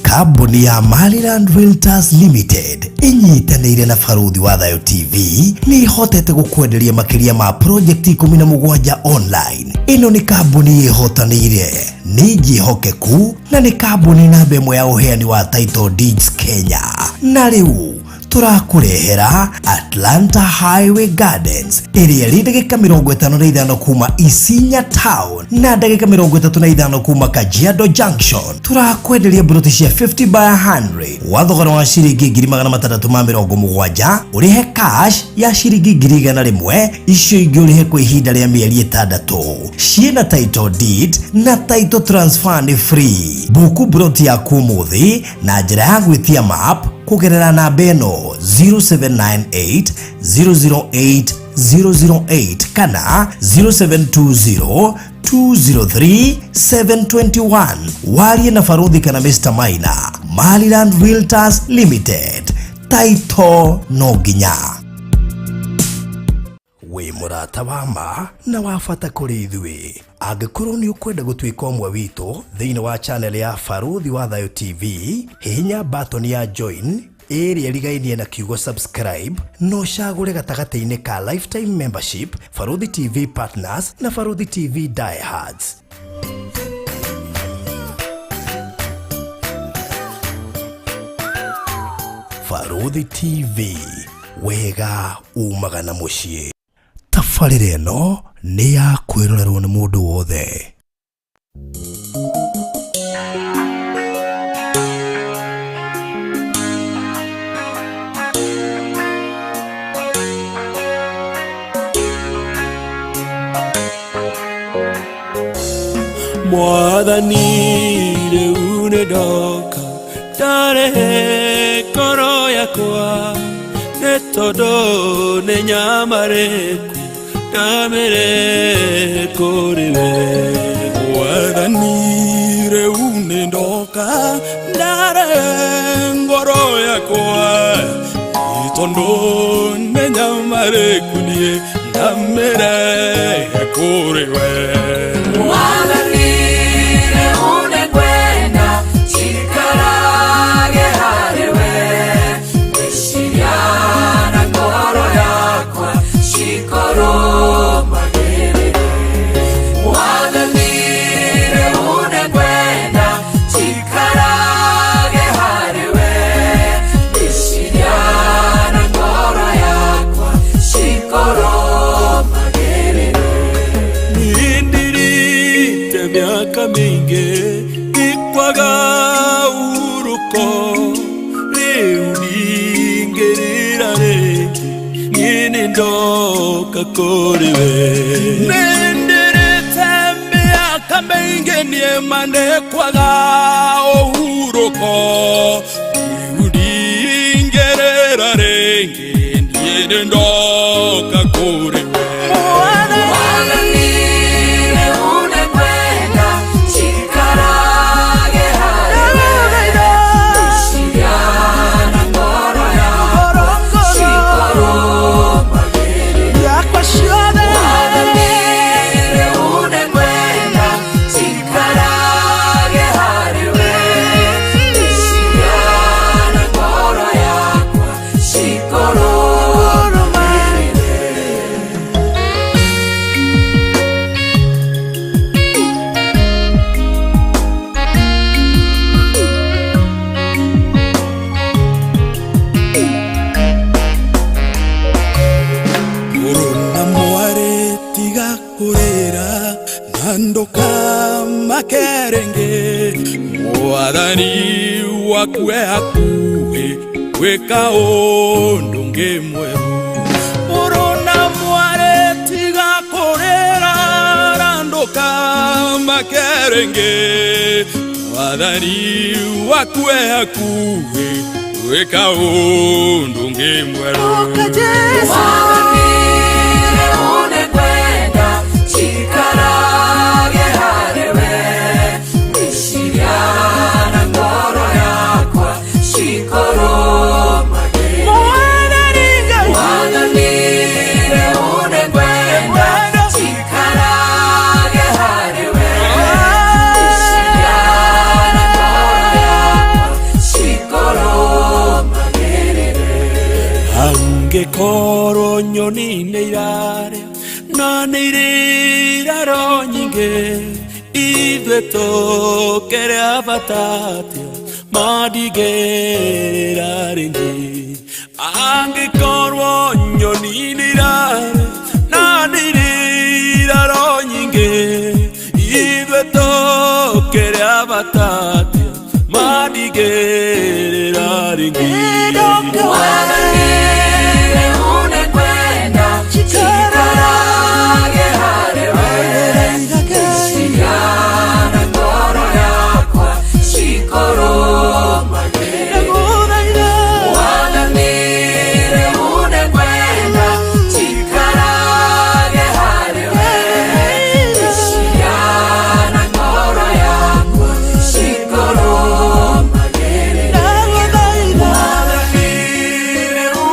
Kambuni ya Maryland Realtors Limited ĩnyitanĩire na Barũthi wa Thayũ TV nĩ ĩhotete gũkwenderia makĩria ma project 17 online. Ĩno nĩ kambuni ĩhotanĩire, nĩ njĩhokeku na nĩ kambuni namba ĩmwe ya ũheani wa title deeds Kenya. Na rĩu tũrakũrehera Atlanta Highway Gardens ĩrĩa ĩrĩ ndagĩka 55 kuma Isinya Town na ndagĩka 35 kuma Kajiado Junction. Tũrakwenderia mburoti cia 50 by 100 wa thogora wa ciringi 670,000, ũrĩhe cash ya ciringi 100,000, icio ingĩ ũrĩhe kwa ihinda rĩa mĩeri 6. Ciĩna title deed na title transfer nĩ free. Buku mburoti yaku ũmũthĩ na njĩra ya gwĩtia map kũgerera namba ĩno 0798 008 008 kana 0720 203 721. Warie na Barũthi kana Mr. Maina. Maryland Realtors Limited. Taito no nginya. Wĩ mũrata wa ma na wa bata kũrĩ ithuĩ. Angĩkorwo nĩ ũkwenda gũtuĩka ũmwe witũ thĩinĩ wa channel ya Barũthi wa Thayũ TV, hihinya button ya join ĩrĩa ĩrigainie na kiugo subscribe na ũcagũre gatagatĩ-inĩ ka lifetime membership, Barũthi TV Partners na Barũthi TV Diehards. Barũthi TV, wega umaga na mũciĩ. Tabarĩra ĩno nĩ ya kwĩrorerwo nĩ mũndũ wothe. Mwathani rĩu nĩ ndoka ndarehe ngoro yakwa nĩ tondũ nĩ nyamarĩku ndamĩrehe kũrĩ we. Mwathani rĩu nĩ ndoka ndarehe ngoro yakwa nĩ tondũ nĩ nyamarĩku niĩ ndamĩrehe kũrĩ we. Mwathani rĩu nĩngwenda njikarage harĩ we, meciria na ngoro yakwa cikorwo magĩrĩre. Mwathani rĩu nĩngwenda njikarage harĩ we, meciria na ngoro yakwa cikorwo magĩrĩre. Nindirite mĩaka mĩingĩ ikwaga ũhurũko, rĩu ndingĩrĩra rĩngĩ, niĩ nĩ ndoka kũrĩ we. Nĩndĩrĩte mĩaka mĩingĩ niĩ ma nĩkwaga ũhurũko, rĩu ndingĩrĩra rĩngĩ, niĩ nĩ ndoka kũrĩ we. Mwathani rĩu nĩngwenda njikarage harĩ we, meciria na ngoro yakwa cikorwo magĩrĩre. Mwathani rĩu nĩngwenda njikarage harĩ we, meciria na ngoro yakwa cikorwo magĩrĩre. Mũrũ na mwarĩ tiga kũrĩra na ndũkamake rĩngĩ, Mwathani waku e hakuhĩ. Gwĩka ũndũ ũngĩ mwerũ. Mũrũ na mwarĩ tiga kũrĩra, randũka makerenge. Wathani waku e hakuhĩ, gwĩka ũndũ ũngĩ mwerũ. Mwathani unekwenda chikarage harĩwe, meciria na ngoro yakwa cikorũmagĩrĩre. Mwathani unekwenda chikarage harĩwe, meciria na ngoro yakwa cikorũmagĩrĩre. Angĩkorwo nyoni nĩ irarĩa na nĩ irĩ iraro nyingĩ, ithuĩ tũkĩrĩ a bata atĩa mandigĩrĩra rĩngĩ. Angĩkorwo nyoni nĩ irarĩa na nĩ irĩ iraro nyingĩ, ithuĩ tũkĩrĩ a bata atĩa mandigĩrĩra rĩngĩ. Mwathani unekwenda chikarage harĩwe, meciria na ngoro yakwa cikorũmagĩrĩre. Mwathani unekwenda chikarage harĩwe, meciria na ngoro yakwa cikorũmagĩrĩre. Mwathani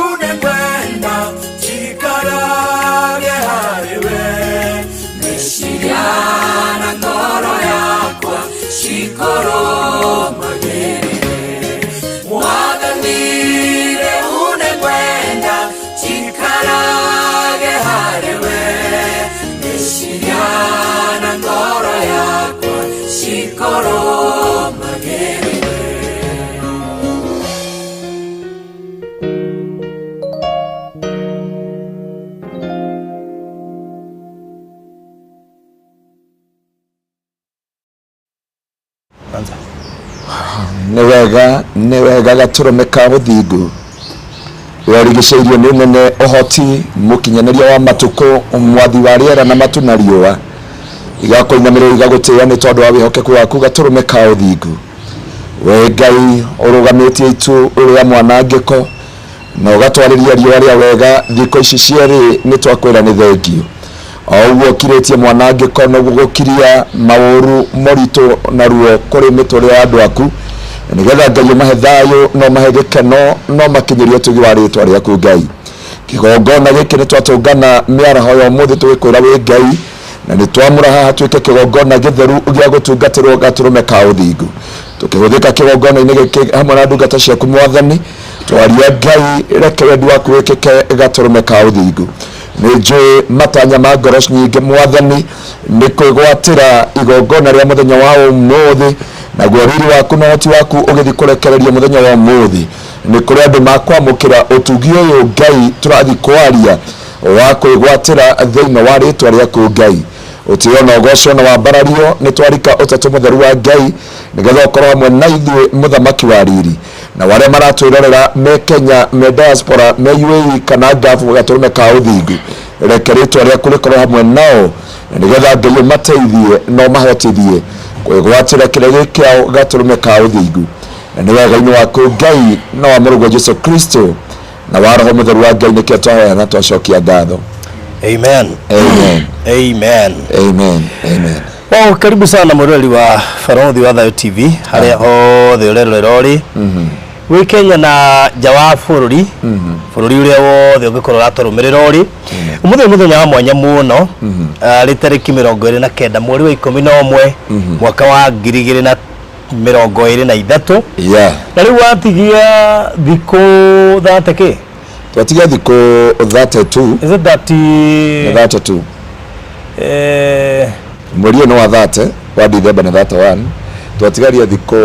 unekwenda chikarage harĩwe, Meciria na ngoro yakwa cikorũmagĩrĩre. Mwathani unekwenda chikarage harĩwe, meciria na ngoro yakwa cikorũmagĩrĩre. Nĩ wega, nĩ wega. Gatũrũme ka ũthingu, werigicĩirio nĩ ũnene, ũhoti, mũkinyanĩria wa matukũ, mwathi wa rĩera na matu na riũa, igakũinamĩrĩra, igagũtĩĩa nĩ tondũ wa wĩhokeku waku. Gatũrũme ka ũthingu, we Ngai ũrũgamĩtie itu rĩa mwanangĩko na ũgatwarĩria riũa rĩa wega thikũ ici cierĩ, nĩ twakwĩra nĩ thengio. O ũguo ũkirĩtie mwanangĩko, noguo gũkiria maũru moritũ na ruo kũrĩ mĩtũrĩre ya andũ aku, na nĩgetha Ngai ũmahe thayũ no mahe gĩkeno no makinyĩrie ũtugi wa rĩtwa rĩaku. Ngai, kĩgongona gĩkĩ nĩ twatũngana mĩaraho ya ũmũthĩ tũgĩkwĩra wĩ Ngai, na nĩ twamũra haha tuĩke kĩgongona gĩtheru gĩa gũtungatĩrwo. Gatũrũme ka ũthingu, tũkĩhũthĩka kĩgongona-inĩ gĩkĩ hamwe na ndungata ciaku, Mwathani, twaria Ngai, reke wendi waku wĩkĩke. Gatũrũme ka ũthingu, nĩ njũĩ matanya ma ngoro nyingĩ, Mwathani, nĩ kwĩgwatĩra igongona rĩa mũthenya wa ũmũthĩ, naguo riri waku na ũhoti waku ũgĩthiĩ kũrekererio mũthenya wa ũmũthĩ. Nĩ kũrĩ andũ makwamũkĩra ũtugi ũyũ, Ngai, tũrathiĩ kwaria wa kwĩgwatĩra thĩinĩ wa rĩtwa rĩaku. Ngai, ũtĩo na ũgocwo na wambarario. Nĩ twarika ũtatũ mũtheru wa Ngai nĩgetha ũkorwo hamwe na ithuĩ, mũthamaki wa riri, na warĩa maratwĩrorera me Kenya, me diaspora, me UAE kana Gafu. Gatũrũme ka ũthingu, reke rĩtwa rĩaku rĩkorwo hamwe nao, na nĩgetha Ngai ũmateithie na ũmahotithie kwĩgwatĩra kĩrĩa gĩ kĩao. Gatũrũme ka ũthingu, na nĩ wega-inĩ waku Ngai na wa mũrũguo Jesu Kristo na wa Roho Mũtheru wa Ngai nĩkĩo twahoya na twacokia ngatho. Amen. Amen. Amen. Amen, amen. Wow, karibu sana mwĩroreri wa Barothi wa Thayo TV harĩa hothe ũrerorera ũrĩ wĩ Kenya na nja wa bũrũri, bũrũri ũrĩa wothe ũngĩkorwo ũratũrũmĩrĩra ũrĩ. Ũmũthĩ nĩ mũthenya wa mwanya mũno, rĩ tarĩki 29 mweri wa 11 mwaka wa 2023. Na rĩu watigia thikũ 30 kĩ? Twatigia thikũ 32. Is it 30? 32. Mweri ũyũ nĩ wa 30 wa December, nĩ 31, twatigaria thikũ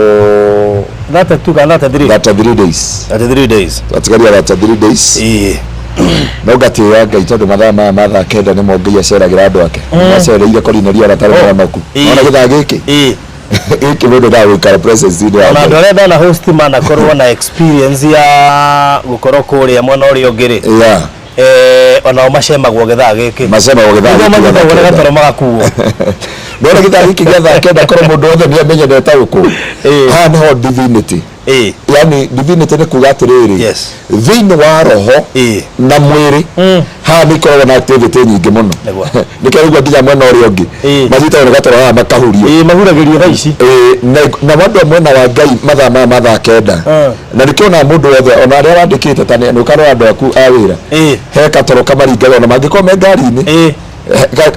32 kana 33? 33 days. 33 days. Twatigaria 33 days. No ngatĩĩa Ngai tondũ mathaa maya ma thaa 9 nĩmo Ngai aceragĩra andũ ake. Acereire Korinelio aratarĩ mũhonoku. Ona gĩthaa gĩkĩ. Gĩkĩ mũndũ ndagũikara presence-inĩ ya Ona Ngai. andũ arĩa ndana host manakorwo na experience ya gũkorwo kũrĩa mwena ũrĩa ũngĩ rĩ, onao macemagwo gĩthaa gĩkĩ. Macemagwo gĩthaa Nĩguo gĩkĩ gĩa manyitagwo nĩ thaa gatoro kenda. magakuo. Ndona gĩthaa gĩkĩ gĩa thaa kenda korwo mũndũ wothe nĩ amenye ndetagũkũ. Haha nĩho divinity, yani divinity nĩ kuga atĩrĩrĩ, thĩinĩ wa roho na mwĩrĩ, haha nĩ ikoragwo na activity nyingĩ mũno. Nĩkĩo rĩu nginya mwena ũrĩa ũngĩ manyitagwo nĩ gatoro haha makahurio. Ĩĩ, mahuragĩrio thaa ici. Ĩĩ, na andũ a mwena wa Ngai mathaa maya ma thaa kenda, na nĩkĩo ona mũndũ wothe ona arĩa wandĩkĩte ta nĩ ũkarora andũ aku a wĩra, he katoro kamaringaga ona mangĩkorwo me ngari-inĩ,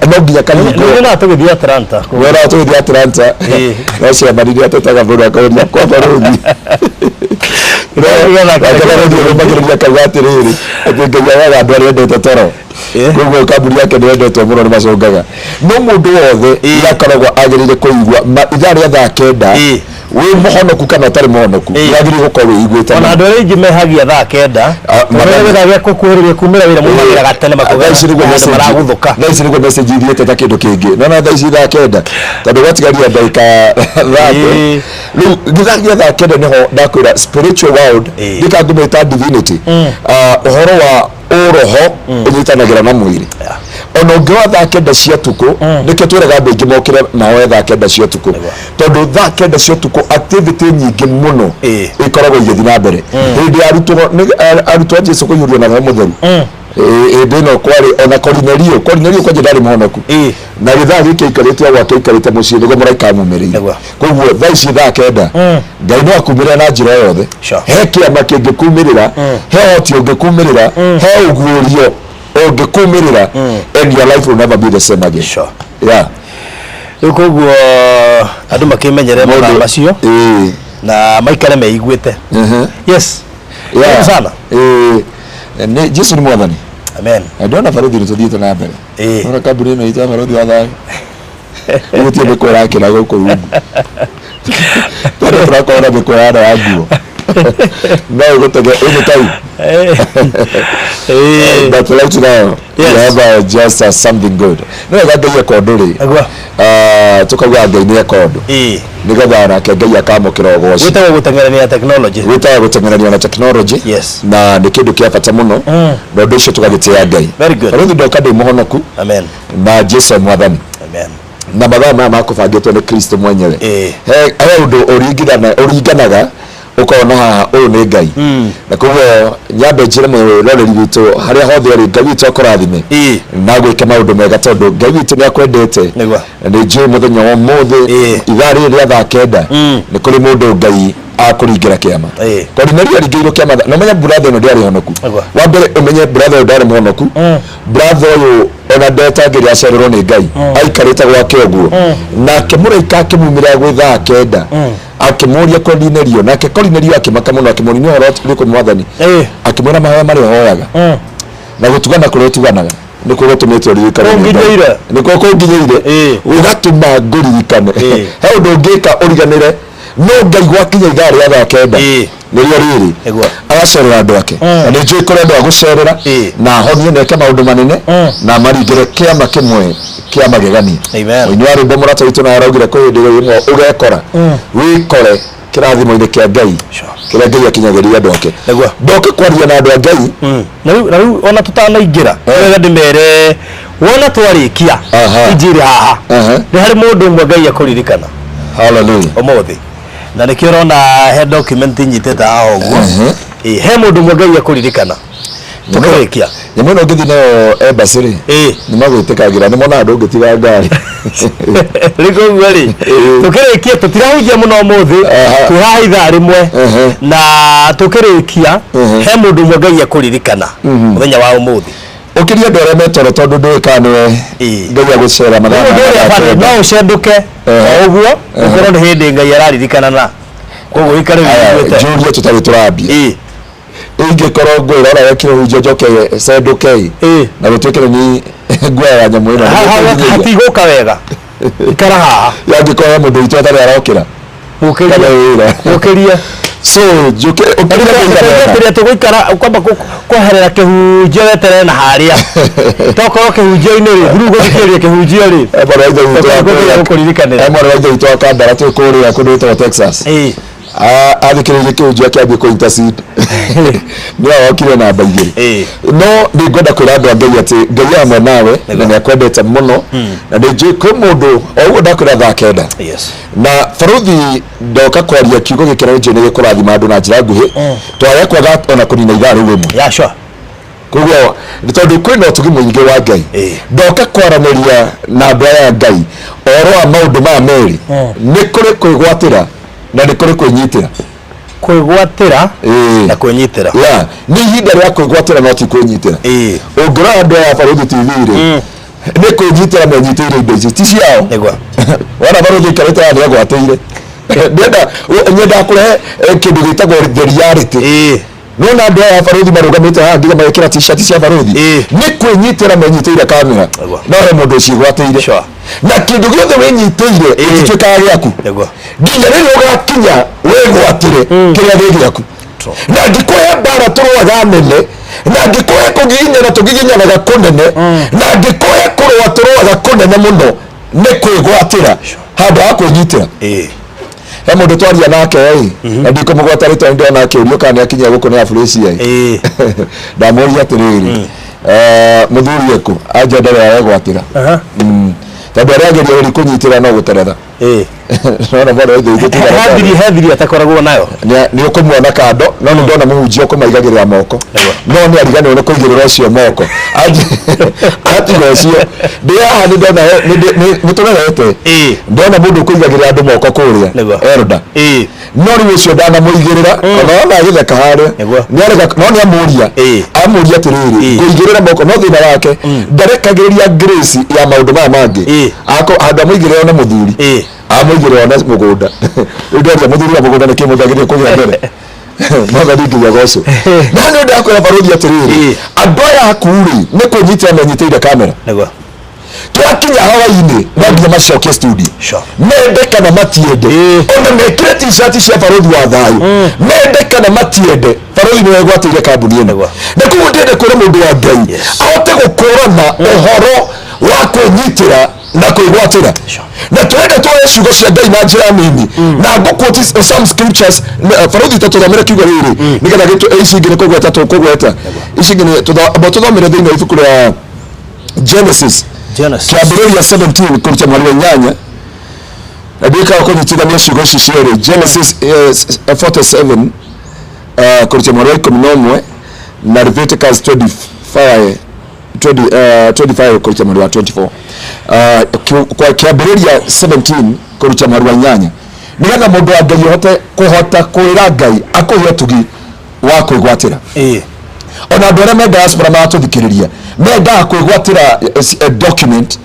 no nginya karingwo. Nĩ na tũgĩthiĩ Atlanta. Wera tũgĩthiĩ Atlanta. No ciamanirie atetaga mũndũ akoria kwa barũthi. Nake barũthi ũrũmagĩrĩria akauga atĩrĩrĩ, atĩ Ngai agaga andũ arĩa endete toro. Koguo kambuni yake nĩ yendetwo mũno nĩ macongaga. No mũndũ wothe nĩ akoragwo agĩrĩire kũigua ithaa rĩa thaa kenda, wĩ mũhonoku kana ũtarĩ mũhonoku, nĩ agĩrĩire gũkorwo wĩiguĩte Ona mũno. andũ arĩa aingĩ mehagia thaa kenda, tondũ gĩthaa gĩa gũkuhĩrĩria kumĩra wĩra maumagĩra gatene makauga Thaa ici nĩguo andũ message- maraguthũka. thaa ici nĩguo message ithiĩte ta kĩndũ kĩngĩ nona thaa ici thaa kenda tondũ gwatigaria ndagĩka 30. Rĩu gĩthaa gĩa thaa kenda nĩho ndakwĩra spiritual world ndikangũmĩta divinity. Ah, ũhoro wa ũroho ũnyitanagĩra na mwĩrĩ ona ũngĩ wa thaa kenda cia tukũ. Nĩkĩo twĩraga andũ aingĩ mokĩre mahoe thaa kenda cia ũtukũ, tondũ thaa kenda cia ũtukũ activity nyingĩ mũno ikoragwo igĩthiĩ na mbere hĩndĩ ya arutwo arutwo a Jesu kũiyũrio na Roho Mũtheru. Hĩndĩ ĩno kwarĩ ona Korinelio kwanja ndarĩ mũhonoku, na gĩthaa gĩkĩ aikarĩte o gwake, aikarĩte mũciĩ, nĩguo mũraika amumĩrĩire. Koguo thaa ici thaa kenda Ngai no akumĩrĩra na njĩra o yothe. He kĩama kĩngĩkumĩrĩra, he ũhoti ũngĩkumĩrĩra, he ũguũrio ũngĩkumĩrĩra, and your life will never be the same again. Yeah. Rĩu koguo andũ makĩmenyere mathaa macio na maikare meiguĩte. Yes. Karibu sana. Ĩĩ. Nĩ Jesu nĩ mwathani. Amen. Na ndĩrona barũthi nĩ tũthiĩte na mbere. Ona kambuni ĩno itũ ya barũthi wa thayũ gũtirĩ mĩkwa ĩrakĩra gũkũ rungu, tondũ tũrakorwo na mĩkwa ya ya nguo no ĩgũtege ĩnĩ tau. But right now we have just something good. Nĩ wega Ngai eka ũndũ rĩ, tukauga Ngai nĩ eka ũndũ, nĩgetha nake Ngai akamũkĩra ũgoci. Gwĩtagwo gũteng'erania technology. Gwĩtagwo gũteng'erania na technology. Na nĩ kĩndũ kĩa bata mũno, na ũndũ ũcio tũgagĩtĩĩa Ngai. Very good. Barũthi, ndoka ndĩ mũhonoku. Amen. Na Jesu e mwathani. Amen. Na mathaa maya makũbangĩtwo nĩ Kristo mwenyewe, he ũndũ ũringanaga ũkona haha ũyũ nĩ Ngai. Na koguo nyambe njĩre mwĩroreri witũ harĩa hothe ũrĩ, Ngai witũ akũrathime na gwĩke maũndũ mega, tondũ Ngai witũ nĩ akwendete. Na nĩ njũĩ mũthenya wa ũmũthĩ ithaa rĩrĩ rĩa thaa kenda nĩ kũrĩ mũndũ Ngai akũringĩra kĩama. Korinelio aringĩirwo kĩama na ũmenye brother ĩno ndĩarĩ honoku. Wa mbere ũmenye brother ũyũ ndarĩ mũhonoku. Brother ũyũ ona ndetangĩrĩ acererwo nĩ Ngai, aikarĩte gwake ũguo, nake mũraika akĩmumĩra gwĩ thaa kenda akĩmũria Korinelio. Nake Korinelio akĩmaka mũno, akĩmũria, nĩ ũhoro ũrĩkũ, mwathani? Akĩmwĩra, mahoya marĩa ũhoyaga na gũtugana kũrĩa ũtuganaga nĩkuo gũtũmĩte ũririkane nĩ Ngai. Kũnginyĩire. Nĩkuo kũnginyĩire gũgatũma ngũririkane. He ũndũ ũngĩka ũriganĩre, no Ngai gwakinya ithaa rĩa thaa kenda nĩrĩo rĩrĩ agacerera andũ ake. Na nĩ njũĩ kũrĩ andũ agũcerera na ahonie na eke maũndũ manene na maringĩre kĩama kĩmwe kĩa magegania. Amen. Mũini wa rwĩmbo mũrata witũ nawe araugire kwĩ hĩndĩ ĩmwe ũgekora wĩkore kĩrathimo-inĩ kĩa Ngai kĩrĩa Ngai akinyagĩria andũ ake. Ndoka kwaria na andũ a Ngai. Na rĩu ona tũtanaingĩra, wega ndĩmere wona twarĩkia injiri haha, nĩ harĩ mũndũ ũmwe Ngai akũririkana. Hallelujah. Ũmũthĩ na nĩkĩo ũrona he document nyitĩte haha ũguo. Ĩĩ, he mũndũ ũmwe Ngai akũririkana tũkĩrĩkia. Nyamũ ĩno ũngĩthiĩ nayo embassy rĩ, nĩ magwĩtĩkagĩra, nĩ monaga ndũngĩtiga ngari. Rĩu koguo rĩ, tũkĩrĩkia, tũtirahunjia mũno ũmũthĩ, twĩ haha ithaa rĩmwe, na tũkĩrĩkia he mũndũ ũmwe Ngai akũririkana mũthenya wa ũmũthĩ. Ũkĩria andũ arĩa metoro, tondũ ndũĩ kana nĩwe Ngai agũcera mathaa Rĩu ũndũ maya ũrĩa mathaa bani kenda. no ũcendũke o ũguo ũkorwo nĩ hĩndĩ Ngai araririkana, na koguo ũikare Aya, wĩiguĩte. njũrie tũtarĩ tũrambia, ingĩkorwo ngwĩrora wekire hunjio njoke cendũke na gũtuĩke nĩ niĩ nguoyaga nyamũ ĩno, Hatigũka wega, ikara haha. Yangĩkorwo he mũndũ witũ atarĩ arokĩra Mũkĩrie. kana wĩra. Mũkĩrie. So njuke ũkĩrire kũigana. Atĩrĩ tũgũikara kwamba kweherera kĩhunjio weterere na harĩa tokorwo kĩhunjio-inĩ rĩ thuru gũthikĩrĩria kĩhunjio rĩ Eh, mwarĩ wa ithe witũ wa Tũkũgeria kũrĩa- gũkũririkanĩra. Eh, mwarĩ wa ithe witũ wa Kandara twĩ kũrĩa kũndũ gwĩtagwo Texas. Ĩĩ. Athikĩrĩirie kĩhunjio akĩambia kũ intercede. Nĩwe wokire namba igĩrĩ. Ĩĩ. No nĩ ngwenda kwĩra andũ a Ngai atĩ Ngai hamwe nawe na nĩ akwendete mũno na nĩ njũĩ kwĩ mũndũ o ũguo ndakwĩra thaa kenda Yes. na baruthi ndoka kwaria kiugo gĩkĩ na nĩnjũĩ nĩ gĩkũrathima andũ na njĩra nguhĩ twaya kwaga ona kũnina ithaa rĩu rĩmwe. Yeah, sure. Koguo nĩ tondũ kwĩna ũtugi mũingĩ wa Ngai. Ĩĩ. Ndoka kwaranĩria na andũ aya a Ngai ũhoro wa maũndũ maya merĩ, nĩ kũrĩ kwĩgwatĩra na nĩ kũrĩ kwĩnyitĩra. Kwĩgwatĩra Ĩĩ. na kwĩnyitĩra. Yeah, nĩ ihinda rĩa kwĩgwatĩra no ti kwĩnyitĩra. Ĩĩ. Ũngĩrora andũ aya a Barũthi TV rĩ, nĩ kwĩnyitĩra menyitĩire indo ici ti ciao. Nĩguo. Wona Barũthi aikarĩte haha nĩ agwatĩire. Ndĩrenda nyendaga kũrehe kĩndũ gĩtagwo the reality. Ĩĩ. Nona andũ aya a Barũthi marũgamĩte haha nginya magĩkĩra t-shirt cia Barũthi. Ĩĩ. Nĩ kwĩnyitĩra menyitĩire kamera. Nĩguo. No he mũndũ ũciĩgwatĩire. Sure. Na kĩndũ gĩothe wĩnyitĩire gĩtituĩkaga gĩaku. Nĩguo. Nginya rĩrĩa ũgakinya wĩgwatĩre kĩrĩa gĩ gĩaku. Na angĩkũhe mbara tũrũaga nene, na angĩkũhe kũgiginyana tũgiginyanaga kũnene, na angĩkũhe kũrũa tũrũaga kũnene mũno, nĩ kwĩgwatĩra handũ ha kwĩnyitĩra. Ĩĩ. He mũndũ twaria nake ĩ, na ndikũmũgweta rĩtwa nĩ ndĩrona akĩũrio kana nĩ akinyia gũkũ nĩ Afrasia ĩ. Ĩĩ. Ndamũria atĩrĩrĩ, mũthuri ekũ anjenderera wegwatĩra. Tondũ arĩa ageria rĩu kũnyitĩra no gũteretha. Ĩĩ. Nona mwana wa ithe witũ tiga Hethiri hethiri atakoragwo nayo. Nĩ ũkũmuona kando no nĩ ndona mũhunjia ũkũmaigagĩrĩra moko. Nĩguo. No nĩ ariganĩrwo nĩ kũigĩrĩra ũcio moko. Atiga ũcio ndĩ haha nĩ ndona nĩ tũrerete. Ĩĩ. Ndona mũndũ ũkũigagĩrĩra andũ moko kũrĩa. Nĩguo. Elder. Ĩĩ. No rĩu ũcio ndanamũigĩrĩra ona wona agĩtheka harĩa. Nĩguo. Nĩarega no nĩamũria. Ĩĩ. Amũria atĩrĩrĩ, Ĩĩ. ngũigĩrĩra moko no thĩna wake ndarekagĩrĩria grace ya maũndũ maya mangĩ. Ĩĩ. Ako handũ amũigĩrĩra one mũthuri. Ĩĩ. Amũigĩrĩra one mũgũnda. Rĩu ndoria mũthuri wa mũgũnda nĩkĩ mũndũ agĩrĩire kũgĩa mbere. Mwathani nginya gocwo. No nĩ ndakwĩra barũthi atĩrĩrĩ, Ĩĩ. andũ aya aku rĩ nĩ kwĩnyitĩra menyitĩire kamera. Nĩguo. Twakinya hawainĩ no nginya macokie studio. Sure. Mende kana matiende, ona mekĩre t-shirt cia Barũthi wa Thayũ, mende kana matiende, Barũthi nĩwe gwatĩire kambuni ĩno. Nĩguo. Na koguo ndĩrenda kwĩra mũndũ wa Ngai Yes. ahote gũkũrana ũhoro wa kwĩnyitĩra na kwĩgwatĩra. Na tũrenda tuoe ciugo cia Ngai na njĩra nini na ngũquote some scriptures. Barũthi ta tũthomere kiugo rĩrĩ nĩgetha ici ingĩ nĩ kũgweta tũkũgweta, ici ingĩ nĩ amba tũthomere thĩinĩ wa ibuku rĩa Genesis. Genesis. Kĩambĩrĩria 17 kũruta mweri wa inyanya, na ndĩkaga kũnyitithania ciugo ici cierĩ. Genesis 47 kũruta mweri wa 11 na Leviticus 25 25 kũruta mweri wa 24. Kwa kĩambĩrĩria 17 kũruta mweri wa inyanya, nĩgetha mũndũ wa Ngai ahote kũhota kwĩra Ngai akũhe ũtugi wa kwĩgwatĩra. Ĩĩ. Ona andũ arĩa me diaspora maratũthikĩrĩria mendaga kwĩgwatĩra document,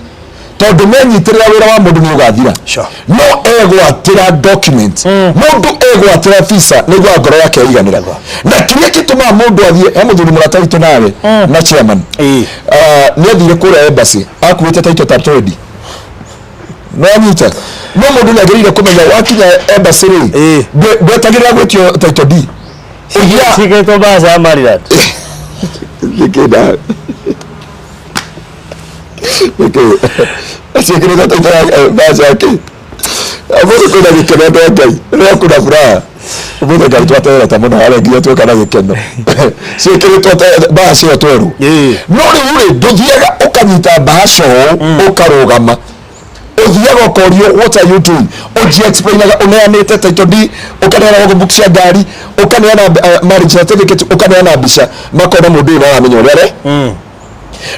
tondũ menyitĩrĩra wĩra wa mũndũ nĩ ũgathira. Sure. No egwatĩra document, mũndũ egwatĩra visa nĩguo ngoro yake ĩiganĩra. Na kĩrĩa gĩtũmaga mũndũ athiĩ he mũthuri mũrata witũ nawe na chairman, Ĩĩ. Nĩ athire kũrĩa embassy akuĩte title ta 20 no anyita. No mũndũ nĩ agĩrĩire kũmenya wakinya embassy rĩ, Ĩĩ. ndwetagĩrĩra gwĩtio title D. Ũthiaga Ciĩkĩrĩtwo mbaca ya Maryland. Nĩkĩ nĩkĩ ciĩkĩrĩtwo title ya mbaca yake? Ũmũthĩ kwĩna gĩkeno andũ a Ngai, rĩrĩa kwĩna furaha ũmũthĩ Ngai twatereta mũno harĩa nginya twĩka na gĩkeno. Ciĩkĩrĩtwo mbaca ĩyo twerũ. Ĩĩ. No rĩu rĩ, ndũthiaga ũkanyita mbaca ũũ ũkarũgama, ũthiaga ũkorio what are you doing, ũnji explainaga ũneanĩte title D, ũkaneana logbook cia ngari, ũkaneana marriage certificate, ũkaneana mbica, makona mũndũ ũyũ nĩaramenya ũrĩa are.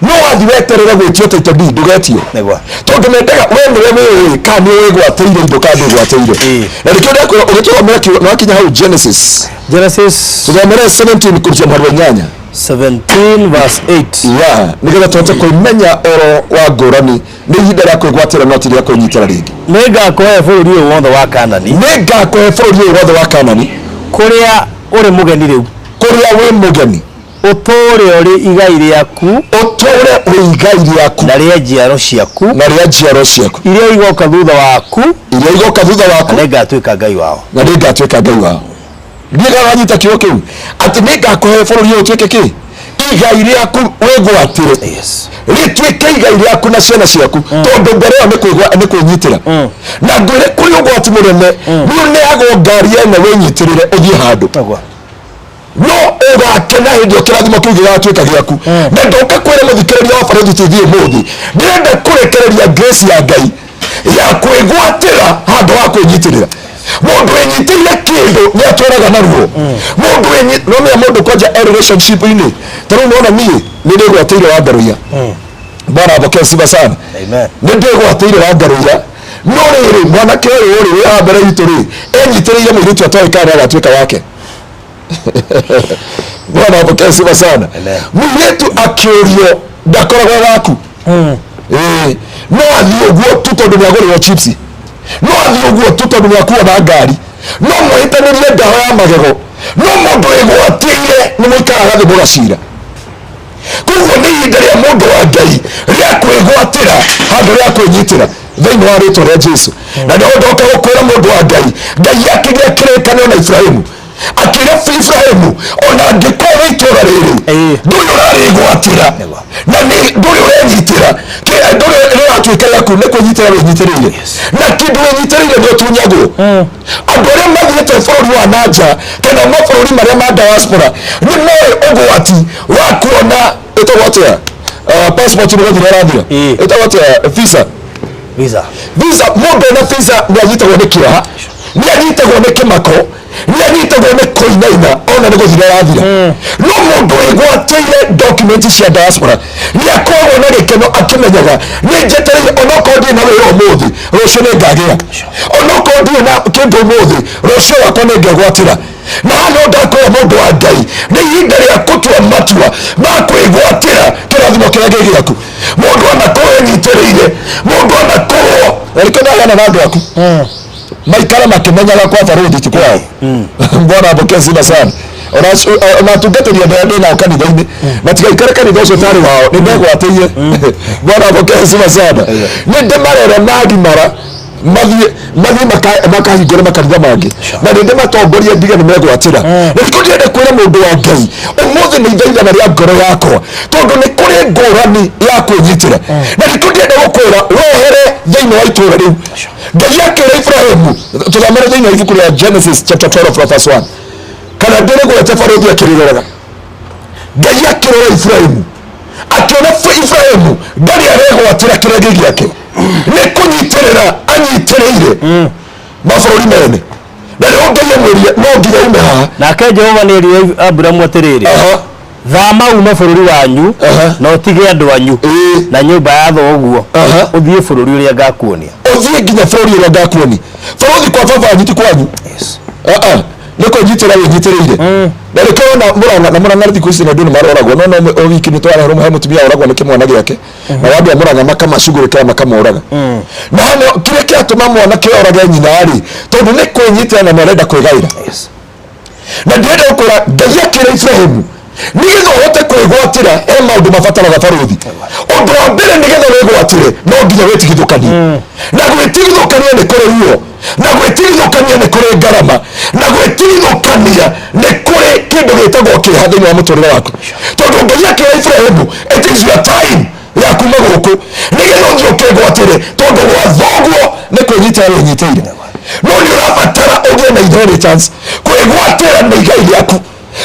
No wathiĩ weterere gwĩtio title D ndũgetio. Nĩguo. Tondũ mendaga we nĩwe wĩũĩ kana nĩ wĩgwatĩire indo kana ndwĩgwatĩire. Ĩĩ. Na nĩkĩo ndakwĩra ũgĩtũthomera kiugo na wakinya hau Genesis Genesis tũthomere 17 kũruta mũhari wa inyanya. 17 verse 8. Yeah, nĩgetha tũhote kũmenya ũhoro wa ngũrani nĩ ihinda rĩa kwĩgwatĩra no ti rĩa kwĩnyitĩra rĩngĩ. Nĩngakũhe bũrũri ũyũ wothe wa Kanani, Nĩngakũhe bũrũri ũyũ wothe wa Kanani, kũrĩa ũrĩ mũgeni rĩu, kũrĩa wĩ mũgeni, ũtũũre ũrĩ igai rĩaku ũtũũre ũrĩ igai rĩaku na rĩa njiaro ciaku na rĩa njiaro ciaku iria igoka thutha waku, iria igoka thutha waku, na nĩngatuĩka Ngai wao. Na nĩngatuĩka Ngai wao. Ndiĩ kana wanyita kiugo kĩu atĩ nĩ ngakũhe bũrũri ũyũ ũtuĩke kĩ igai rĩaku wĩgwatĩre Yes. rĩtuĩke igai rĩaku na ciana ciaku tondũ mbere ĩyo nĩ kwĩgwa- nĩ kwĩnyitĩra na ngwĩre kũrĩ ũgwati mũnene nĩ ũneagwo ngari ene wĩnyitĩrĩre ũthiĩ handũ Nĩguo. no ũgakena hĩndĩ ĩyo kĩrathimo kĩu gĩgatuĩka gĩaku na ndoka kwĩra mũthikĩrĩria wa Barũthi TV ũmũthĩ ndĩrenda kũrekereria grace ya Ngai ya kwĩgwatĩra handũ ha kwĩnyitĩrĩra mũndũ wĩnyitĩrĩire kĩndũ nĩ atwaraga naruo mũndũ wĩnyi- no menya mũndũ kwanja e relationship-inĩ ta rĩu nona niĩ nĩ ndĩgwatĩire wa Ngaruiya bwana apokee sifa sana Amen. nĩ ndĩgwatĩire wa Ngaruiya no rĩrĩ mwanake ũyũ rĩ wĩ haha mbere itũ rĩ enyitĩrĩire mũirĩtu atoĩ kana nĩ agatuĩka wake bwana apokee sifa sana Amen. mũirĩtu akĩũrio ndakoragwo waku Ĩĩ. No athiĩ ũguo tu tondũ nĩagũrĩrwo chips no athiĩ ũguo tu tondũ nĩakuo na ngari no mwĩtanĩrie ndawa ya magego no mũndũ wĩgwatĩire nĩ mũikaraga thĩ mũgacira koguo nĩ ihinda rĩa mũndũ wa ngai rĩa kwĩgwatĩra handũ rĩa kwĩnyitĩra thĩinĩ wa rĩtwa rĩa jesu na nĩho ndoka gũkwĩra mũndũ wa ngai ngai akĩgĩa kĩrĩkanĩro na ibrahimu akĩra ibrahimu ona angĩkorwo wĩ itũũra rĩrĩ Ĩĩ. ndũrĩ ũrarĩgwatĩra na nĩ ndũrĩ ũrenyitĩra ndũrĩ rĩratuĩka rĩaku nĩ kwĩnyitĩra wĩnyitĩrĩire na kĩndũ wĩnyitĩrĩire nĩ ũtunyagwo andũ arĩa mathiĩte bũrũri wa nanja kana mabũrũri marĩa ma diaspora nĩ moĩ ũgwati wa kuona ĩtagwo atĩa passport nĩ gũthira ĩrathira Ĩĩ. ĩtagwo atĩa visa Visa. visa mũndũ ena visa nĩ anyitagwo nĩ kĩeha nĩ anyitagwo nĩ kĩmako nĩ anyitagwo nĩ kũinaina ona nĩ gũthira ĩrathira no mũndũ wĩgwatĩire document cia diaspora nĩ akoragwo na gĩkeno akĩmenyaga nĩ njetereire onokorwo ndirĩ na wĩra ũmũthĩ rũciũ nĩ ngagĩa onokorwo ndirĩ na kĩndũ ũmũthĩ rũciũ wakwa nĩ ngegwatĩra na hano ndakwĩra mũndũ wa ngai nĩ ihinda rĩa kũtua matua ma kwĩgwatĩra kĩrathimo kĩrĩa gĩ gĩaku mũndũ anakorwo enyitĩrĩire mũndũ anakorwo na nĩkĩo ndaheana na andũ aku maikara makĩmenyaga kwa barũthi ti kwao bwana apokee sifa sana ona ona atungatĩri andũ arĩa ndĩ nao kanitha-inĩ matigaikare kanitha ũcio ũtarĩ wao nĩ ndegwatĩire bwana apokee sifa sana nĩ ndĩmarere magimara mathiĩ mathiĩ makahingũre makanitha mangĩ na nĩ ndĩmatongorie ndige nĩ megwatĩra na nĩkĩo ndĩrenda kwĩra mũndũ wa ngai ũmũthĩ nĩ ithaithana rĩa ngoro yakwa tondũ nĩ kũrĩ ngũrani ya kwĩnyitĩra na nĩkĩo ndĩrenda gũkwĩra wehere thĩinĩ wa itũũra rĩu ngai akĩra ibrahimu tũthomere thĩinĩ wa ibuku rĩa genesis chapter 12 from verse 1 kana ndĩrĩgwete barũthi akĩrĩroraga ngai akĩrora ibrahimu akĩona ibrahimu ndarĩ aregwatĩra kĩrĩa gĩ gĩake nĩ kũnyitĩrĩra anyitĩrĩire mabũrũri mene na nĩho ngai amwĩrire no nginya ume haha Nake Jehova nĩ erire Aburamu atĩrĩrĩ Aha. thama ume bũrũri wanyu Aha. na ũtige andũ anyu Ĩĩ. na nyũmba ya thoguo Aha. ũthiĩ bũrũri ũrĩa ngakuonia ũthiĩ nginya bũrũri ũrĩa ngakuoni bũrũri kwa baba wanyu ti kwanyu Ah, ah. Nĩ kwĩnyitĩra wĩnyitĩrĩire na nĩkĩo wona Murang'a na Murang'a thikũ ici andũ nĩ maroragwo no no o wiki nĩ twarehwo he mũtumia oragwo nĩ kĩmwana gĩake na andũ a Murang'a makamacugurĩkĩra makamoraga na hano kĩrĩa kĩratũma mwanake orage nyina rĩ tondũ nĩ kwĩnyitĩra na nĩ arenda kwĩgaĩra na ndĩrenda gũkwĩra ngai akĩra ibrahimu nĩgetha ũhote kwĩgwatĩra he maũndũ mabataraga barũthi ũndũ wa mbere nĩgetha wĩgwatĩre no nginya wĩtigithũkanie na gwĩtigithũkania nĩ kũrĩ ruo na gwĩtigithũkania nĩ kũrĩ ngarama na gwĩtigithũkania nĩ kũrĩ kĩndũ gĩtagwo kĩeha thĩinĩ wa mũtũrĩre waku tondũ ngai akĩra ibrahimu it is your time ya kuma gũkũ nĩgetha ũthiĩ ũkĩgwatĩre tondũ gwa thoguo nĩ kwĩnyitĩra wĩnyitĩire no nĩ ũrabatara ũgĩe na inheritance kwĩgwatĩra nĩ igai rĩaku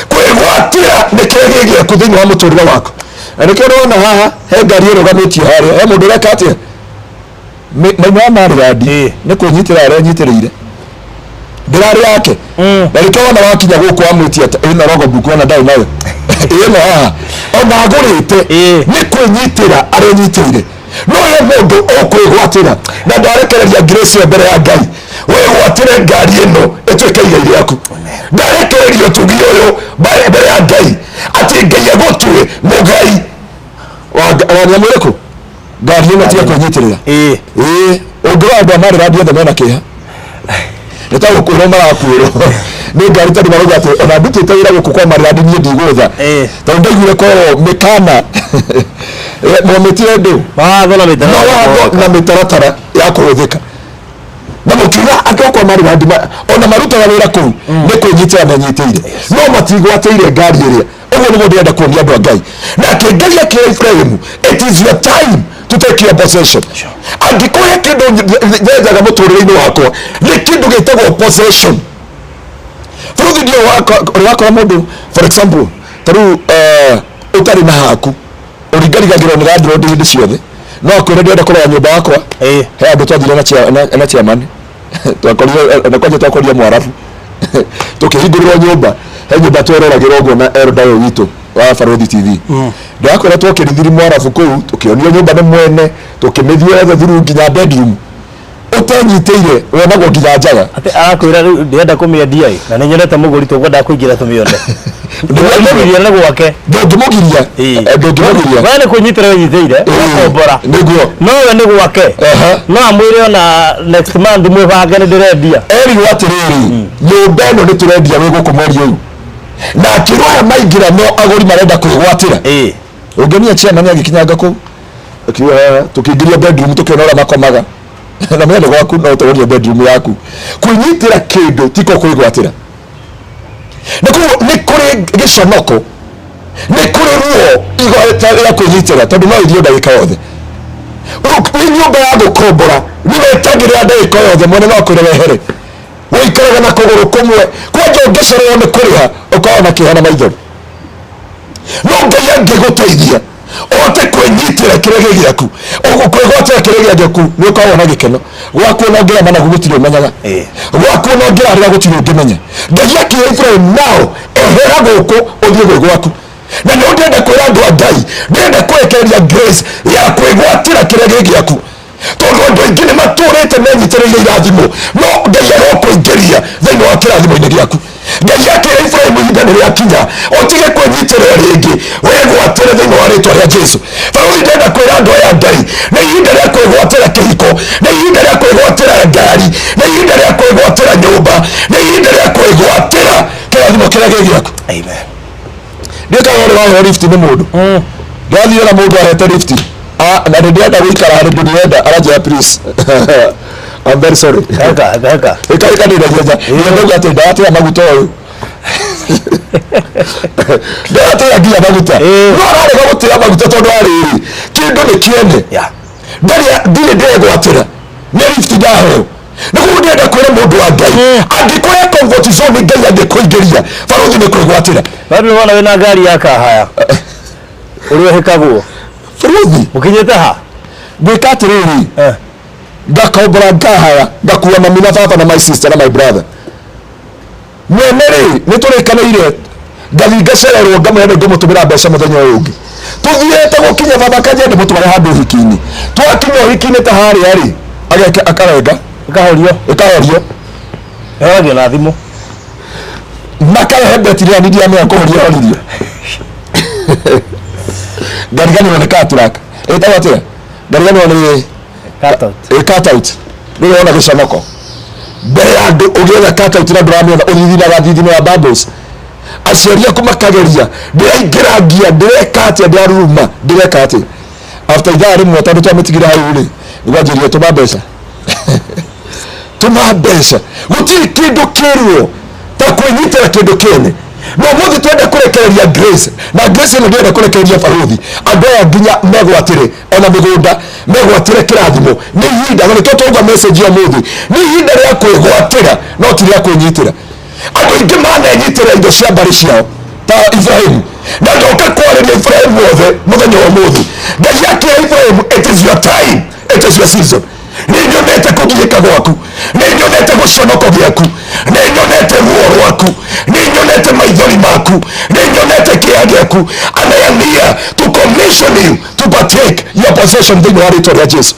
kwĩgwatĩra nĩ kĩrĩa gĩ gĩaku thĩinĩ wa mũtũrĩre waku na nĩkĩo ũrona haha he ngari ĩrũgamĩtio harĩa he mũndũ ũreka atĩa maima wa marĩrandi nĩ kwĩnyitĩra arenyitĩrĩire ndĩrarĩ yake na nĩkĩo wona wakinya gũkũ wamwĩtia ĩno rogobuku ona ndarĩ nayo ĩno haha ona agũrĩte nĩ kwĩnyitĩra arenyitĩire no he mũndũ ũkwĩgwatĩra na ndarekereria grace ĩyo mbere ya ngai wĩgwatĩre ngari ĩno ĩtuĩke igai rĩaku ndarekereria ũtugi ũyũ mbere ya ngai atĩ ngai agũtue mũgai wa nyamũ ĩrĩkũ ngari ĩno tiga kwĩnyitĩrĩra Ĩĩ. ĩĩ ũngĩrora andũ a marĩrandi othe mena kĩeha nĩ ta gũkwĩrwo marakwĩrwo nĩ ngari tondũ marauga atĩ ona ndutĩte wĩra gũkũ kwa marĩrandi niĩ ndigũtha Ĩĩ. tondũ ndaiguire korwo mĩkana mwamĩtire ndũ Mawatho na mĩtaratara. mawatho na mĩtaratara ya kũhũthĩka na mũkiuga Andũ akwa marĩ wandi ona marutaga wĩra kũu nĩ kwĩnyitĩra menyitĩire, no matigwatĩire ngari ĩrĩa. Ũguo nĩguo ndĩrenda kuonia andũ a Ngai. Nake Ngai akĩra Ibrahimu, it is your time to take your possession. Angĩkorwo he kĩndũ nyendaga mũtũrĩre-inĩ wakwa, nĩ kĩndũ gĩtagwo possession. Bũrũri ndio ũrĩ wakora mũndũ, for example, ta rĩu ũtarĩ na haku, ũringarigagĩrwo nĩ landlord hĩndĩ ciothe, no akwĩre ndĩrenda kũrora nyũmba yakwa. He andũ twathire na chairman, twakorire na kwanja twakorire Mwarabu, tukĩhingũrĩrwo nyũmba, he nyũmba tweroragĩra ũguo na elder ũyũ witũ wa Barothi TV. Ndakora twakĩrithiri Mwarabu kũu, tũkĩonio nyũmba nĩ mwene, tũkĩmĩthiĩ yothe through nginya bedroom. Ũtenyitĩire wonagwo nginya njaga. Atĩ arakwĩra rĩu ndĩrenda kũmĩendia ĩ, na nĩ nyonete mũgũri, tũkwendaga kũingĩra tũmĩone. Ndũngĩmũgiria nĩ gwake. Ndũngĩmũgiria. Ndũngĩmũgiria. We nĩ kwĩnyitĩra wĩnyitĩire, ũgakombora. Nĩguo. No we nĩ gwake. No amwĩre ona next month mwĩbange nĩ ndĩrendia. Erirwo atĩrĩrĩ, nyũmba ĩno nĩ tũrendia wĩ gũkũ mweri ũyũ, na akĩrwo aya maingĩra no agũri marenda kwĩgwatĩra. Ũngĩonia chairman agĩkinyanga kũu, akiuga, tũkĩingĩria bedroom, tũkĩona ũrĩa makomaga na mwene gwaku, no ũtũrorie bedroom yaku. Kwĩnyitĩra kĩndũ tiko kwĩgwatĩra, na koguo nĩ kũrĩ gĩconoko, nĩ kũrĩ ruo igweta rĩa kwĩnyitĩra, tondũ no ithio ndagĩka yothe. Nĩ nyũmba ya gũkombora, nĩ wetagĩrĩra ndagĩka yothe mwene no akwĩre wehere. Wĩikaraga na kũgũrũ kũmwe kwanja, ũngĩcererwo nĩ kũrĩha ũkoragwo na kĩeha na maithori. No Ngai angĩgũteithia ũhote kwĩnyitĩra kĩrĩa gĩ gĩaku, kwĩgwatĩra kĩrĩa gĩ gĩaku, nĩ ũkoragwo na gĩkeno gwaku. Ona ũngĩra managu gũtirĩ ũmenyaga gwaku, ona ũngĩrarĩra gũtirĩ ũngĩmenya. Ngai akĩra Ibrahim, nao ehera gũkũ ũthiĩ gwĩ gwaku. Na nĩ ndĩrenda kwĩra andũ a Ngai, ndĩrenda kũrekereria grace ya kwĩgwatĩra kĩrĩa gĩ gĩaku, tondũ andũ aingĩ nĩ matũrĩte menyitĩrĩire irathimo, no Ngai arokũingĩria thĩinĩ wa kĩrathimo-inĩ gĩaku. Ngai akĩra Ibrahimu, ihinda nĩ rĩakinya ũtige kwĩnyitĩrĩra rĩngĩ, wĩgwatĩre thĩinĩ wa rĩtwa rĩa Jesu. Barũthi, ndĩrenda kwĩra andũ aya Ngai, nĩ ihinda rĩa kwĩgwatĩra kĩhiko, nĩ ihinda rĩa kwĩgwatĩra ngari, nĩ ihinda rĩa kwĩgwatĩra nyũmba, nĩ ihinda rĩa kwĩgwatĩra kĩrathimo kĩrĩa gĩ gĩaku. Amen. Ndiĩkaga ũrĩ waheo lift nĩ mũndũ. Ndĩrathiĩ na mũndũ arete lift. Ah, na nĩ ndĩrenda gũikara handũ ndĩrenda, aranjĩra, "Please, I'm very sorry." Heka heka heka. Ĩka ĩka ndĩragia nja. Ndĩrauga atĩ ndaratĩa maguta ũyũ, ndaratĩa nginya maguta. No ararega gũtĩa maguta tondũ arĩrĩ kĩndũ nĩ kĩene. Ndarĩ ndirĩ ndĩregwatĩra, nĩ lift ndaheo. Nĩguo ndĩrenda kwĩra mũndũ wa Ngai, angĩkorwo comfort zone Ngai angĩkũingĩria, barothi, nĩ kwĩgwatĩra. Bado wona wĩna ngari ya kahaya ũrĩa ũhĩkagwo. Barothi. Mũkinyĩte ha? Gwĩka atĩrĩrĩ, ngakombora ngahaya, ngakua mami na baba na my sister na my brother. Mwene rĩ, nĩ tũrĩkanĩire, ngathiĩ ngacererwo, ngamwĩra nĩ ngũmũtũmĩra mbeca mũthenya ũyũ ũngĩ. Tũthiĩte gũkinya, baba kanje ndĩmũtware handũ ũhiki-inĩ. Twakinya ũhiki-inĩ ta harĩa rĩ, ageke akarenga. Ĩkahorio. Ĩkahorio. Ĩhoragio na thimũ. Makarehe betiri ya nidi ya kũhoria horirie, ngariganĩrwo nĩ katuraka ĩtagwo atĩa, ngariganĩrwo nĩ Cut out. Ĩ cut out. Rĩu wona gĩconoko mbere ya andũ ũgĩetha cut out na ndũramĩona, ũthithinaga thithino ya bubbles. Aciari aku makageria, ndĩraingĩra ngia, ndĩreka atĩa, ndĩraruruma, ndĩreka atĩa. After ithaa rĩmwe, tondũ twamĩtigire hau rĩ, nĩgwanjĩria tũma mbeca, tũma mbeca. Gũtirĩ kĩndũ kĩruo ta kwĩnyitĩra kĩndũ kĩene. No mũthĩ twenda kũrekereria grace, na grace ĩno ndĩrenda kũrekereria, barothi, andũ aya nginya megwatĩre ona mĩgũnda, megwatĩre kĩrathimo. Nĩ ihinda, na nĩkĩo twauga message ya mũthĩ nĩ ihinda rĩa kwĩgwatĩra, no ti rĩa kwĩnyitĩra. Andũ aingĩ manenyitĩra indo cia mbarĩ ciao ta Ibrahimu, na ndoka kwarĩria Ibrahimu othe mũthenya wa ũmũthĩ. Ngai akĩra Ibrahimu, it is your time, it is your season. Nĩ nyonete kũgiĩka gwaku, nĩ nyonete gũconoko gĩaku, nĩ nyonete ruo rwaku, nĩ nyonete maithori maku, nĩ nyonete kĩeha gĩaku, and I am here to commission you to partake your possession thĩinĩ wa rĩtwa rĩa Jesu.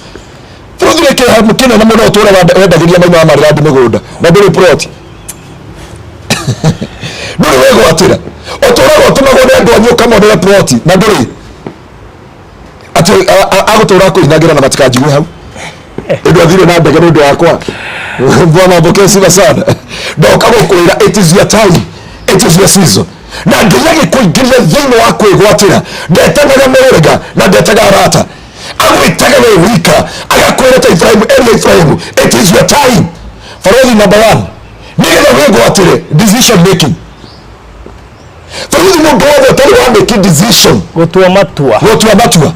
Bũrũri kĩeha kĩnene mũno, ũtũũra wendagĩria maina wa marĩrandi mĩgũnda na ndũrĩ plot, ndũrĩ wĩgwatĩra. Ũtũũraga ũtũmagwo nĩ andũ anyu ũkamonere plot na ndũrĩ atĩ agũtũũra kũinagĩra na matikanjigue hau. Ũndũ athire na ndege nĩ ũndũ wakwa. Bwana apokee sifa sana. Ndoka gũkwĩra, it is your time, it is your season. Na Ngai agĩkũingĩria thĩinĩ wa kwĩgwatĩra, ndetanaga mĩrĩga na ndetaga arata, agwĩtaga we wika, agakwĩra ta Ibrahimu, eria Ibrahimu, it is your time. Barothi number one, nĩgetha wĩgwatĩre decision making. Barothi, mũndũ wothe ũtarĩ wa make decision, gũtua matua, gũtua matua,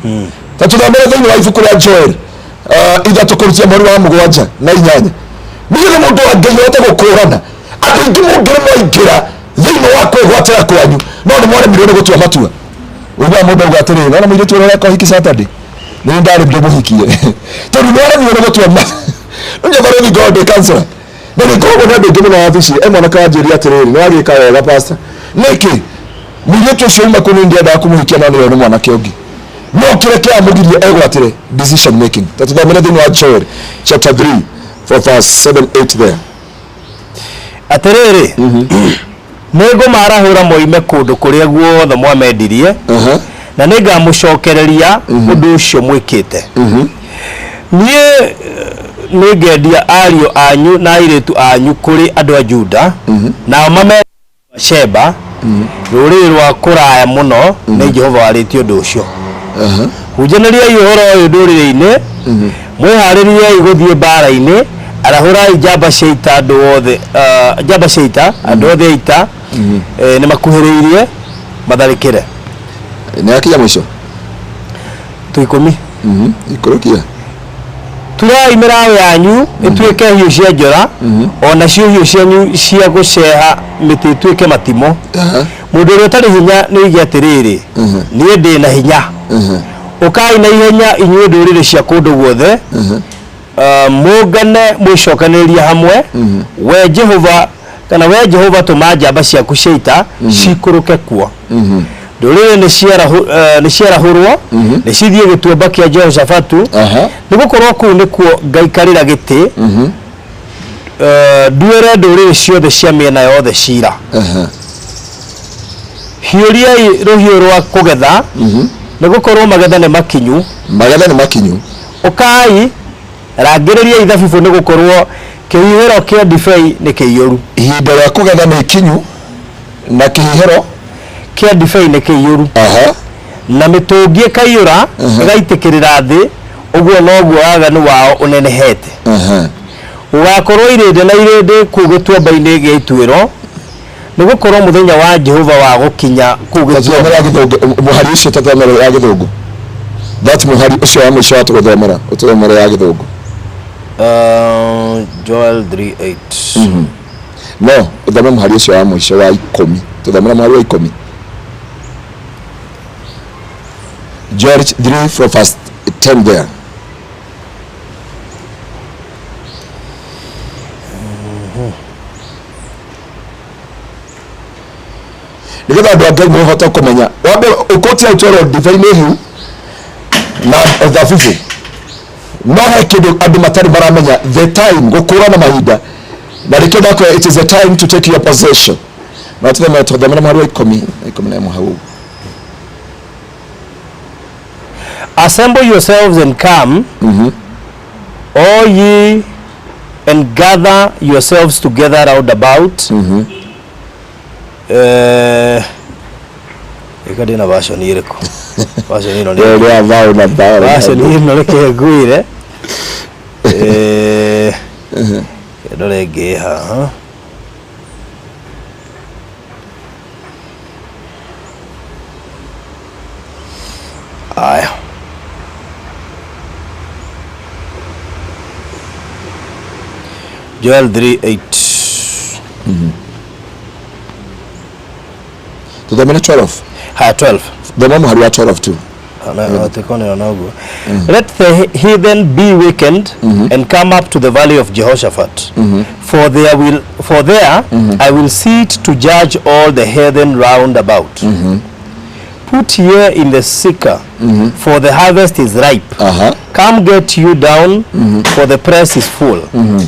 ta tũthomere thĩinĩ wa ibuku rĩa Joel 3 kũrutia mweri wa 7 na 8, nĩgetha mũndũ wa Ngai ahote gũkũrana. Andũ aingĩ mũngĩrĩ mwaingĩra thĩinĩ wa kwĩgwatĩra kwanyu, no nĩ mwaremirwo nĩ gũtua matua. Ũiguaga mũndũ auga atĩrĩrĩ, nona mũirĩtu ũrĩa ũreka ũhiki Saturday, nĩ ndarĩ ndĩmũhikie, tondũ nĩ waremirwo nĩ gũtua. Rĩu barothi, ngorwo ndĩ counselor na nĩ ngoragwo na andũ aingĩ mũno wabici. E mwanake wanjĩria atĩrĩrĩ, nĩ wagĩka wega, pastor, nĩkĩ mũirĩtu ũcio uma kũu, nĩ ndiendaga kũmũhikia, no nĩwe nĩ mwanake ũngĩ, no kĩrĩa kĩramũgiria egwatĩre decision making. Ta tũthomere thĩinĩ wa Joel chapter 3 for verse 7 8 there. Atĩrĩrĩ, nĩngũmarahũra moime kũndũ kũrĩa guothe mwamendirie, na nĩngamũcokereria ũndũ ũcio mwĩkĩte. Niĩ nĩngendia ariũ anyu na airĩtu anyu kũrĩ andũ a Juda, nao mame Sheba, rũrĩrĩ rwa kũraya mũno. Nĩ Jehova warĩtie ũndũ ũcio. Hunjanĩriai ũhoro ũyũ ndũrĩrĩ-inĩ, mwĩharĩriei gũthiĩ mbaara-inĩ, arahũrai njamba cia ita, andũ othe, njamba cia ita, andũ othe a ita nĩ makuhĩrĩirie matharĩkĩre. Nĩ yakinya mũico. Tu 10. Ikũrũkia. Turai mĩraũ yanyu ĩtuĩke hiũ cia njora, o nacio hiũ cianyu cia gũceha mĩtĩ ituĩke matimo. Mũndũ ũrĩa ũtarĩ hinya nĩ oige atĩrĩrĩ, niĩ ndĩ na hinya. Ũkai na ihenya, inyuĩ ndũrĩrĩ cia kũndũ guothe, mũngane mwĩcokanĩrĩrie hamwe. We Jehova, kana we Jehova, tũma njamba ciaku cia ita cikũrũke kuo. Ndũrĩrĩ nĩ ciarahũrwo, nĩ cithiĩ gĩtuamba kĩa Jehoshafatu, nĩ gũkorwo kũu nĩkuo ngaikarĩra gĩtĩ, nduĩre ndũrĩrĩ ciothe cia mĩena yothe cira. Hiũriai rũhiũ rwa kũgetha, nĩ gũkorwo magetha nĩ makinyu. Magetha nĩ makinyu. Ũkai, rangĩrĩriai thabibũ, nĩ gũkorwo kĩhihĩro kĩa ndibei nĩ kĩiyũru. Ihinda rĩa kũgetha nĩ ikinyu na kĩhihĩro kĩa ndibei nĩ kĩiyũru, na mĩtũngi ĩkaiyũra ĩgaitĩkĩrĩra thĩ. Ũguo noguo waganu wao ũnenehete. Gũgakorwo irĩndĩ na irĩndĩ kũu gĩtuamba-inĩ gĩa ituĩro, nĩ gũkorwo mũthenya wa Jehova wa gũkinya kũu Tathomera gĩtuamba. Gĩthũngũ mũhari ũcio, tathomera ya Gĩthũngũ, that mũhari ũcio wa mũico wa tũgũthomera, ũtũthomere ya Gĩthũngũ. Joel 3:8. No ũthome mũhari ũcio wa mũico wa 10. Tũthomera mũhari wa 10, Joel 3 from verse 10 there. Nĩgetha andũ a Ngai mahote kũmenya, wambe ũkũtia ũtwerwo ndibei nĩ hiu na thabibũ, no he kĩndũ andũ matarĩ maramenya, the time, gũkũrana mahinda, na rĩkĩo ndakwĩra it is a time to take your possession. No tũthome, tũthomere mũhari wa 10 na 11 hau. Assemble yourselves and come, all ye, and gather yourselves together round about. Ĩka ndĩna version ĩrĩkũ? Version ĩno nĩ rĩa thayũ na thayũ. Version ĩno reke ngwĩre. Ndore ĩngĩ ĩ haha. Aya. Joel 3:8. Tũthomere 12. Haya, 12. Thoma mũhari wa 12 tu. Noguo. Let the heathen be weakened and come up to the valley of Jehoshaphat. For there I will sit to judge all the heathen round about. Put ye in the sickle, for the harvest is ripe. Come get you down, for the press is full.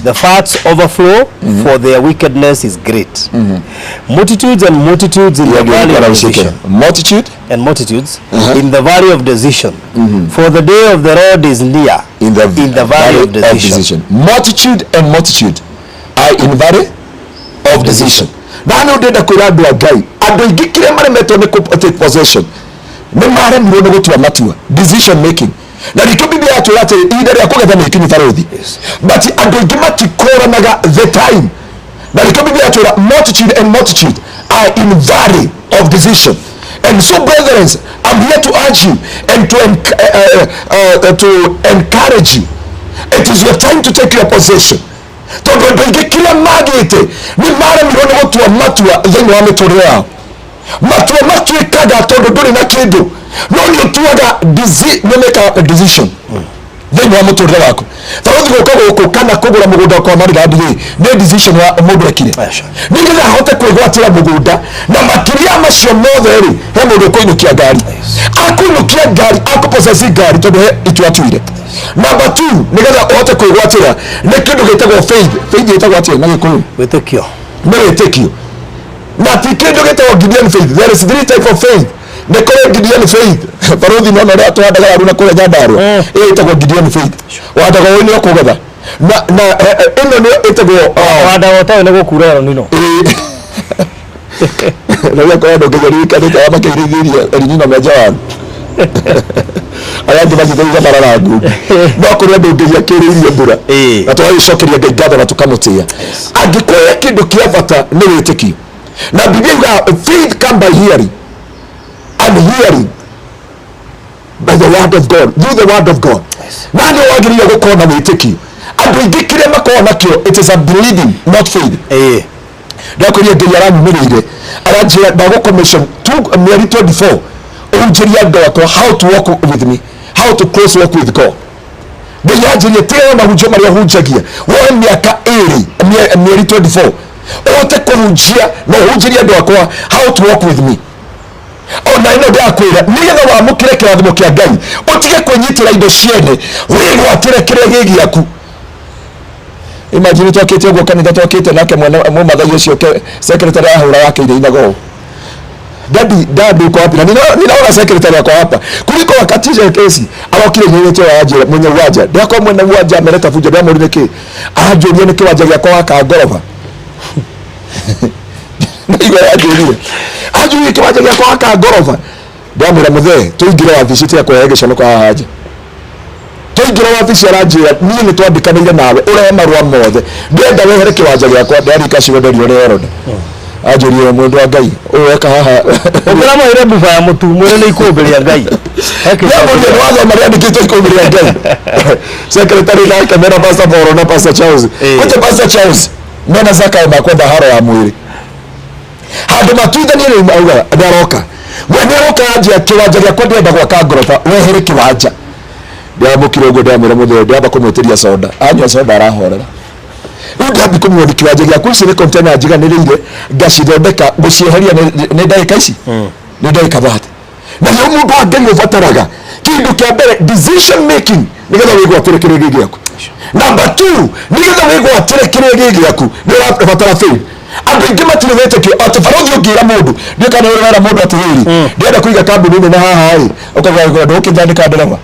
The fats overflow, for their wickedness is great. Multitudes and multitudes in the valley of decision. Multitude And multitudes in the valley of decision. For the day of the Lord is near in the valley of decision. Multitude and multitude are in valley of decision. Na nĩ ndĩrenda kwĩra andũ a Ngai, andũ aingĩ kĩrĩa maremetwo nĩ take possession, nĩ maremirwo nĩ gũtua matua, decision making. Na nĩkĩo Biblia yatwĩra atĩ ihinda rĩa kũgetha nĩ ikinyu, barũthi, but andũ aingĩ matikũranaga the time. Na nĩkĩo Biblia yatwĩra multitude and multitude are in valley of decision. And so, brethren, I'm here to urge you and to encourage you. It is your time to take your position, tondũ andũ aingĩ kĩrĩa magĩte nĩ maremirwo nĩ gũtua matua thĩinĩ wa mĩtũrĩre yao. Matua matuĩkaga tondũ ndũrĩ na kĩndũ, no nĩ ũtuaga nĩ make a decision thĩinĩ wa mũtũrĩre waku. Barũthi, gũka gũkũ kana kũgũra mũgũnda kwa Maryland rĩ, nĩ decision ya mũndũ ekire nĩgetha ahote kwĩgwatĩra mũgũnda. Na makĩria macio mothe rĩ, he mũndũ ũkũinũkia ngari, akũinũkia ngari, akũpossess ngari, tondũ he itua atuire. Number two, nĩgetha ũhote kwĩgwatĩra, nĩ kĩndũ gĩtagwo faith. Faith ĩtagwo atĩa na Gĩkũyũ? Wĩtĩkio. Nĩ wĩtĩkio, na ti kĩndũ gĩtagwo Gideon faith. There is three type of faith. Nĩ kũrĩ Gideon faith. Barũthi, nona ũrĩa tũhandaga waru na kũrĩa Nyandarua, ĩyo ĩtagwo Gideon faith. Wandaga ũyũ nĩ ũkũgetha na ĩno nĩyo ĩtagwo Wandaga ũtarĩ nĩ gũkura El Nino. Na rĩrĩa korwo ndũngĩgeririkanĩte arĩa makĩirithĩria El Nino menja waru, arĩa angĩ manyitĩrĩire mararangu, no kũrĩ andũ Ngai akĩrĩirie mbura. Na tũgagĩcokeria Ngai ngatho na tũkamũtĩĩa. Angĩkorwo kĩndũ kĩa bata nĩ wĩtĩkio, na Biblia yugaga faith come by hearing, and hearing by the word of God, through the word of God. Na nĩ wagĩrĩire gũkorwo na wĩtĩkio. Andũ aingĩ kĩrĩa makoragwo nakĩo, it is a believing, not faith. Ndakwĩria, Ngai aranyumĩrĩire, aranjĩra ndagũ-commission mĩeri 24 ũhunjĩrie andũ akwa how to walk with me, how to close walk with God. Ngai anjĩrie, tigana mahunjio marĩa ũhunjagia, woe mĩaka 2, mĩeri 24, ũhote kũhunjia na ũhunjĩrie andũ akwa how to walk with me. Ona ĩno ndakwĩra, nĩgetha wamũkĩre kĩrathimo kĩa Ngai, ũtige kwĩnyitĩra indo ciene, wĩgwatĩre kĩrĩa gĩ gĩaku. Imagine twakĩte ũguo kanitha twakĩte nake mwene mũmathai ũcio secretary ahũra wake inainaga ũũ, "Daddy, dad, uko wapi?" Na ninaona secretary ako hapa kuliko wakatisha kesi. Arokire nyinyi wanjira mwenye uwanja, ndakwa mwene uwanja ameleta fujo. Ndamũrire kĩ, anjũria nĩ kĩwanja gĩakwa waka ngoroba. Ndaigua anjũrire, anjũrire kĩwanja gĩakwa waka ngoroba. Ndamwĩra, "Mũthee, tũingĩre wabici, tiga kũrehe gĩconoko haha nja." Twaingĩra wabici, aranjĩra, "Niĩ nĩ twandĩkanĩire nawe ũrehe marũa mothe, ndĩrenda wehere kĩwanja gĩakwa." Ndarika ciugo nderio ũrĩa aronda anjũrire, "Mũndũ wa Ngai, ũyũ weka haha?" Ũkĩramũheire mbuba ya mũtu, mwĩre nĩ ikũmbĩ rĩa Ngai. He kĩndũ. Ndamũria, nĩ wathoma rĩandĩkĩtwo ikũmbĩ rĩa Ngai? Secretary nake mena Pastor Boro na Pastor Charles. Kũte Pastor Charles mena Zakayo makwenda haro ya mwĩrĩ handũ matuithanie. Rĩu auga nĩ aroka, we nĩ aroka, anjia kĩwanja gĩakwa, ndĩrenda gwaka ngoroba, wehere kĩwanja. Ndĩramũkire ũguo, ndĩramwĩra, "Mũthee," ndĩramba kũmwĩtĩria soda, anyua soda arahorera. Rĩu ndambi kũmuoni kĩwanja gĩaku, ici nĩ container njiganĩrĩire, ngacithondeka, gũcieheria nĩ ndagĩka ici, nĩ ndagĩka 30. Na rĩo mũndũ wa Ngai ũbataraga kĩndũ kĩa mbere, decision making, nĩgetha wĩgwatĩre kĩrĩa gĩ gĩaku. Number two, nĩgetha wĩgwatĩre kĩrĩa gĩ gĩaku, nĩ ũrabatara faith. Andũ aingĩ matirĩ wĩtĩkio atĩ, barũthi, ũngĩra mũndũ, ndiũ kana ũrera mũndũ atĩrĩrĩ, "Ndĩrenda kũiga kambuni nene haha ĩ," ũkauga ndũkĩnyandĩka ndereba.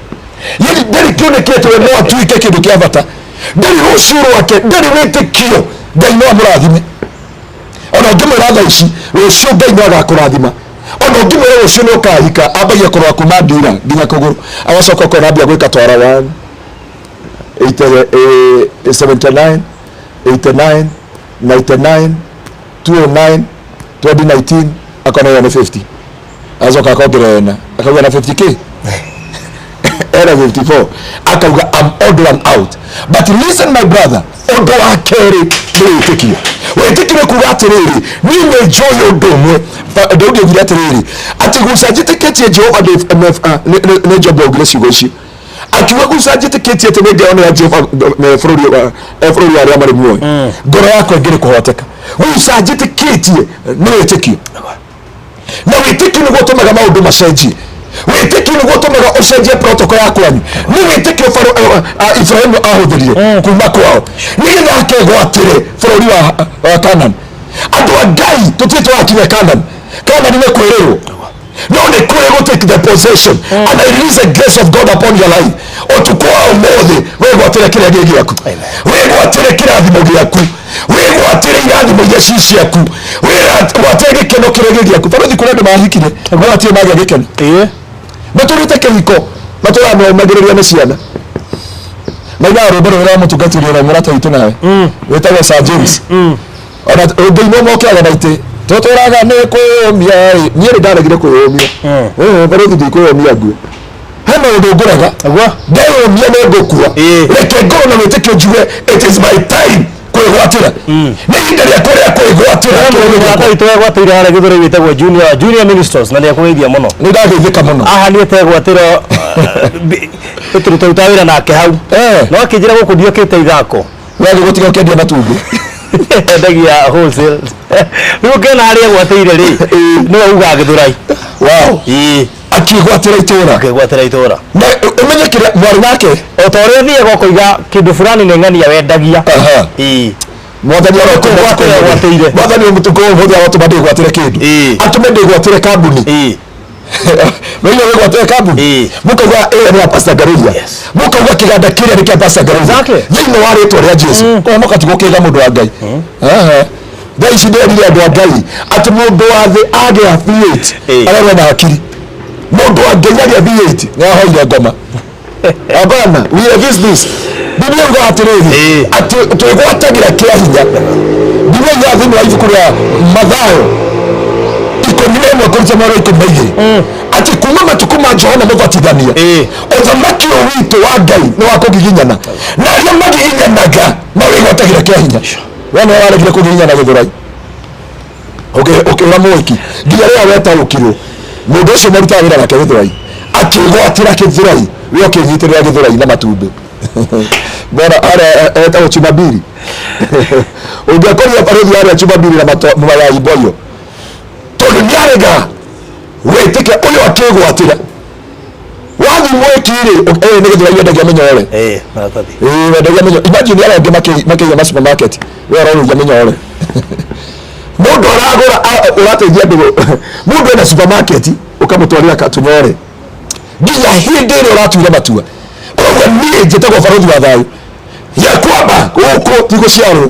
Yani ndarĩ kĩoneki atĩ we no atuĩke kĩndũ kĩa bata, ndarĩ rũciũ rwake, ndarĩ wĩtĩkio Ngai no amũrathime. Ona ũngĩmwĩra thaa ici rũciũ Ngai no agakũrathima, ona ũngĩmwĩra rũciũ nĩ ũkahika, ambagia kũrora kuma ndira nginya kũgũrũ, agacoka ũkona ambia gwĩka twara 1 80, 79, 89, 99, 209, 2019, akona ĩyo nĩ 50, agacoka akongerera ĩna, akauga na 50 k era 54, akauga, "I'm odd one out." But listen, my brother, ũndũ wa kerĩ nĩ wĩtĩkio. Wĩtĩkio nĩ kuga atĩrĩrĩ, niĩ nĩ njũĩ ũndũ ũmwe. Daudi augire atĩrĩrĩ, atĩ guca njĩtĩkĩtie Jehova nĩ Job augire ciugo icio, akiuga, "Guca njĩtĩkĩtie atĩ nĩ ngeyonera Jehova bũrũri wa arĩa marĩ muoyo, ngoro yakwa ĩngĩrĩ kũhoteka." Guca njĩtĩkĩtie nĩ wĩtĩkio, na wĩtĩkio nĩguo ũtũmaga maũndũ macenjie. Wĩtĩkio nĩguo ũtũmaga ũcenjie protocol ya kwanyu. Nĩ wĩtĩkio Ibrahimu ahũthĩrire kuma kwao nĩgetha akegwatĩre bũrũri wa Canaan. Andũ a Ngai, tũtirĩ tũrakinya Canaan. Canaan nĩ kwĩrĩrwo, no nĩ kũrĩ gũ take the possession. And I release the grace of God upon your life ũtukũ wa ũmũthĩ, wĩgwatĩre kĩrĩa gĩ gĩaku, wĩgwatĩre kĩrathimo gĩaku, wĩgwatĩre irathimo iria ci ciaku, wĩgwatĩre gĩkeno kĩrĩa gĩ gĩaku. Barũthi, kũrĩ andũ mahikire no matirĩ magĩa gĩkeno. Matũrĩte kĩhiko. Matũraga maumagĩrĩria nĩ ciana. Mainaga rwĩmbo rũrĩa rwa mũtungatĩri ũrĩa mũrata witũ nawe wĩtagwo Sir James. Ona ũngĩinwo mokĩraga na itĩ tũtũraga nĩ kwĩyũmia ĩ. Niĩ nĩ ndaregire kwĩyũmia. Barũthi ndikwĩyũmia ngue. He maũndũ ngũrega. Nĩguo. Ndeyũmia nĩ ngũkua. Reke ngorwo na wĩtĩkio njuge it is my time kwĩgwatĩra. Nĩ ihinda rĩakwa rĩa kwĩgwatĩra kĩrĩa gĩakwa. Mũrata witũ egwatĩire harĩa Gĩthũrai wĩtagwo Junior Ministers na nĩ ekũgeithia mũno. Nĩ ndageithĩka mũno. Haha nĩ etegwatĩra tũrutaruta wĩra nake hau. No akĩnjĩra gũkũ ndiokĩte ithako. Wathiĩ gũtiga ũkĩendia matumbĩ. Endagia wholesale. Rĩu ũkĩona harĩa egwatĩire rĩ, nĩwe ugaga Gĩthũrai. Wow. Akĩgwatĩra itũra. Akĩgwatĩra itũra. Na ũmenye kĩrĩa mwarĩ wake. O ta ũrĩa ũthiaga ũkoiga kĩndũ fulani nĩ ng'ania wendagia. Mwathani Kũgwatĩra gwatĩire. Mwathani mũtukũ ũmũthĩ arotũma ndĩgwatĩre kĩndũ. Atũme ndĩgwatĩre kambuni. Wewe wĩgwatĩre kambuni. Mũkauga ĩyo nĩ ya Pastor Ngaruiya. Mũkauga kĩganda kĩrĩa nĩ kĩa Pastor Ngaruiya. Thĩinĩ wa rĩtwa rĩa Jesu. Koguo mũkatigwo kĩga mũndũ wa Ngai. Thaa ici ndĩrerire andũ a Ngai atĩ mũndũ wa thĩ agĩa V8 ararĩa na hakiri. Mũndũ wa Ngai agĩa V8 nĩ ahoire ngoma. Hapana, we resist this. Biblia yugaga atĩrĩrĩ atĩ twĩgwatagĩra kĩa hinya. Biblia yugaga thĩinĩ wa ibuku rĩa Mathayo 11 kũruta mweri 12 atĩ kuma matukũ ma Johana Mũbatithania ũthamaki ũyũ witũ wa Ngai nĩ wa kũgiginyana na arĩa magiginyanaga mawĩgwatagĩra kĩa hinya. We nĩwe waregire kũgiginyana Gĩthũrai ũkĩũra mwĩki nginya rĩrĩa wetaũkirwo mũndũ ũcio marutaga wĩra nake Gĩthũrai akĩgwatĩra Gĩthũrai we ũkĩnyitĩrĩra Gĩthũrai na matumbĩ. Bora arĩa etagwo Chumabiri. Ũngĩakorire barũthi arĩa Chumabiri na mayai mboyo tondũ nĩarega wĩtĩke ũyũ akĩgwatĩra wathi mwĩki rĩ nĩ Gĩthũrai wendagia mĩnyore. Maratathi. Wendagia mĩnyore. Imagine arĩa angĩ makĩiga ma supermarket we ũraruga mĩnyore. Mũndũ aragũra ũrateithia andũ mũndũ ena supermarket ũkamũtwarĩra katũnyore nginya hĩndĩ ĩrĩa ũratuire matua. Koguo niĩ njĩtagwo barũthi wa thayũ ya kwamba gũkũ ti gũciarwo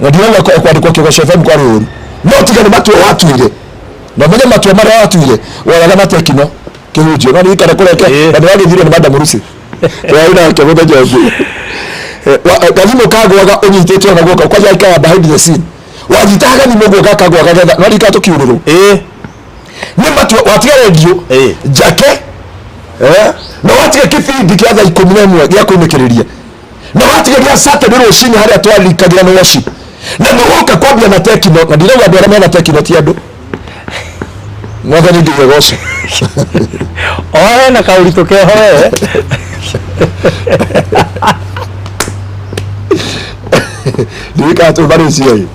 na ndirauga kwandĩkwo Kĩgoco FM kwarĩ ũru no tiga nĩ matua watuire na ũmenye matua marĩa watuire woyaga na Tekino kĩhunjio no ririkana kũreke na ndĩragĩthire nĩ Madam Lucy twarĩ nake mũthenya ũngĩ. Gathimũ kagwaga ũnyitĩte ona guoko kwanja aikara behind the scene wanyitaga gathimũ guoko gakagwaga getha no ririkana tũkiurĩrwo. Nĩ matua watiga redio njake na watiga kĩbindi kĩa thaa 11 gĩa kũinĩkĩrĩria na watiga gĩa Saturday rũcinĩ harĩa twarikagĩra nĩ worship na nĩ woka kwambia na Tekino na ndirauga andũ arĩa mena Tekino ti andũ. Mwathani ndigegocwo. Oe na kaũritũ keho we. Ndirikana tũ Malaysia ĩ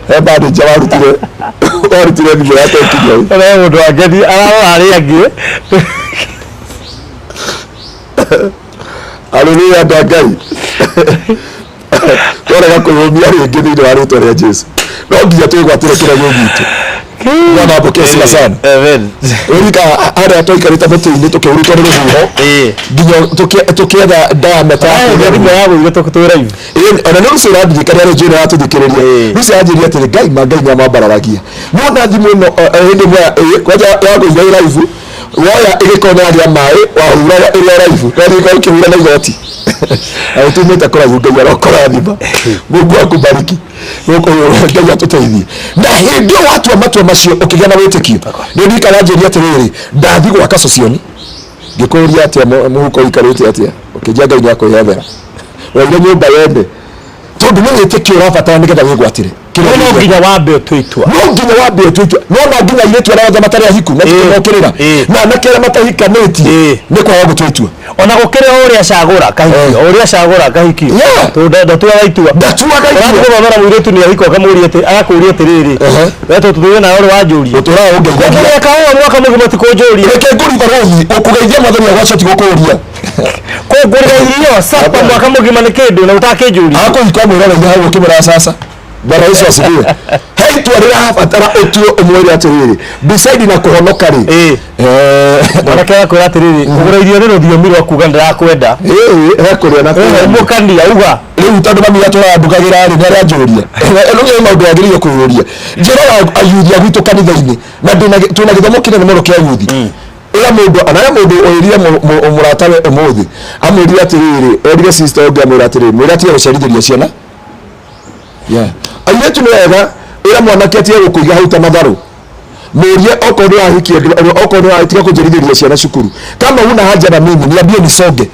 he manager warutire thimũ ya Tekino ĩ. Ũrĩa mũndũ wa Ngeni ararora arĩa angĩ. Haleluya andũ a Ngai. Twarega kwĩyũmia rĩngĩ thĩinĩ wa rĩtwa rĩa Jesu. No nginya twĩgwatĩre kĩrĩa gĩ gwitũ. Bwana apokee sifa sana. Amen. Ũrika harĩa twaikarĩte mũtĩ-inĩ tũkĩhurutwo nĩ rũhuho nginya tũkĩetha diameter ya Aya, thimũ ya gũire tũkĩtwĩra ivi. Ona nĩ Lucy ũrandirikania rĩ njũĩ nĩratũthikĩrĩria. Lucy anjĩrire atĩrĩ Ngai ma Ngai nĩamwambararagia. Nĩwona thimũ ĩno hĩndĩ ĩmwe kwanja yagũire ĩ live woya ĩgĩkorwo nĩ yagĩa maĩ wahuraga ĩrĩ o live no rĩngĩ ũkĩhura na igoti. Na ũtumĩte kũraihu Ngai arokũrathima. Mungu akubariki. Ngai atũteithie. Na hĩndĩ ĩyo watua matua macio ũkĩgĩa na wĩtĩkio. Nĩ ndirikana anjĩrire atĩrĩrĩ ndathi gwaka Sosioni ngĩkũria atĩa mũhuko ũikarĩte atĩa ũkĩnjia Ngai nĩakwĩyethera. Waire nyũmba yene tondũ nĩ wĩtĩkio ũrabatara nĩgetha wĩgwatĩre. No nginya wambe ũtue itua. No nginya wambe ũtue itua. No na nginya airĩtu arĩa othe matarĩ ahiku matikũmokĩrĩra. Na anake arĩa matahikanĩtie nĩ kwaga gũtua itua. Ona gũkĩrĩ o ũrĩa acagũra kahikio, o ũrĩa acagũra kahikio. Tondũ ndatuaga itua. Ndatuaga itua. Ũrathiĩ gũthomera mũirĩtu nĩ ahiko akamũria atĩ agakũria atĩrĩrĩ. We tũtũire nawe ũrĩ wanjũria. Ũtũraga ũngeithagia. Ũkũrĩa kahũa mwaka mũgima ti kũnjũria. Reke ngũri barũthi ũkũgeithia mwathani agwacio ti gũkũria. Kũngũrĩra irio sapa mwaka mũgima nĩ kĩndũ na ũtakĩnjũria. Akũhika mwĩroreire hau ũkĩmwĩra sasa. Bwana Yesu asifiwe. He itua rĩrabatara ũtue ũmwĩre atĩrĩrĩ beside na kũhonoka rĩ. Mwanake agakwĩra atĩrĩrĩ kũgũra irio nĩ rũthiomi rwa kuga ndĩrakwenda. He kũrĩa na kũrĩa. Mũkania uga. Rĩu tondũ mami atũraga ndugagĩra rĩ nĩ aranjũria. Rĩu nĩ maũndũ wagĩrĩire kwĩyũria. Njĩra ayuthi a gwitũ kanitha-inĩ na twĩna gĩthomo kĩnene mũno kĩa ayuthi. Ĩra mũndũ ona he mũndũ ũrire mũratawe ũmũthĩ amwĩrire atĩrĩrĩ, erire sister ũngĩ amwĩra atĩrĩrĩ, mwĩre atige gũcerithĩria ciana. Yeah. Airĩtu nĩ wega ĩra mwanake atige gũkũiga hau ta matharũ, mũrie okorwo nĩ wahikia, okorwo nĩ watiga kũnjerithĩria ciana cukuru. Kama huna haja na mimi, niambie nisonge,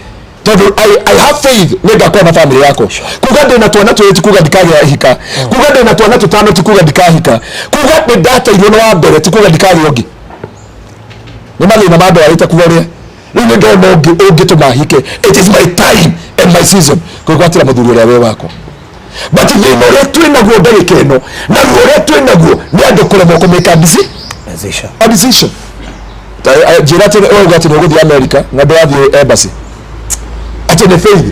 tondũ I have faith nĩ ngakorwo na family yakwa. Kuga ndĩna twana twĩrĩ ti kuga ndikagĩa ihika, kuga ndĩna twana tũtano ti kuga ndikahika, kuga nĩ ndateirwo nĩ wa mbere ti kuga ndikagĩa ũngĩ. Nĩ mathĩna ma ndwarĩte kuga ũrĩa rĩu nĩ ndona ũngĩ ũngĩtũma hike. It is my time and my season kwĩgwatĩra mũthuri ũrĩa wĩ wakwa. But thĩna ũrĩa twĩ naguo ndagĩka ĩno na ruo ũrĩa twĩ naguo nĩ andũ kũremwo kũmĩka a decision. Njĩra atĩ ũrauga atĩ nĩ ũgũthiĩ America na ndũrathiĩ embassy atĩ nĩ faith.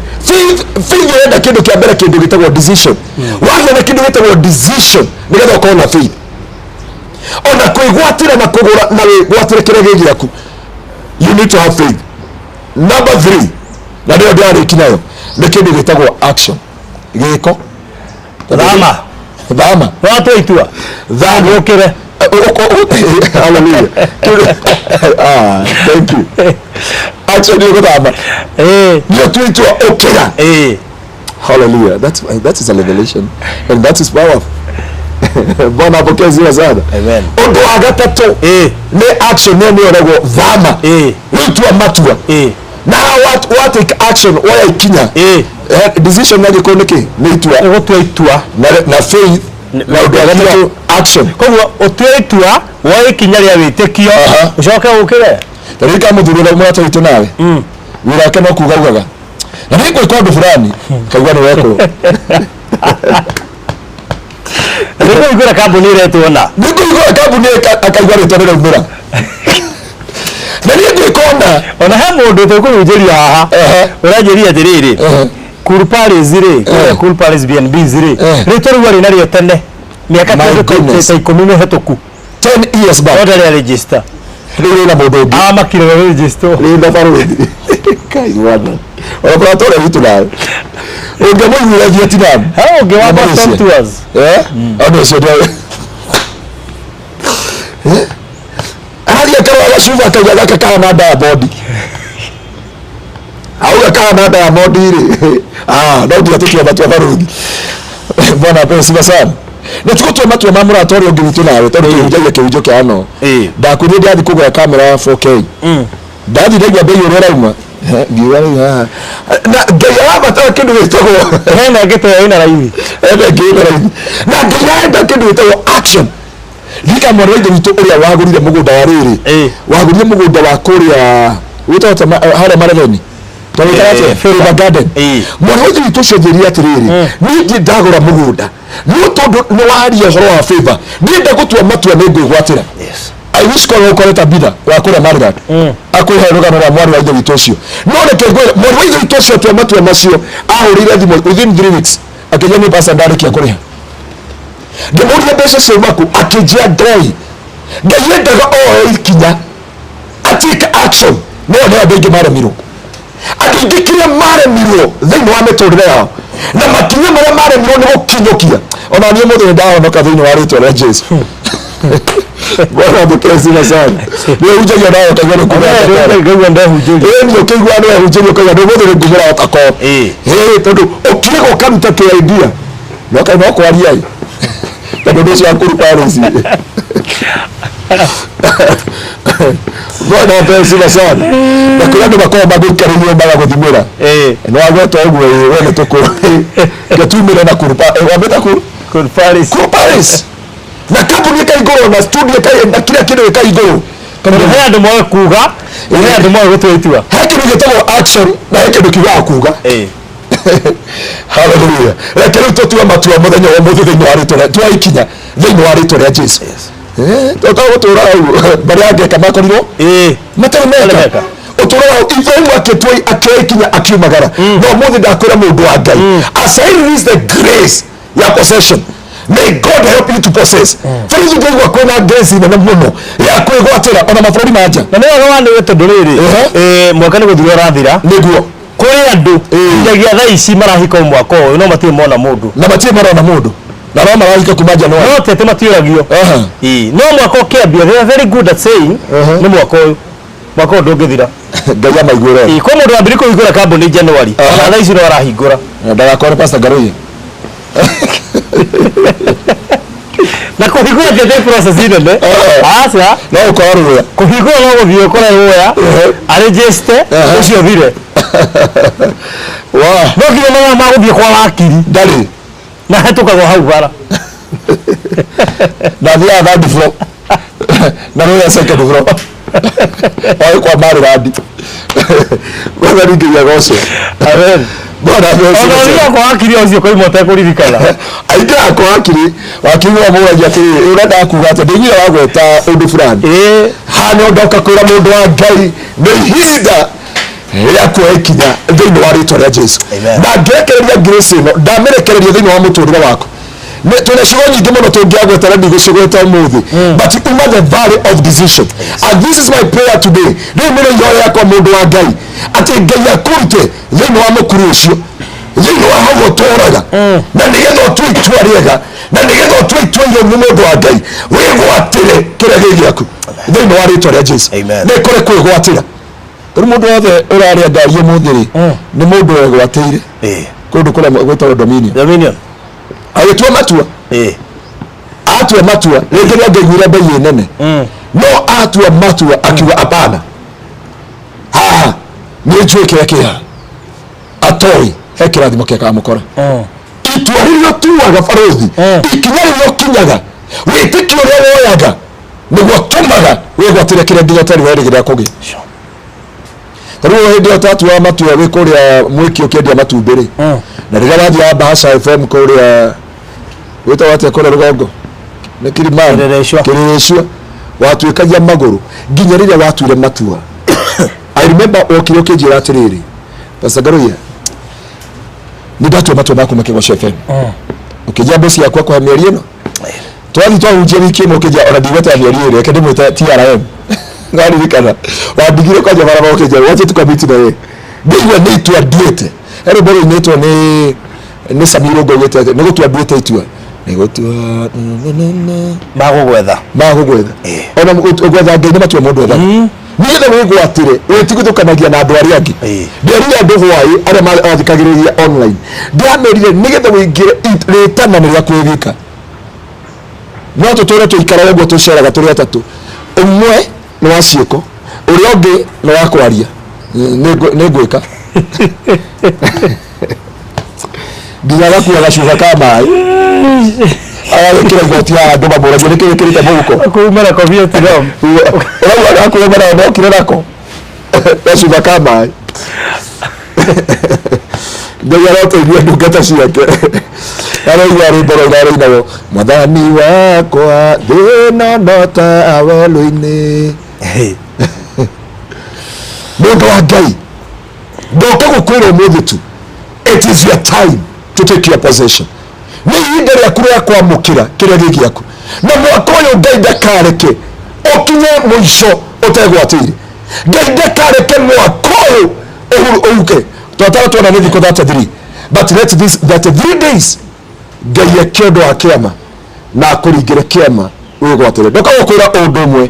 Faith ĩrenda kĩndũ kĩa mbere, kĩndũ gĩtagwo decision. Wagĩa na kĩndũ gĩtagwo decision nĩgetha ũkorwo na faith ona kwĩgwatĩra na kũgũra na wĩgwatĩre kĩrĩa gĩ gĩaku, you need to have faith. Number 3, na nĩyo ndĩrarĩki nayo, nĩ kĩndũ gĩtagwo action, gĩko. Thama. Thama. Watua itua. Thama. Ũkĩre. Hallelujah. Ah, thank you. Action nĩ ũgũthama. Nĩ ũtua itua, ũkĩra. Hallelujah. That is a revelation and that is powerful. Bwana apokee sifa sana. Amen. Ũndũ wa gatatũ nĩ action, nĩ ũragwo thama. Rĩu tua matua. Na what take action, woya ikinya. Decision na gĩkũyũ nĩ kĩ? Nĩ itua. Nĩ gũtua itua. Na faith na ũndũ wa gatatũ action. Koguo ũtue itua, woe ikinya rĩa wĩtĩkio, ũcoke ũkĩre. Ta rĩu ka mũthuri ũrĩa mũrata witũ nawe wĩra wake no kuga ugaga na nĩ ngwĩka ũndũ fulani, kaigua nĩ wekwo. Nĩ kũhingũra kambuni ĩretwo na nĩ kũhingũra kambuni akaigua rĩtwa rĩraumĩra na nĩ ngwĩka ona. Ona he mũndũ tũkũhunjĩria haha ũranjĩria atĩrĩrĩ, Cool Palace rĩ, Cool Palace B&Bs rĩ, rĩtwa rĩu arĩ narĩo tene mĩaka My goodness. ta 10 mĩhetũku. 10 years back. No ndarĩ register. Rĩu rĩna mũndũ ũngĩ. Amakire we register. Rĩna barũthi. Kai bwana. Ona mũrata ũrĩa witũ nawe ũngĩmũiguĩra Vietnam. He ũngĩ wa Boston Tours. Andũ acio ndio arathiĩ akarora gacuba akauga gaka kahana diamond, auga kahana diamond rĩ, ah, no nginya tũtue matua barũthi. Bwana apewe sifa sana. Nĩ tũgũtua matua ma mũrata ũrĩa ũngĩ witũ nawe, tondũ tũhunjagia kĩhunjo kĩa ano. Ndakwĩrire ndĩrathiĩ kũgũra kamera ya 4K, ndathi ndaigua mbei ũrĩa ũrauma, ngiuga rĩu haha na Ngai arabatara kĩndũ gĩtagwo hena ĩngĩ ta ĩna raithi, hena ĩngĩ ĩna raithi, na Ngai arenda kĩndũ gĩtagwo action. Rika mwana wa ithe witũ ũrĩa wagũrire mũgũnda wa rĩrĩ, wagũrire mũgũnda wa kũrĩa wĩtagwo ta harĩa Mareveni, Favor Garden, mwana wa ithe witũ ũcio njĩrire atĩrĩrĩ, niĩ ndiĩ ndagũra mũgũnda no tondũ nĩ waria ũhoro wa favor, niĩ gũtua matua nĩ ngwĩgwatĩra. I wish korwo ũkorete Tabitha wa kũrĩa Marigat akũhe rũgano rwa mwarĩ wa ithe witũ ũcio, no reke ngwĩre, mwarĩ wa ithe witũ ũcio atua matua macio, ahũrĩire thimũ within 3 weeks akĩnjĩra nĩ pasta ndarĩkia kũrĩha. Ngĩmũria mbeca ciauma kũ, akĩnjĩra Ngai. Ngai endaga oe ikinya, atake action. No nĩ andũ aingĩ maremirwo, andũ aingĩ kĩrĩa maremirwo thĩinĩ wa mĩtũrĩre yao na makinya marĩa maremirwo nĩ gũkinyũkia. Ona niĩ mũthĩ nĩ ndahonoka thĩinĩ wa rĩtwa rĩa Jesu. Bwana apokee sifa sana. Nĩ hunjagia nawe ũkaigua nĩ kumĩra takoro. Ngaigua ndehunjĩria. Ĩĩ, ũkĩigua nĩ wehunjĩria ũkaigua nĩ mũthĩ nĩ ngumĩra takoro. Ĩĩ, tondũ ũkĩrega ũkaruta kĩ idea no kaĩ no kwaria ĩ, tondũ ũndũ ũcio wa kũruta rĩci. Bwana apewe sifa sana. Na kũrĩ andũ makoragwo magũikarĩire magagũthimĩra. Nĩ wagweta ũguo, ĩ, we nĩ tũkũ ngetumĩre na kũruta wambĩta kũ Cool Palace. Cool Palace na kambuni ĩkaingũrwo na studio na kila kĩndũ gĩkaingũrwo. He andũ moe kuga, he andũ moe gũtua itua. He kĩndũ gĩtagwo action na he kĩndũ kiugaga kuga. Hallelujah. Reke rĩu tũtue matua mũthenya wa ũmũthĩ thĩinĩ wa rĩtwa rĩa tua ikinya thĩinĩ wa rĩtwa rĩa Jesu. Tũtaga gũtũra hau marĩa angĩka makorirwo matarĩ meka ũtũro wao. Ibrahimu akĩtua akĩoya ikinya akiumagara, no ũmũthĩ ndakwĩra mũndũ wa Ngai, as I release the grace ya possession, may God help you to possess. Bũrũri ndaigua kwĩna grace nene mũno ya kwĩgwatĩra ona mabũrũri ma nja. Na nĩ wega wanĩwe tondũ rĩrĩ, mwaka nĩ gũthira ũrathira. Nĩguo. Kũrĩ andũ nginyagia thaa ici marahika o mwaka ũyũ no matirĩ mona mũndũ. Na matirĩ marona mũndũ na no marahika kuma January. No ti atĩ matiũragio. No mwaka ũkĩambia, they are very good at saying nĩ mwaka ũyũ. Mwaka ũyũ ndũngĩthira. Ngai amaiguĩre. Ĩ, kwĩ mũndũ wambire kũhingũra kambuni January Aha. na thaa ici no arahingũra. Ndagakore Pastor Ngaruiya. Na kũhingũra ti atĩ process nene. Aca. No ũkora rũrĩa. Kũhingũra no gũthiĩ ũkore rũya arĩnjĩcite ũcio ũthire. Wa. No nginya mathaa ma gũthiĩ kwa wakiri Ndarĩ. na hetũkagwo hau bara. Na thiaga third floor. Na rũrĩa second floor. Oĩ kwa Maryland. Mwathani Ngai agocwo. Amen. Bwana agocwo. Ona ũthiaga kwa wakiri ũcio koima ũtekũririkana. Aingĩraga kwa wakiri, wakiri wamũragia atĩrĩrĩ, ũrenda kuga atĩa? Ndĩiguire wagweta ũndũ fulani. Ĩĩ. Haha ndoka kwĩra mũndũ wa Ngai nĩ ihinda rĩa kuoya ikinya thĩinĩ wa rĩtwa rĩa Jesu. Amen. Na ngĩrekereria grace ĩno, ndamĩrekereria thĩinĩ wa mũtũrĩre waku. Twĩna ciugo nyingĩ mũno tũngĩagweta na ndigũcigweta ũmũthĩ, but uma the valley of decision. And this is my prayer today. Rĩu nĩrĩo ihoya rĩakwa mũndũ wa Ngai, atĩ Ngai akũrute thĩinĩ wa mũkuru ũcio, thĩinĩ wa hau ũtũraga, na nĩgetha ũtue itua rĩega, na nĩgetha ũtue itua irũmu mũndũ wa Ngai, wĩgwatĩre kĩrĩa gĩ gĩaku thĩinĩ wa rĩtwa rĩa Jesu. Amen. Nĩ kũrĩ kwĩgwatĩra. Rĩu mũndũ wothe ũrarĩa ngari ũmũthĩ rĩ, nĩ mũndũ wegwatĩire Ĩĩ. kũndũ kũrĩa gwĩtagwo Dominion. Dominion. Agĩtua matua, Ĩĩ. atua matua, rĩngĩ nĩ angĩaiguire bei ĩ nene, no atua matua akiuga hapana, haha nĩ njũĩ kĩrĩa kĩ haha, atoĩ he kĩrathimo kĩakamũkora. Itua rĩrĩa ũtuaga barũthi, ikinya rĩrĩa ũkinyaga, wĩtĩkio ũrĩa woyaga nĩguo ũtũmaga wĩgwatĩre kĩrĩa nginya ũtarĩ werĩgĩrĩra kũgĩa. Rĩu hĩndĩ ĩyo tatuaga matua wĩ kũrĩa mwĩki ũkĩendia matumbĩ rĩ, na rĩrĩa wathiaga Bahasha FM kũrĩa wĩtagwo atĩa kũrĩa rũgongo nĩ Kilimani, Kĩrĩrĩcua. Kĩrĩrĩcua, watuĩkagia magũrũ nginya rĩrĩa watuire matua. I remember wokire ũkĩnjĩra atĩrĩrĩ, Pastor Ngaruiya, nĩ ndatua matua ma kuma Kĩgoco FM. Ũkĩnjia mbosi yakwa kũhe mĩeri ĩno, twathi twahunjia wiki ĩmwe, ũkĩnjia ona ndigweta mĩeri ĩrĩ, reke ndĩmwĩte TRM. Nĩwaririkana wandigire kwanja barabara ũkĩnjia wache tukamiti na wewe, ndĩigua nĩ itua nduĩte. He rwĩmbo rũinĩtwo nĩ Samiru ngaugĩte atĩ nĩ gũtua nduĩte itua, nĩ gũtua Magũgwetha. magũgwetha. Ona gwetha Ngai nĩ matua mũndũ ethaga, nĩgetha wĩgwatĩre wĩtigithũkanagia na andũ arĩa angĩ. Ndĩerire andũ hwaĩ arĩa mathikagĩrĩria online, ndĩramerire nĩgetha wĩingĩre rĩtana nĩ rĩa kwĩwika. No tũtũre tũikaraga ũguo tũceraga tũrĩ atatũ, ũmwe nĩ wa ciĩko, ũrĩa ũngĩ nĩ wa kwaria, nĩ ngwĩka nginya agakua gacuba ka maĩ agagĩkĩra igoti haha andũ mamũragia nĩkĩ wĩkĩrĩte mũhuko. Kuma nako Vietnam. Ũrauga gakuo mara nokire nako gacuba ka maĩ. Ngai aroteithia ndungata ciake. Aroiga rwĩmbo rũu rũinagwo, mwathani wakwa thĩna no ta werũ-inĩ. Mũndũ wa Ngai, ndoka gũkwĩra ũmũthĩ tu, it is your time to take your possession. Nĩ ihinda rĩaku rĩa kwamũkĩra kĩrĩa gĩ gĩaku, na mwaka ũyũ Ngai ndakareke ũkinye mũico ũtegwatĩire. Ngai ndakareke mwaka ũyũ ũhuke. Twatara tuona nĩ thikũ 33, but let this 33 days Ngai eke ũndũ wa kĩama na akũringĩre kĩama wĩgwatĩre. Ndoka gũkwĩra ũndũ ũmwe,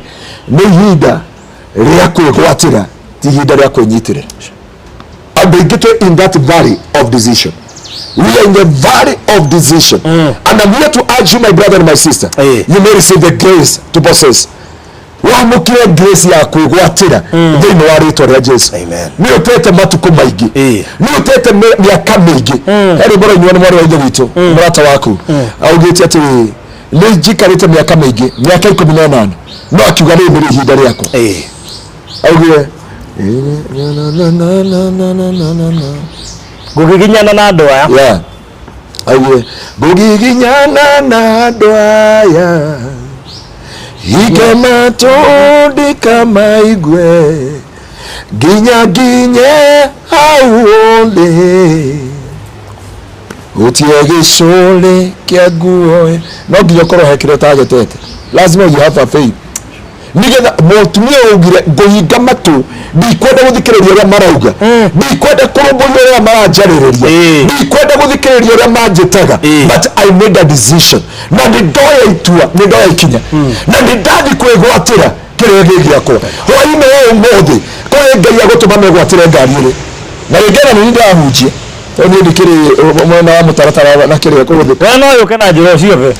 nĩ ihinda rĩa kwĩgwatĩra, ti ihinda rĩa kwĩnyitĩrĩra. Andũ aingĩ twĩ in that valley of decision. We are in the valley of decision. And I'm here to urge you, my brother and my sister, you may receive the grace to possess. Wamũkĩre grace ya kwĩgwatĩra thĩinĩ wa rĩtwa rĩa Jesu. Amen. Nĩ ũtete matukũ maingĩ, nĩ ũtete mĩaka mĩingĩ. He rwĩmbo rũinwo nĩ mwarĩ wa ithe witũ, mũrata waku, augĩte atĩrĩrĩ, nĩ njikarĩte mĩaka mĩingĩ, mĩaka 18, no akiuga rĩu nĩrĩo ihinda rĩakwa. Augire Ngũgiginyana na andũ aya. Yeah. Augire ngũgiginyana na andũ aya, ike matũndĩka maigue, nginya nginye hau ũrĩ, ũtie gĩcũrĩ kĩa nguo. No nginya ũkorwo he kĩrĩa ũtagetete, lazima you have a faith. Nigetha mũtumia augire ngũhinga matũ, ndikwenda gũthikĩrĩria ũrĩa marauga, ndikwenda kũrũmbũiya ũrĩa maranjarĩrĩria, ndikwenda gũthikĩrĩria ũrĩa manjĩtaga, but I made a decision, na nĩ ndoya itua, nĩ ndoya ikinya, na nĩ ndathi kwĩgwatĩra Kĩrĩa gĩ gĩakwa hwainĩ wa ũmũthĩ kũrĩ Ngai agũtũma megwatĩre ngari ĩrĩ na rĩngĩ na nĩ ndahunjia tondũ niĩ ndikĩrĩ mwena wa mũtaratara na kĩrĩa kũrĩ. We no yũke na njĩra o ciothe.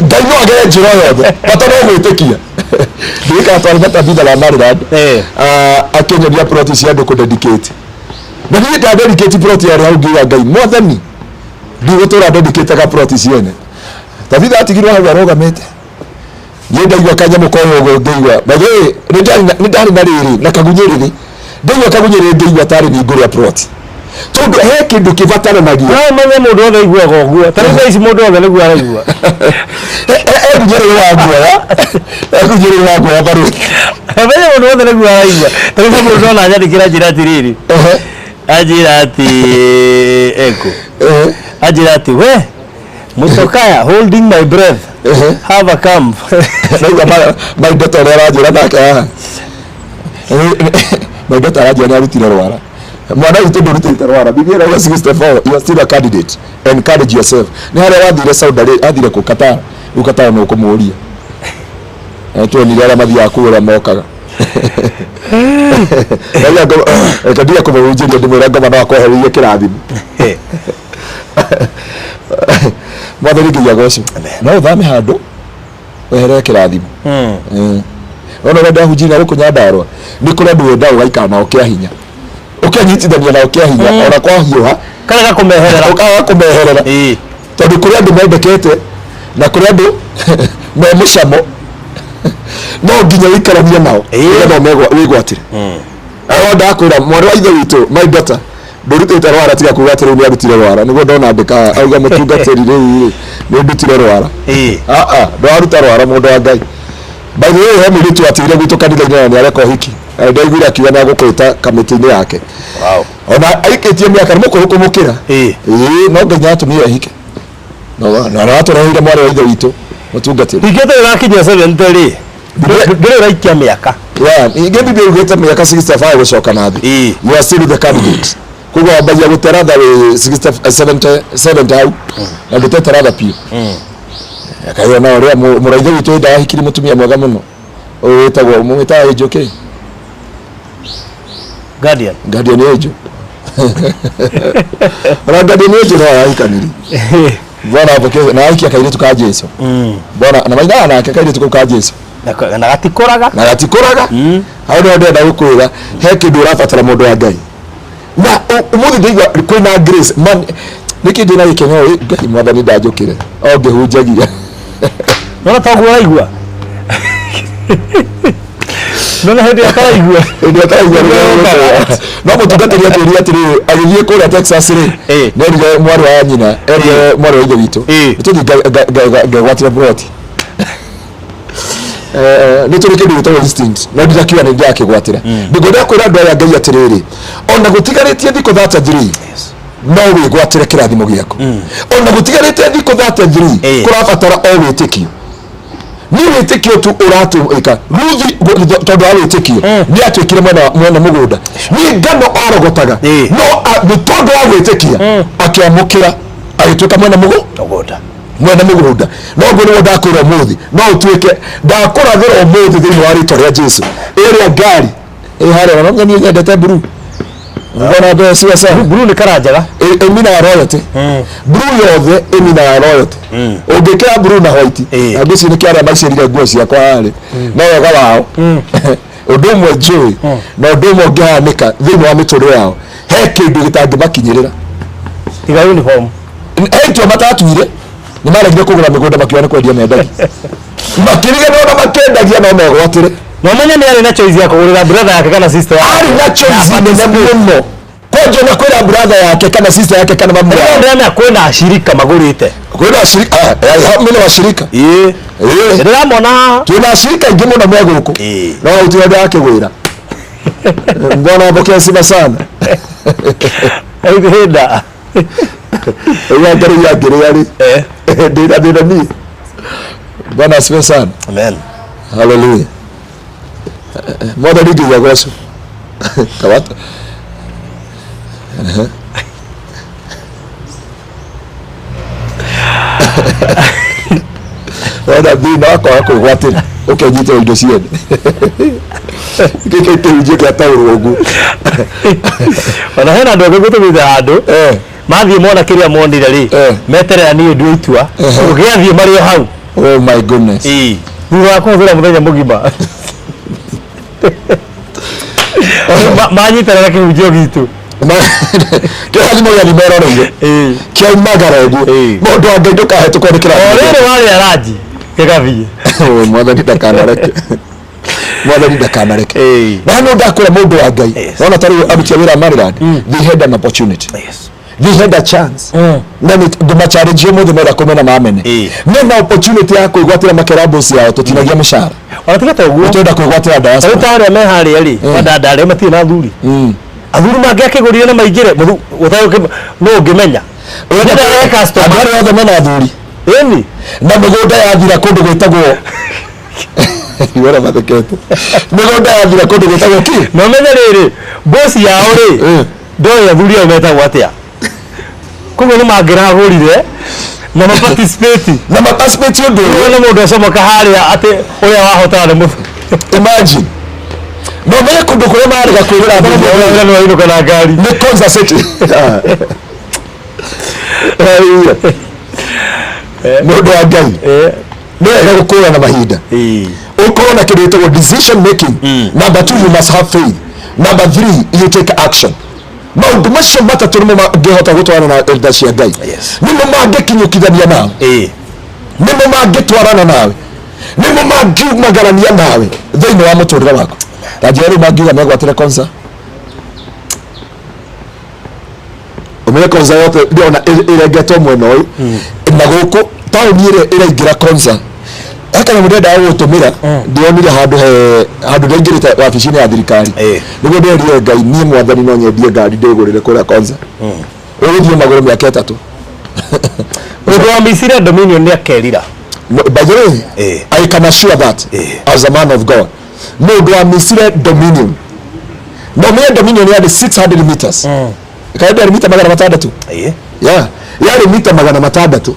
Ngai no agere njĩra o yothe, bata no gwĩtĩkia. Ndirikana twarĩ na Tabitha wa Maryland. Akĩnyonia ploti cia andũ kũ-dedicate, na niĩ nda dedicate ploti yarĩ hau, ngiuga, "Ngai mwathani, ndigũtũra dedicate ga ploti ciene." Tabitha atigirwo hau arũgamĩte. Niĩ ndaigua kanyamũ koyo ũguo, ngĩigua, by the way, nĩ ndarĩ na rĩrĩ na kagunyĩrĩrĩ. Ndaigua kagunyĩrĩrĩ, ngĩigua tarĩ nĩ ngũrĩa ploti, tondũ he kĩndũ kĩbataranagia. No ũmenye mũndũ wothe aiguaga ũguo. Ta rĩu thaa ici mũndũ wothe nĩguo araigua. Egunyĩrĩrĩ wa guoya, egunyĩrĩrĩ wa guoya barũthi. Ũmenye mũndũ wothe nĩguo araigua. Ta rĩu he mũndũ ndona anyandĩkĩra, njĩra atĩrĩrĩ, anjĩra atĩ eko, anjĩra atĩ we Mutokaya, holding my breath, have a camp. Naigua my daughter ũrĩa aranjĩra nake haha, my daughter aranjĩra nĩ arutire rwara. Mwana witũ, ndũrutĩte rwara. Biblia ĩrauga 64, you are still a candidate, encourage yourself. Nĩ harĩa wathire Saudi Arabia, athire kũ Qatar. Rĩu Qatar no kũmũria. Tuonire arĩa mathiaga kũgũra mokaga. Reke ndige kũmũhunjĩria, ndĩmwĩre ngoma no akwehereirie kĩrathimo. Mwathani Ngai agocwo. No ũthame handũ weherere kĩrathimo. Ona ũrĩa ndahunjia na gũkũ Nyandarũa, nĩ kũrĩ andũ wendaga ũgaikara nao kĩa hinya, ũkanyitithania nao kĩa hinya ona kwahiũha. Karega kũmeherera. Ũkaga kũmeherera, tondũ kũrĩ andũ mendekete na kũrĩ andũ me mũcamo, no nginya ũikaranie nao nĩgetha wĩgwatĩre. Aho ndakwĩra, mwarĩ wa ithe witũ, my daughter, ndũrutĩte rwara. Tiga kuga atĩ rĩu nĩ arutire rwara nĩguo ndona andĩka auga mũtungatĩri rĩu rĩ nĩ ndutire rwara. Ah, ndwaruta rwara, mũndũ wa Ngai. By the way, he mũirĩtu watigire gwitũ kanitha-inĩ na nĩ areka ũhiki. Ndaiguire akiuga nĩ agũkwĩta kamĩtĩ-inĩ yake. Ona aikĩtie mĩaka, nĩ mũkũrũ kũmũkĩra. Ĩĩ, no Ngai nĩatũmire ehike na aratũreheire mwarĩ wa ithe witũ mũtungatĩri. Ningĩ tũrĩ rakinyia 70 rĩ, ndũrĩ ũraikia mĩaka. Yeah, ningĩ Biblia yugĩte mĩaka 65 gũcoka na thĩ, you are still the candidate. Koguo wambagia gũteratha wĩ 60, 70, 70 hau na ndũteteratha biũ. Kaĩ ona ũrĩa mũraithe witũ ĩnda ahikiri mũtumia mwega mũno, ũyũ wĩtagwo, mũmwĩtaga Angel kĩ? Guardian. Guardian Angel. Ona Guardian Angel no arahikaniri. Bwana apokee na ahikia kairĩtu ka Jesu. Bwana na mainaga nake kairĩtu kau ka Jesu. Na gatikũraga. Na gatikũraga. Hau nĩho ndĩrenda gũkwĩra he kĩndũ ũrabatara, mũndũ wa Ngai. Na ũmũthĩ ndaigua kwĩna grace man, nĩkĩ ndĩna gĩkeno ĩ? Ngai mwathani ndanjũkĩre o ngĩhunjagia. Nona toguo ũraigua, nona hĩndĩ ĩrĩa ũtaraigua. Hĩndĩ ĩrĩa ũtaraigua nĩguo. No mũtungatĩri atwĩrire atĩrĩrĩ, agĩthiĩ kũrĩa Texas rĩ, nerire mwarĩ wa nyina, erire mwarĩ wa ithe witũ, nĩtũthiĩ ngegwatĩre ploti. Nĩ tũrĩ kĩndũ gĩtagwo instinct, no ndirakiuga nĩ ndĩrakĩgwatĩra. Nĩngwenda kwĩra andũ aya Ngai atĩrĩrĩ, ona gũtigarĩtie thikũ 33, no wĩgwatĩre kĩrathimo gĩaku. Ona gũtigarĩte thikũ 33, kũrabatara o wĩtĩkio. Nĩ wĩtĩkio tu ũratũĩka. Ruthi tondũ wa wĩtĩkio nĩ atuĩkire mwene mũgũnda. Nĩ ngano arogotaga, no nĩ tondũ wa gwĩtĩkia akĩamũkĩra, agĩtuĩka mwene mũgũnda. Mwene mũgũnda. No ũguo nĩguo ndakwĩra ũmũthĩ, no ũtuĩke. Ndakũrathĩra ũmũthĩ thĩinĩ wa rĩtwa rĩa Jesu, ĩrĩa ngari ĩ harĩa na niĩ nyendete blue, mbona mbeca sana. Blue nĩ kara njega. Ĩminaga royalty. Blue yothe ĩminaga royalty. Ũngĩkĩra blue na white, na ngwĩciria nĩkĩo arĩa maicĩrire nguo ciakwa harĩ no wega wao. Ũndũ ũmwe njũĩ na ũndũ ũmwe ũngĩhanĩka thĩinĩ wa mĩtũrĩre yao, he kĩndũ gĩtangĩmakinyĩrĩra. Tiga uniform. He itua matatuire, nĩ maregire kũgũra mĩgũnda, makiuga nĩ kwendia mendagia, makĩriganĩrwo na makĩendagia no megwatĩre. Na ũmenye nĩ arĩ na choice ya kũgũrĩra brother yake kana sister yake. Arĩ na choice nene mũno kwanja na kwĩra brother yake kana sister yake kana mamu Rĩu yao. Ndĩramenya kwĩna acirika magũrĩte. Kwĩna ashirika, mena washirika. Ndĩramona haha. Twĩna ashirika aingĩ mũno me gũkũ, no gũtirĩ ũndũ akĩgwĩra. Mbona apokea sifa sana. Ĩnda. Ĩrĩa ngarĩ yangĩrĩa rĩ, ndĩna thĩna niĩ. Bwana asifiwe sana. Amen. Haleluya. Mwathani Ngai agocwo. Kawata. Wona thĩna wakwaga kwĩgwatĩra. Ũkenyitĩra indo ciene. Gĩkĩ kĩhunjio kĩataũrwo ũguo. Ona hena andũ angĩ gũtũmĩte handũ mathiĩ mona kĩrĩa monire rĩ, meterera niĩ ndue itua gĩathiĩ marĩ o hau. Oh my goodness. Ĩĩ. Thutha wa kũhũthĩra mũthenya mũgima manyitanĩra kĩhunjio gitũ. Kĩrathimo gĩathiĩ meroreire. Ĩĩ. Kĩaumagara ũguo. Ĩĩ. Mũndũ wa Ngai ndũkahetũkwo nĩ O kĩrathimo. rĩrĩ warĩa ranji gĩgathiĩ. Oh, Mwathani ndakanareke. Mwathani ndakanareke. Ĩĩ. Na no ndakũra mũndũ wa Ngai. Yes. Wona ta rĩu aruti a wĩra a Maryland, they had an opportunity. Yes. They had a chance. Na nĩ ngũmacharĩnjie ũmũthĩ mera kũmena mamene. Ĩĩ. Mena opportunity ya kwĩgwatĩra makĩra boss yao tũtinagia mũcara. Ona tiga ta ũguo. Tũrenda kwĩgwatĩra Rĩu diaspora. ta arĩa me harĩa rĩ, andanda arĩa matirĩ na athuri. Athuri mangĩakĩgũrire na maingĩre, nũ ũngĩmenya? Nĩ ndare customer. Andũ arĩa othe mena athuri. Ĩni. Na mĩgũnda yathira kũndũ gwĩtagwo Iwera mathekete. Mĩgũnda yathira kũndũ gwĩtagwo kĩ? Na ũmenye rĩrĩ, boss yao rĩ, ndoĩ athuri ao metagwo atĩa. Koguo nĩ mangĩragũrire na maparticipate. Na maparticipate ũndũ ũyũ. Ũyũ nĩ mũndũ acomoka harĩa atĩ ũrĩa wahotaga nĩ mũthuri. Imagine. Na ũmenye kũndũ kũrĩa mararega kwĩrĩra athuri ao. Ũrĩa nĩ wainũka na ngari. Nĩ Konza City. Hallelujah. Mũndũ wa Ngai nĩ wega gũkũra na mahinda. Ũkorwo na kĩndũ gĩtagwo decision making. Number two, you must have faith. Number three, you take action. Maũndũ macio matatũ nĩmo mangĩhota gũtwarana na tha cia Ngai. Nĩmo mangĩkinyũkithania nawe. Nĩmo mangĩtwarana nawe. Nĩmo mangiumagarania nawe thĩinĩ wa mũtũrĩre waku. Ta njĩra rĩu mangiuga megwatĩre Konza. Ũmenye Konza yothe ndĩrona ĩrengetwo mwena ũyũ na gũkũ taũni ĩrĩa ĩraingĩra Konza. He kanyamũ ndendaga gũgũtũmĩra ndĩronire handũ he handũ ndaingĩrĩte wabici-inĩ ya thirikari. Nĩguo nderire Ngai niĩ mwathani no nyendie ngari ndĩgũrĩre kũrĩa Konza. Ũgũthiĩ magũrũ mĩaka 3. Mũndũ wa Misiri Dominion nĩ akerira. By the way, I can assure that as a man of God. Mũndũ wa Misiri Dominion. No mĩe Dominion yarĩ 600 meters. Kana ndĩarĩ mita 600? Yeah. Yarĩ mita 600.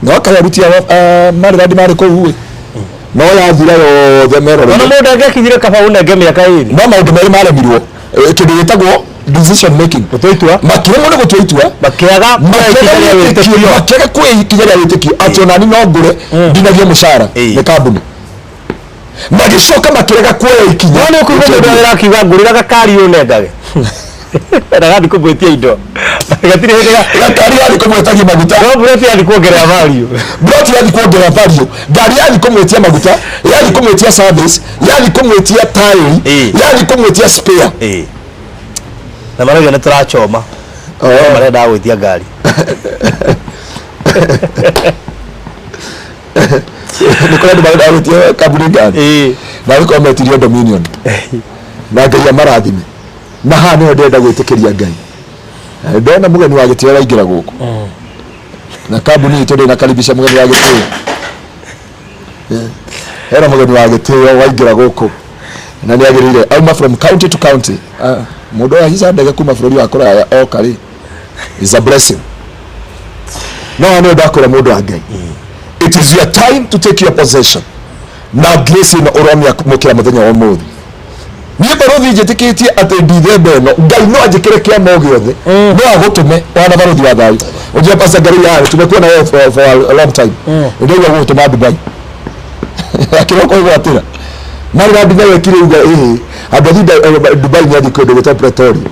No kaĩ aruti a Maryland marĩ kũu ĩ. No yathira yothe merorere. Ona mũndũ angĩakinyire kaba ũnenge mĩaka 2. No maũndũ merĩ maremirwo. Kĩndũ gĩtagwo decision making. Gũtua itua. Makĩremwo nĩ gũtua itua. Makĩaga Makĩaga kuoya ikinya rĩa wĩtĩkio atĩ onani no ngũre ndinagie mũcara nĩ kambuni. Magĩcoka makĩrega kuoya ikinya. No nĩ ũkũigua mũndũ wĩra akiuga ngũrĩra gakari ũnengage. Na gathiĩ kũmwĩtia indo. Gatirĩ hĩndĩ Gakari gathiĩ kũmwĩtagia maguta. No broti yathiĩ kuongerera value. Broti yathiĩ kuongerera value. Ngari yathiĩ kũmwĩtia maguta, yathiĩ kũmwĩtia service, yathiĩ kũmwĩtia taĩri, yathiĩ kũmwĩtia spare. Na marauga nĩ tũrachoma. Marendaga gwĩtia ngari. Nĩ kũrĩ andũ marendaga gwĩtia kambuni ngari. Na gĩkorwo metirio Dominion. Na Ngai amarathime. Na haha nĩho ndĩrenda gwĩtĩkĩria Ngai. Ndona mũgeni wa gĩtĩo waingĩra gũkũ. Na kambuni itũ ndĩnakaribisha mũgeni wa gĩtĩo. Hena mũgeni wa gĩtĩo waingĩra gũkũ. Na nĩ agĩrĩire auma from county to county. Mũndũ ũyũ ahaica ndege kuma bũrũri wa kũraya oka rĩ. Is a blessing. No nĩ ndakũra mũndũ wa Ngai. It is your time to take your possession. Na grace ĩno ũramĩamũkĩra mũthenya wa ũmũthĩ. Niĩ barũthi njĩtĩkĩtie atĩ ndithemba ĩno Ngai no anjĩkĩre kĩama o gĩothe no agũtũme wana barũthi wa thayũ. Ũnjĩra Pastor Ngai yarĩ tumekuwa wewe for a long time. Ndĩraigua gũgũtũma Dubai. Akĩroka kwĩgwatĩra. Marĩ Dubai ekire uga ĩhĩ andũ athiĩ Dubai nĩ athiĩ kũndũ gwĩtagwo Pretoria.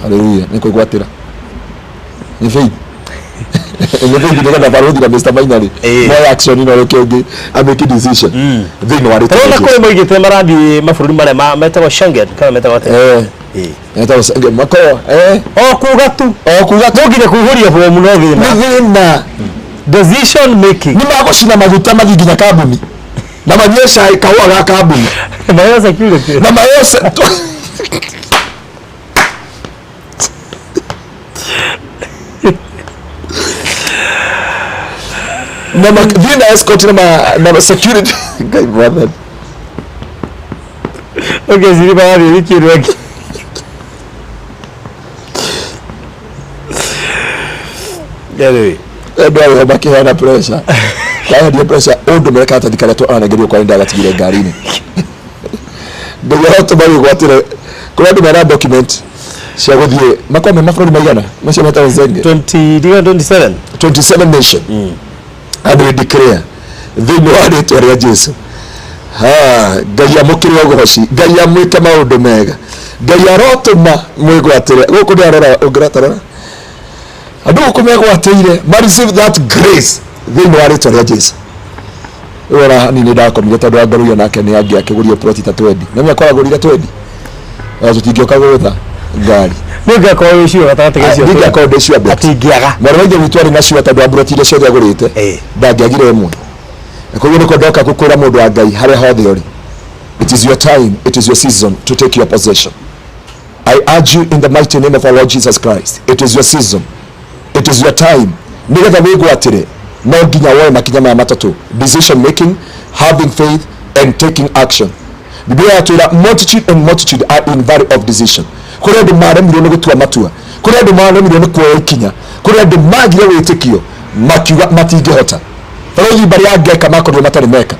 Hallelujah nĩ kwĩgwatĩra. Nĩ faith. Nĩ faith nĩgetha barũthi na Mr. Mainari moe action ĩno rĩke ũngĩ a make decision thĩinĩ wa rĩtwa Ũrona rĩa kũrĩ moigĩte marathiĩ mabũrũri marĩa metagwo Schengen kana metagwo atĩa? Metagwo Schengen makorwo O kuga tu. O kuga tu. No nginya kũihũria bomu no thĩna. Nĩ thĩna. Decision making. Nĩ magũcina maguta mathiĩ nginya kambuni. Na manyue cai kahũa ga kambuni. Maheo security. Na maheo na thiĩ na escort na security. Ngai mwathani. Ũngĩciria marathiĩ wiki ĩno ĩngĩ. Anyway. Andũ arĩa makĩheana pressure. Ndaheria pressure ũndũmĩre karatathi karĩa twaranagĩrio kwa ndagatigire ngari-inĩ. Ngai arotũma wĩgwatĩre kũrĩ andũ mena document cia gũthiĩ makorwo me mabũrũri maigana macio metagwo Schengen. 20 27. 27 nation and we declare thĩinĩ wa rĩtwa rĩa Jesu. Ha, Ngai amũkĩre ũgoci, Ngai amwĩke maũndũ mega, Ngai arotũma mwĩgwatĩre gũkũ. Nĩ arora ũngĩratarora andũ gũkũ megwatĩire ma receive that grace thĩinĩ wa rĩtwa rĩa Jesu. Rĩu ona hanini ndakomire tondũ angaruia nake nĩ angĩ akĩgũria ploti ta twendi na mĩakwa agũrire twendi na tũtingĩũka gũtha ngari. Nĩ ũngĩakorwo wĩ sure gatagatĩ ga icio. Ndingĩakorwo ndĩ sure bet. Atingĩaga. Mwarĩ wa ithe witũ arĩ na sure tondũ wa mburoti iria ciothe agũrĩte ndangĩagire ĩmwe. Na koguo nĩkĩo ndoka gũkwĩra mũndũ wa Ngai harĩa hothe ũrĩ, it is your time, it is your season to take your possession. I urge you in the mighty name of our Lord Jesus Christ, it is your season, it is your time. Nĩgetha wĩgwatĩre no nginya woe makinya maya matatũ: decision making, having faith and taking action. Biblia yatwĩra multitude and multitude are in valley of decision. Kũrĩ andũ maremirwo nĩ gũtua matua, kũrĩ andũ maremirwo nĩ kuoya ikinya, kũrĩ andũ magire wĩtĩkio makiuga matingĩhota. Barũthi barĩa angeka makorirwo matarĩ meka.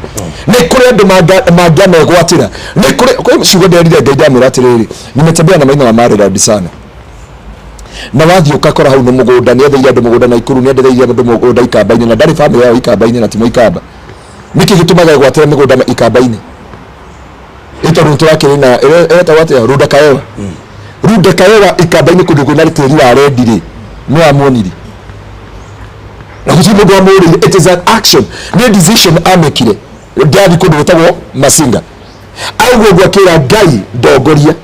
Nĩ kũrĩ andũ mangĩamegwatĩra. Nĩ kũrĩ kwĩ ciugo nderire Ngai ndamwĩra atĩrĩrĩ, nimetembea na maina wa Maryland sana na wathiĩ ũkakora hau nĩ mũgũnda. Nĩ endeire andũ mũgũnda Naikuru, nĩ endeire andũ mũgũnda Ikamba-inĩ, na ndarĩ bamĩrĩ yao Ikamba-inĩ na timo Ikamba. Nĩkĩ gĩtũmaga egwatĩre mĩgũnda Ikamba-inĩ? Ĩ tondũ nĩ tũrakĩrĩ na ĩretagwo atĩa, Runda Kaewa. Runda Kaewa Ikamba-inĩ kũndũ kwĩna tĩri wa rendi rĩ, nĩ wamuonire na gũtirĩ mũndũ wamũrĩire. It is an action, nĩ decision amĩkire. Ndathi kũndũ gwĩtagwo Masinga auguo ũguo akĩra Ngai ndongoria.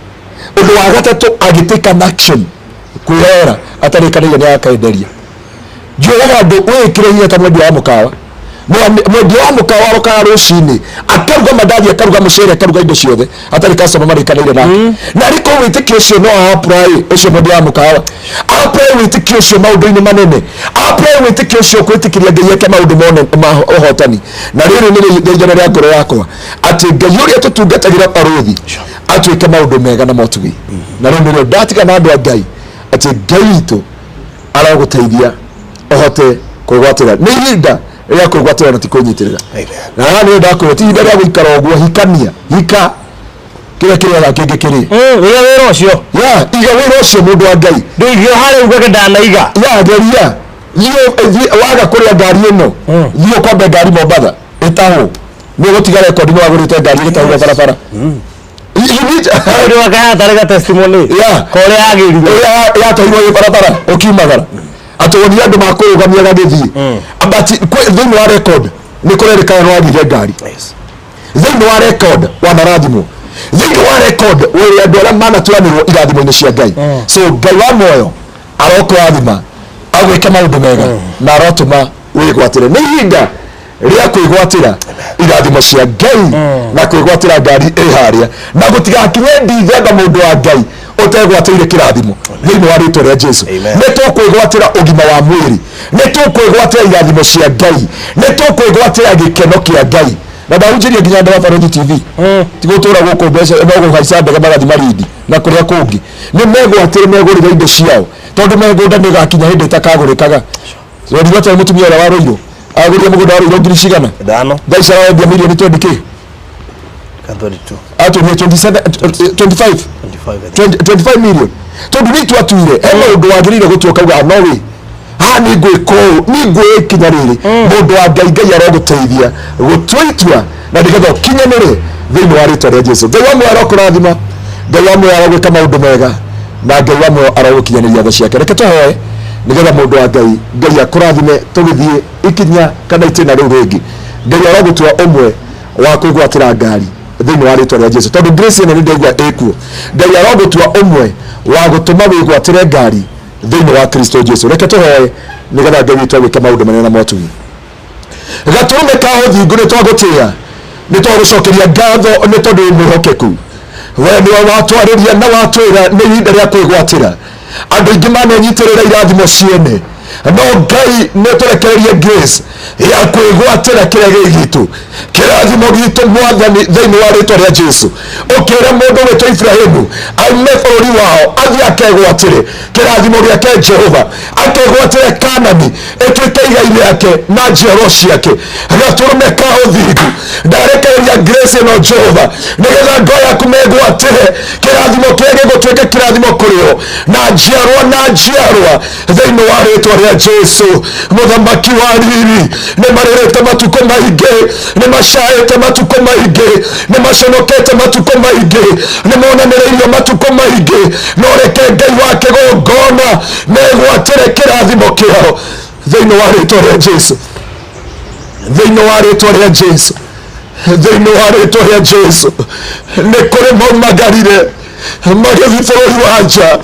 Ũndũ wa gatatũ agĩtake an action kwĩhoera atarĩkanĩire nĩ akenderia. Njũraga andũ wĩkĩre hinya ta mwendia wa mũkawa. Mwendia wa mũkawa arokaga rũcinĩ akaruga mandathi, akaruga mũcere, akaruga indo ciothe atarĩ customer marĩkanĩire nake. Na arĩ korwo wĩtĩkio ũcio no apply ũcio mwendia wa mũkawa apply wĩtĩkio ũcio maũndũ-inĩ manene, apply wĩtĩkio ũcio kwĩtĩkĩria Ngai eke maũndũ mone ma ũhotani. Na rĩrĩ nĩ rĩithana rĩa ngoro yakwa atĩ Ngai ũrĩa tũtungatagĩra barũthi atuĩke maũndũ mega na motugi. Na rĩu nĩrĩo ndatiga na andũ a Ngai atĩ Ngai witũ aragũteithia ũhote kwĩgwatĩra. Nĩ ihinda rĩa kwĩgwatĩra na ti kwĩnyitĩrĩra. Na haha nĩyo ndakwĩra ti ihinda rĩa gũikara ũguo. Hikania, hika kĩrĩa kĩrĩaga kĩngĩ kĩrĩ. Wĩra wĩra ũcio. Ya iga wĩra ũcio mũndũ wa Ngai. Ndũigio harĩa ugage ndanaiga. Ya geria thiĩ waga kũrĩa ngari ĩno, thiĩ ũkombe ngari Mombatha ĩtahwo, nĩ ũgũtiga rekondi nĩ wagũrĩte ngari ĩgĩtahwo barabara. You need Ũndũ wakaya tarĩ testimony. Korĩa yagĩrire. Ĩrĩa yatwarirwo ĩ barabara ũkiumagara atĩ wonire andũ makũrũgamia gagĩthiĩ, but thĩinĩ wa record nĩ kũrerĩkana nĩ wagire ngari. Thĩinĩ wa record wanarathimwo, thĩinĩ wa record wĩrĩ andũ arĩa manatuanĩrwo irathimo-inĩ cia Ngai. So Ngai wa muoyo arokũrathima agwĩke maũndũ mega na arotũma wĩgwatĩre. Nĩ ihinda rĩa kwĩgwatĩra irathimo cia Ngai na kwĩgwatĩra ngari ĩ harĩa na gũtigakinye Ndithemba mũndũ wa Ngai ũtegwatĩire kĩrathimo thĩinĩ wa rĩtwa rĩa Jesu. Nĩ tũkwĩgwatĩra ũgima wa mwĩrĩ, nĩ tũkwĩgwatĩra irathimo cia Ngai, nĩ tũkwĩgwatĩra gĩkeno kĩa Ngai. Na ndahunjĩria nginya andũ a Barũthi TV ti gũtũra gũkũ mbeca no kũhaica ndege magathi Marindi na kũrĩa kũngĩ. Nĩ megwatĩre megũrĩre indo ciao tondũ mĩgũnda nĩ ĩgakinya hĩndĩ ĩtakagũrĩkaga. Wendi atĩa mũtumia ũrĩa wa Rũirũ agũrire mũgũnda wa Rũirũ ngiri cigana? Ithano. Thaa ici arendia mirioni 20 kĩ. Ka 22. Atũmie 27, 25. 25, I think. 20, 25 million tondũ nĩ twatuire he maũndũ wagĩrĩire gũtua ũkauga no wĩ haha nĩ ngwĩka ũũ, nĩ ngũĩ ikinya rĩrĩ. Mũndũ wa Ngai, Ngai arogũteithia gũtua itua na nĩgetha ũkinyanĩre thĩinĩ wa rĩtwa rĩa Jesu. Ngai wa muoyo arokũrathima, Ngai wa muoyo arogwĩka maũndũ mega, na Ngai wa muoyo arogũkinyanĩria tha ciake. Reke tũhoe nĩgetha mũndũ wa Ngai, Ngai akũrathime tũgĩthiĩ ikinya kana itĩna rĩu rĩngĩ. Ngai arogũtua ũmwe wa kwĩgwatĩra ngari thĩinĩ wa rĩtwa rĩa Jesu tondũ grace ĩno nĩ ndaigua ĩkuo. Ngai arogũtua ũmwe wa gũtũma wĩgwatĩre ngari thĩinĩ wa Kristo Jesu. Reke tũhoe nĩgetha Ngai witũ agwĩke maũndũ manene na motugi. Gatũrũme ka ũthingu, nĩ twagũtĩĩa, nĩ twagũcokeria ngatho nĩ tondũ wĩ mwĩhokeku. We nĩwe watwarĩria na watwĩra nĩ ihinda rĩa kwĩgwatĩra. Andũ aingĩ manenyitĩrĩra irathimo ciene. No Ngai nĩ tũrekererie grace ya kwĩgwatĩra kĩrĩa gĩ gitũ, kĩrathimo gitũ, Mwathani, thĩinĩ wa rĩtwa rĩa Jesu. Ũkĩra mũndũ wĩtwo Ibrahimu aume bũrũri wao athiĩ akegwatĩre kĩrathimo gĩake, Jehova, akegwatĩre Kanani ĩtuĩke igai rĩake na njiarwa ciake. Gatũrũme ka ũthingu, ndarekereria grace ĩno, Jehova, nĩgetha ngoro yaku megwatĩre kĩrathimo kĩrĩa gĩgũtuĩka kĩrathimo kũrĩ o na njiarwa na njiarwa, thĩinĩ wa rĩtwa rĩa Jesu. Mũthamaki wa riri, nĩ marĩrĩte matukũ maingĩ, nĩ macaĩte matukũ maingĩ, nĩ maconokete matukũ maingĩ, nĩ monanĩrĩirio matukũ maingĩ, no reke Ngai wa kĩgongona megwatĩre kĩrathimo kĩao, thĩinĩ wa rĩtwa rĩa Jesu, thĩinĩ wa rĩtwa rĩa Jesu, thĩinĩ wa rĩtwa rĩa Jesu. Nĩ kũrĩ maumagarire magĩthiĩ bũrũri wa nja,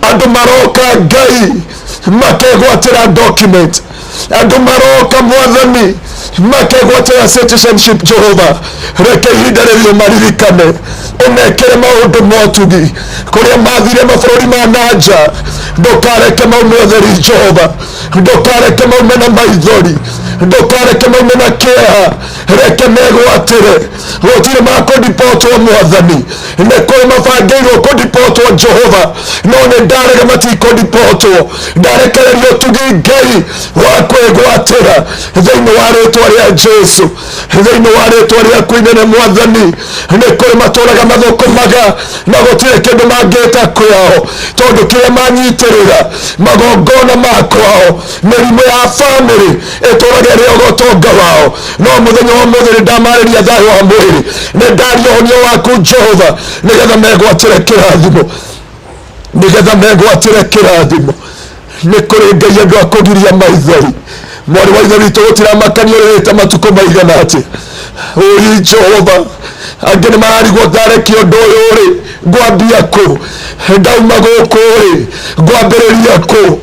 andũ maroka, Ngai, makegwatĩra document, andũ maroka, Mwathani, makegwatĩra citizenship. Jehova, reke ihinda rĩrĩ ũmaririkane, ũmekĩre maũndũ motugi kũrĩa mathire mabũrũri ma nanja. Ndũkareke maume ũtheri, Jehova, ndũkareke maume na maithori, ndũkareke maume na kĩeha, reke megwatĩre. Gũtirĩ makũdipotwo, Mwathani. Nĩ kũrĩ mabangĩirwo kũdipotwo, Jehova, no nĩ ndarega, matikũdipotwo. Ndarekereria ũtugi, Ngai wa kwĩgwatĩra, thĩinĩ wa rĩtwa rĩa Jesu, thĩinĩ wa rĩtwa rĩaku inene. Mwathani, nĩ kũrĩ matũraga mathũkũmaga na gũtirĩ kĩndũ mangĩta kwao, tondũ kĩrĩa manyitĩrĩra magongona ma kwao, mĩrimũ ya bamĩrĩ ĩtũraga ĩrĩ ũgotonga wao. No mũthenya wa ũmũthĩ nĩ ndamarĩria thayũ wa mwĩrĩ, nĩ ndaria ũhonio waku, Jehova, nĩgetha megwatĩre kĩrathimo, nĩgetha megwatĩre kĩrathimo. Nĩ kũrĩ, Ngai, andũ a kũgiria maithori. Mwarĩ wa ithe witũ, gũtiramakania ũrĩrĩte matukũ maigana atĩ ũi Jehova. Angĩ nĩ mararigwo, ndarekia ũndũ ũyũ rĩ, ngwambia kũ? Ndauma gũkũ rĩ, ngwambĩrĩria kũ?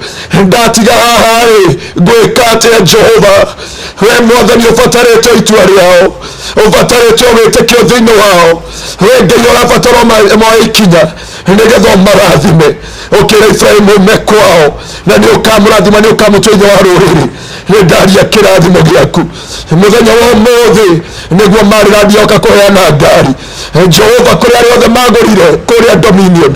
Ndatiga haha rĩ, ngwĩka atĩa, Jehova? We Mwathani ũbatarĩte itua rĩao, ũbatarĩte wĩtĩkio thĩinĩ wao. We Ngai ũrabatara moe ikinya nĩgetha ũmarathime. Ũkĩra Ibrahimu ume kwao na nĩ ũkamũrathima, nĩ ũkamũtua ithe wa rũrĩrĩ. Nĩ ndaria kĩrathimo gĩaku mũthenya wa ũmũthĩ, nĩguo marĩrandia kũheana ngari, Jehova, kũrĩa arĩa othe magũrire kũrĩa Dominion.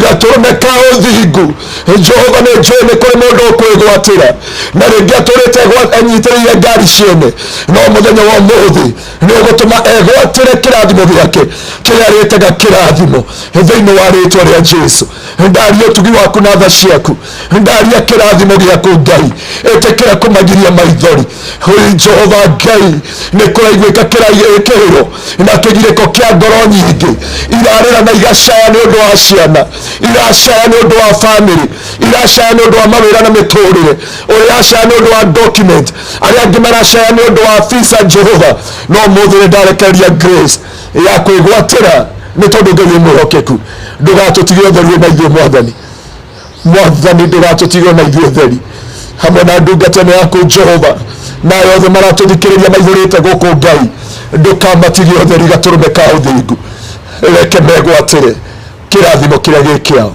Gatũrũme ka ũthingu, Jehova, nĩ njũĩ nĩ kũrĩ mũndũ ũkwĩgwatĩra na rĩngĩ atũrĩte anyitĩrĩire ngari ciene, no mũthenya wa ũmũthĩ nĩ ũgũtũma egwatĩre kĩrathimo gĩake kĩrĩa rĩtaga kĩrathimo, thĩinĩ wa rĩtwa rĩa Jesu. Ndaria ũtugi waku na tha ciaku, ndaria kĩrathimo gĩaku, Ngai, ĩtĩkĩra kũmagiria maithori. Oi Jehova Ngai, nĩ kũraiguĩka kĩrĩro na kĩgirĩko kĩa ngoro nyingĩ irarĩra na igacaya nĩ ũndũ wa ciana, iracaya nĩ ũndũ wa bamĩrĩ, iracaya nĩ ũndũ wa mawĩra na mĩtũrĩre, ũrĩracaya nĩ ũndũ wa document, arĩa angĩ maracaya nĩ ũndũ wa visa, Jehova. No mũthĩ nĩ ndarekereria grace ya kwĩgwatĩra, nĩ tondũ Ngai wĩ mwĩhokeku. Ndũgatũtige ũtheri wĩ na ithuĩ, Mwathani. Mwathani, ndũgatũtige na ithuĩ ũtheri hamwe na ndungata ĩno yaku, Jehova, na arĩa othe maratũthikĩrĩria maihũrĩte gũkũ. Ngai, ndũkamatige ũtheri. Gatũrũme ka ũthingu, reke megwatĩre kĩrathimo kĩrĩa gĩ kĩao,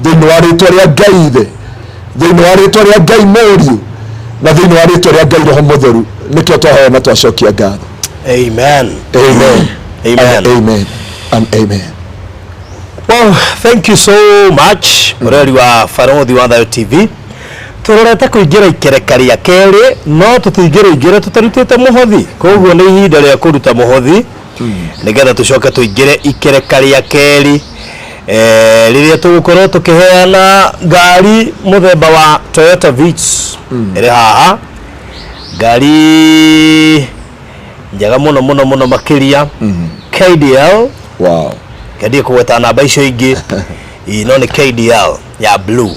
thĩinĩ wa rĩtwa rĩa Ngai Ithe, thĩinĩ wa rĩtwa rĩa Ngai Mũriũ, na thĩinĩ wa rĩtwa rĩa Ngai Roho Mũtheru, nĩkĩo twahoya na twacokia ngatho. Amen. Amen. Amen. And amen and amen. Well, thank you so much, mũrori wa Barothi wa Thayo TV. Tũrorete kũingĩra ikereka rĩa kerĩ, no tũtingĩrĩingĩra tũtarutĩte mũhothi. Koguo nĩ ihinda rĩa kũruta mũhothi nĩgetha tũcoke tũingĩre ikereka rĩa kerĩ, rĩrĩa tũgũkorwo tũkĩheana ngari mũthemba wa Toyota Vitz ĩrĩ haha, ngari njega mũno mũno mũno makĩria, KDL. Kendie kũgweta namba icio ingĩ. Ĩ, no nĩ KDL ya blue,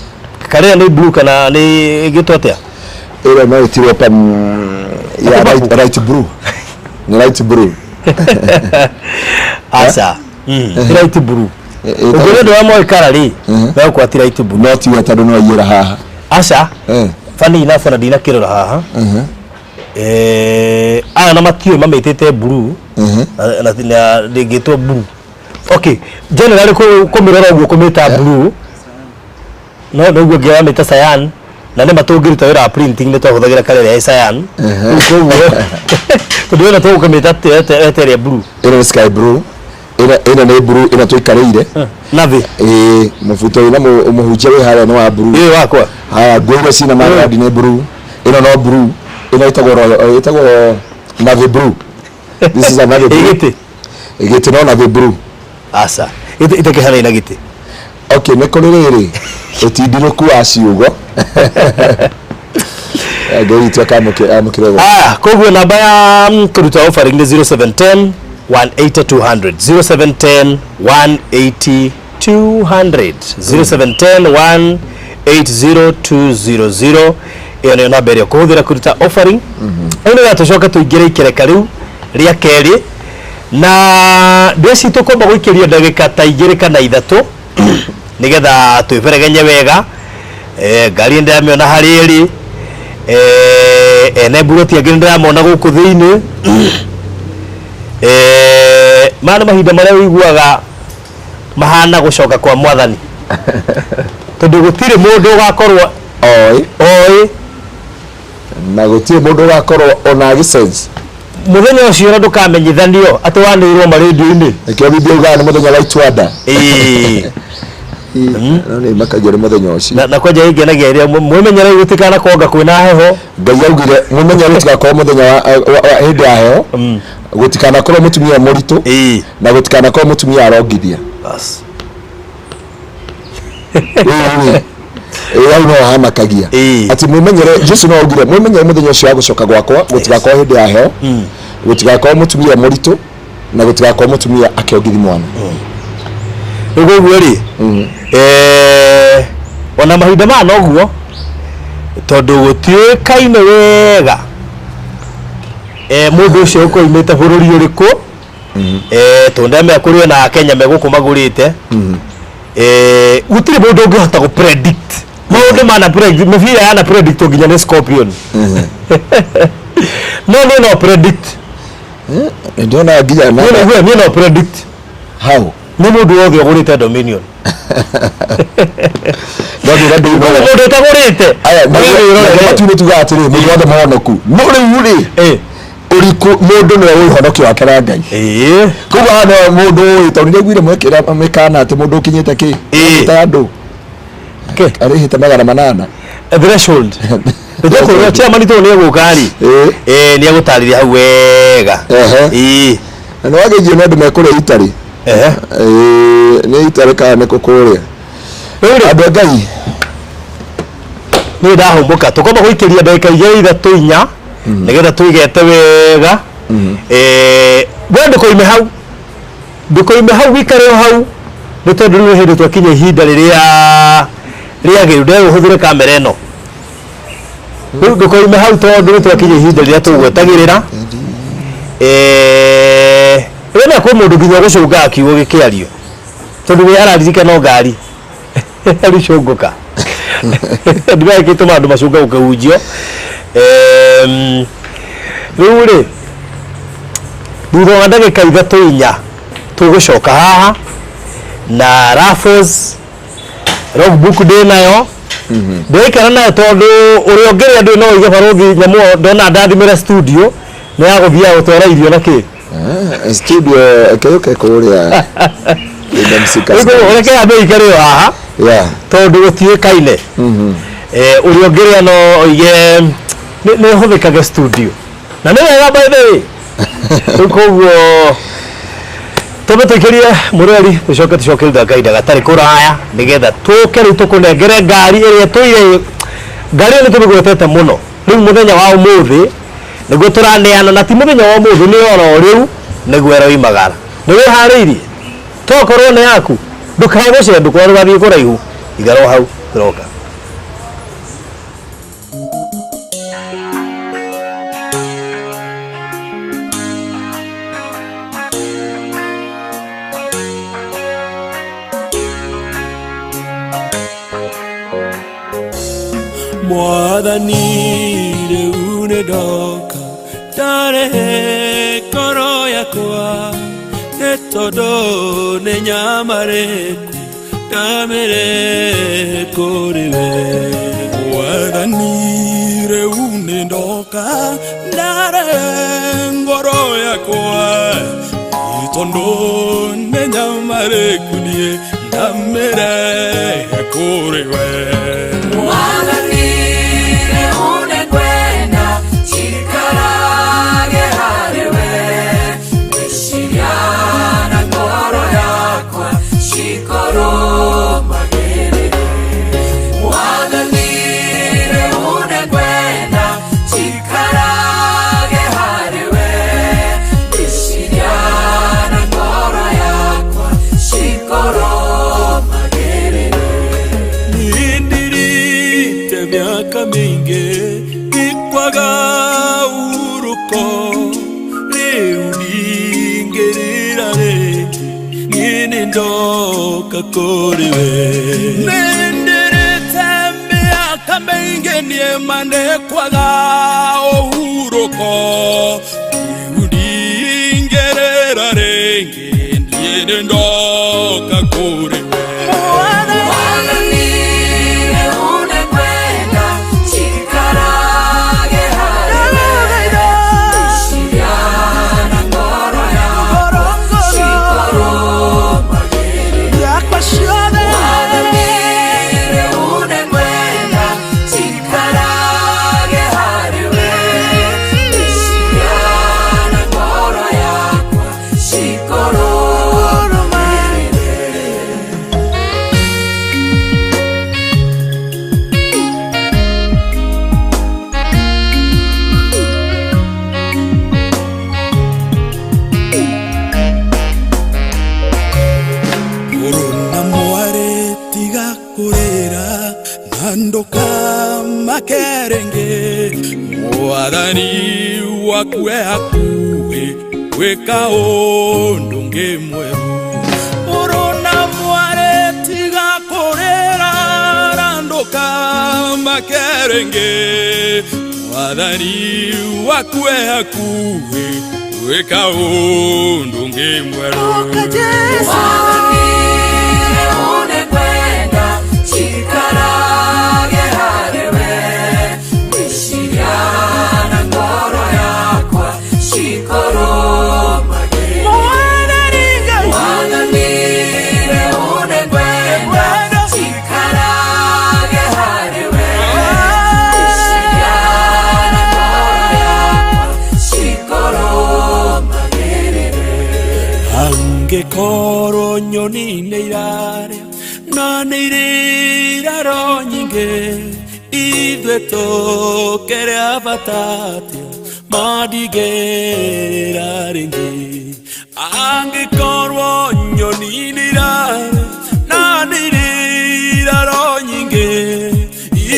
karĩa nĩ blue kana nĩ ĩgĩtwo atĩa? Ĩrĩa no ĩtirwo pa ya light blue, nĩ light blue. Aca, ti light blue. Ũngĩrĩ ũndũ wa moĩ kara rĩ, megũkwa ti light blue. No tiwe, tondũ no aiyĩra haha. Aca. Funny enough, ona ndinakĩrora haha. Aya na matiũĩ mamĩtĩte blue na ndĩngĩtwo blue. Okay, generally kũmĩrora ũguo kũmĩta blue, no noguo ngĩramĩta cyan. Na nĩ matũngĩruta wĩra wa printing nĩ twahũthagĩra colour ya cyan. Koguo tondũ ĩno tũgũkĩmĩta ĩrĩa blue. Ĩno nĩ sky blue, ĩno nĩ blue ĩno tũikarĩire. Navi. Ĩĩ, mũbuto wĩna mũhunjia wĩ harĩa nĩ wa blue. Ĩĩ wakwa. Haya, nguo iria cina marandi nĩ blue, ĩno no blue, ĩno ĩtagwo royal, ĩtagwo navy blue. This is a navy blue. Gĩtĩ. Gĩtĩ no navy blue. Aca, gĩtĩ itakĩhanaine na gĩtĩ. Okay, nĩ kũrĩ rĩrĩ ũtindirũku wa ciugo. Ngai witũ akamũkĩre ũguo. Aya, koguo namba ya kũruta offering nĩ 0710 180 200, 0710 180 200, 0710 180 200. Ĩyo nĩyo namba ĩrĩa ũkũhũthĩra kũruta offering. Rĩu nĩgetha tũcoke tũingĩre ikereka rĩu rĩa kerĩ, na ndĩci tũkwamba gũikĩrio ndagĩka ta 2 kana 3 nĩgetha twĩberegenye wega. Ngari nĩndĩramĩona harĩa ĩrĩ, ene mburoti angĩ nĩndĩramona gũkũ thĩinĩ. Maya nĩ mahinda marĩa ũiguaga mahana gũcoka kwa mwathani, tondũ gũtirĩ mũndũ ũgakorwo oĩ oĩ, na gũtirĩ mũndũ ũgakorwo ona agĩsense mũthenya ũcio na ndũkamenyithanio atĩ wanĩrĩrwo marendio-inĩ. Nĩkĩo Biblia yugaga nĩ mũthenya wa ituanda. Ĩĩ. No nĩ makagio nĩ mũthenya ũcio. Na kwanja ĩngenagia ĩrĩa mwĩmenyerei gũtikana konga kwĩna heho. Ngai augire mũmenye gũtigakorwo mũthenya wa hĩndĩ ya heho, gũtikanakorwo mũtumia mũritũ, Ĩĩ. na gũtikanakorwo mũtumia arongithia. Bas. Ĩĩ, hau no hamakagia. Ĩĩ. Atĩ mwĩmenyere, Jesu no augire mwĩmenyere mũthenya ũcio wa gũcoka gwakwa gũtigakorwo hĩndĩ ya heho, gũtigakorwo mũtumia mũritũ, na gũtigakorwo mũtumia akĩongithi mwana. Rĩu koguo rĩ, ona mahinda maya noguo, tondũ gũtiũĩkaine wega mũndũ ũcio ũkoimĩte bũrũri ũrĩkũ. Tondũ ndamenya kũrĩ ona Akenya megũkũ magũrĩte. Gũtirĩ mũndũ ũngĩhota gũ predict maũndũ mana predict, mĩbira yana predict nginya nĩ Scorpion. No niĩ no predict. Ndĩrona nginya Niĩ no niĩ no predict. How? Nĩ mũndũ wothe ũgũrĩte Dominion. No ndĩra ndĩ Mũndũ ũtagũrĩte. Aya, matu-inĩ tugaga atĩrĩ, mũndũ wothe mũhonoku. No rĩu rĩ, Ĩĩ. ũriku mũndũ nĩwe ũhonokio wake na Ngai. Ĩĩ. Koguo haha no mũndũ ũĩ, tondũ nĩaiguire mwekĩra mĩkana atĩ mũndũ ũkinyĩte kĩ? Ĩĩ. Ta andũ. Kĩ? Arĩhĩte 800. Threshold. Nĩtũkũrora chairman tondũ nĩegũka rĩ. Ĩĩ. Ĩĩ, nĩegũtarĩria hau wega. Ehe. Ĩĩ. Na nĩwagĩithio nĩ andũ mekũrĩa itarĩ. Ehe. Ĩĩ, nĩ itarĩ kana nĩ kũ kũrĩa. Rĩu rĩ, Andũ a Ngai. Niĩ ndahũmũka, tũkwamba gũikĩria ndagĩka 2 3 4 nĩgetha tũigete wega. We ndũkoime hau, ndũkoime hau, wĩikare o hau, nĩ tondũ rĩu nĩ hĩndĩ twakinya ihinda rĩrĩa rĩagĩrĩru. Ndĩrenda ũhũthĩre kamera ĩno rĩu, ndũkoime hau tondũ nĩ twakinya ihinda rĩrĩa tũgwetagĩrĩra. Rĩrĩa kwĩ mũndũ nginya ũgũcũngaga kiugo gĩkĩario, tondũ we araririkana o ngari rĩcũngũka ndigagĩtũma andũ macũnge gũkĩhunjio. Rĩu rĩ, thutha wa ndagĩka 3 4 tũgũcoka haha na raffles logbook ndĩ nayo, ndĩraikara nayo tondũ ũrĩa ũngĩrĩa ndũĩ no ũige barũthi nyamũ ĩyo ndona ndathimĩra studio nĩ ya gũthiaga gũtwara irio na kĩ. Studio kĩũke kũrĩa Kingdom Seekers. Rĩu reke yambe ĩikare o haha tondũ gũtiũĩkaine. Ũrĩa ũngĩrĩa no oige nĩ ĩhũthĩkage studio na nĩ wega, by the way. Rĩu koguo tũmbe tũikĩrie mũrori, tũcoke tũcoke thutha kahinda gatarĩ kũraya nĩgetha tũke rĩu tũkũnengere ngari ĩrĩa tũire. Ngari ĩyo nĩ tũmĩgwetete mũno, rĩu mũthenya wa ũmũthĩ nĩguo tũraneana, na ti mũthenya wa ũmũthĩ, nĩ oro rĩu nĩguo ĩroimagara. Nĩ wĩharĩirie? Tokorwo nĩ yaku, ndũkae gũcendũkwo, ndũgathiĩ kũraihu, ikara o hau, tũroka. Mwathani rĩu nĩ ndoka ndarehe ngoro yakwa, nĩ tondũ nĩ nyamarĩku ndamĩrehe kũrĩ we. Mwathani. Ndoka ndare ngoro yakwa Itondo nenyamare kunie ndamere kuriwe Mwathani unengwenda njikarage harĩwe meciria na ngoro yakwa cikorũmagĩrĩre Mwathani unengwenda njikarage harĩwe meciria na ngoro yakwa cikorũmagĩrĩre Nindirite miaka mingi ikwaga uruko riu ningirira ringi nini ndoka kuri we Nindirite miaka mingi niemandekwaga uhuruko Riu ningirira ringi nini ndoka kuri we Mwathani unengwenda njikarage harĩwe meciria na ngoro yakwa cikorũmagĩrĩre Mwathani unengwenda njikarage harĩwe meciria na ngoro yakwa cikorũmagĩrĩre Mũrũ na mwarĩ tiga kũrĩra na ndũkamake rĩngĩ Mwathani waku e hakuhĩ gwĩka ũndũ ũngĩ mwerũ Mũrũ na mwarĩ tiga kũrĩra na ndũkamake rĩngĩ Mwathani waku e hakuhĩ gwĩka ũndũ ũngĩ mwerũ Mwathani unengwenda njikarage harĩwe meciria na ngoro yakwa cikorũmagĩrĩre Mwathani unengwenda njikarage harĩwe meciria na ngoro yakwa cikorũmagĩrĩre Angĩkorwo nyoni nĩ irarĩa na nĩ irĩ iraro nyingĩ ithuĩ tũkĩrĩ a bata atĩa mandigĩrĩra rĩngĩ Angĩkorwo nyoni nĩ irarĩa na nĩ irĩ iraro nyingĩ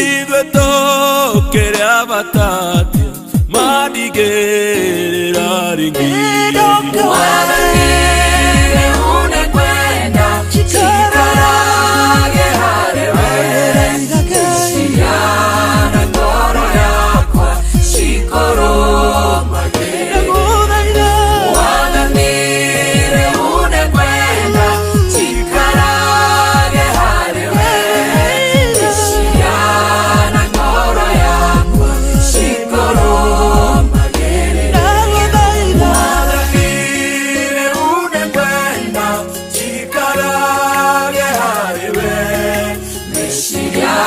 ithuĩ tũkĩrĩ a bata atĩa mandigĩrĩra rĩngĩ Mwathani unengwenda njikarage harĩwe meciria na ngoro yakwa cikorũmagĩrĩre Mwathani unengwenda njikarage harĩwe meciria na ngoro yakwa cikorũmagĩrĩre Mwathani unengwenda njikarage harĩwe meciria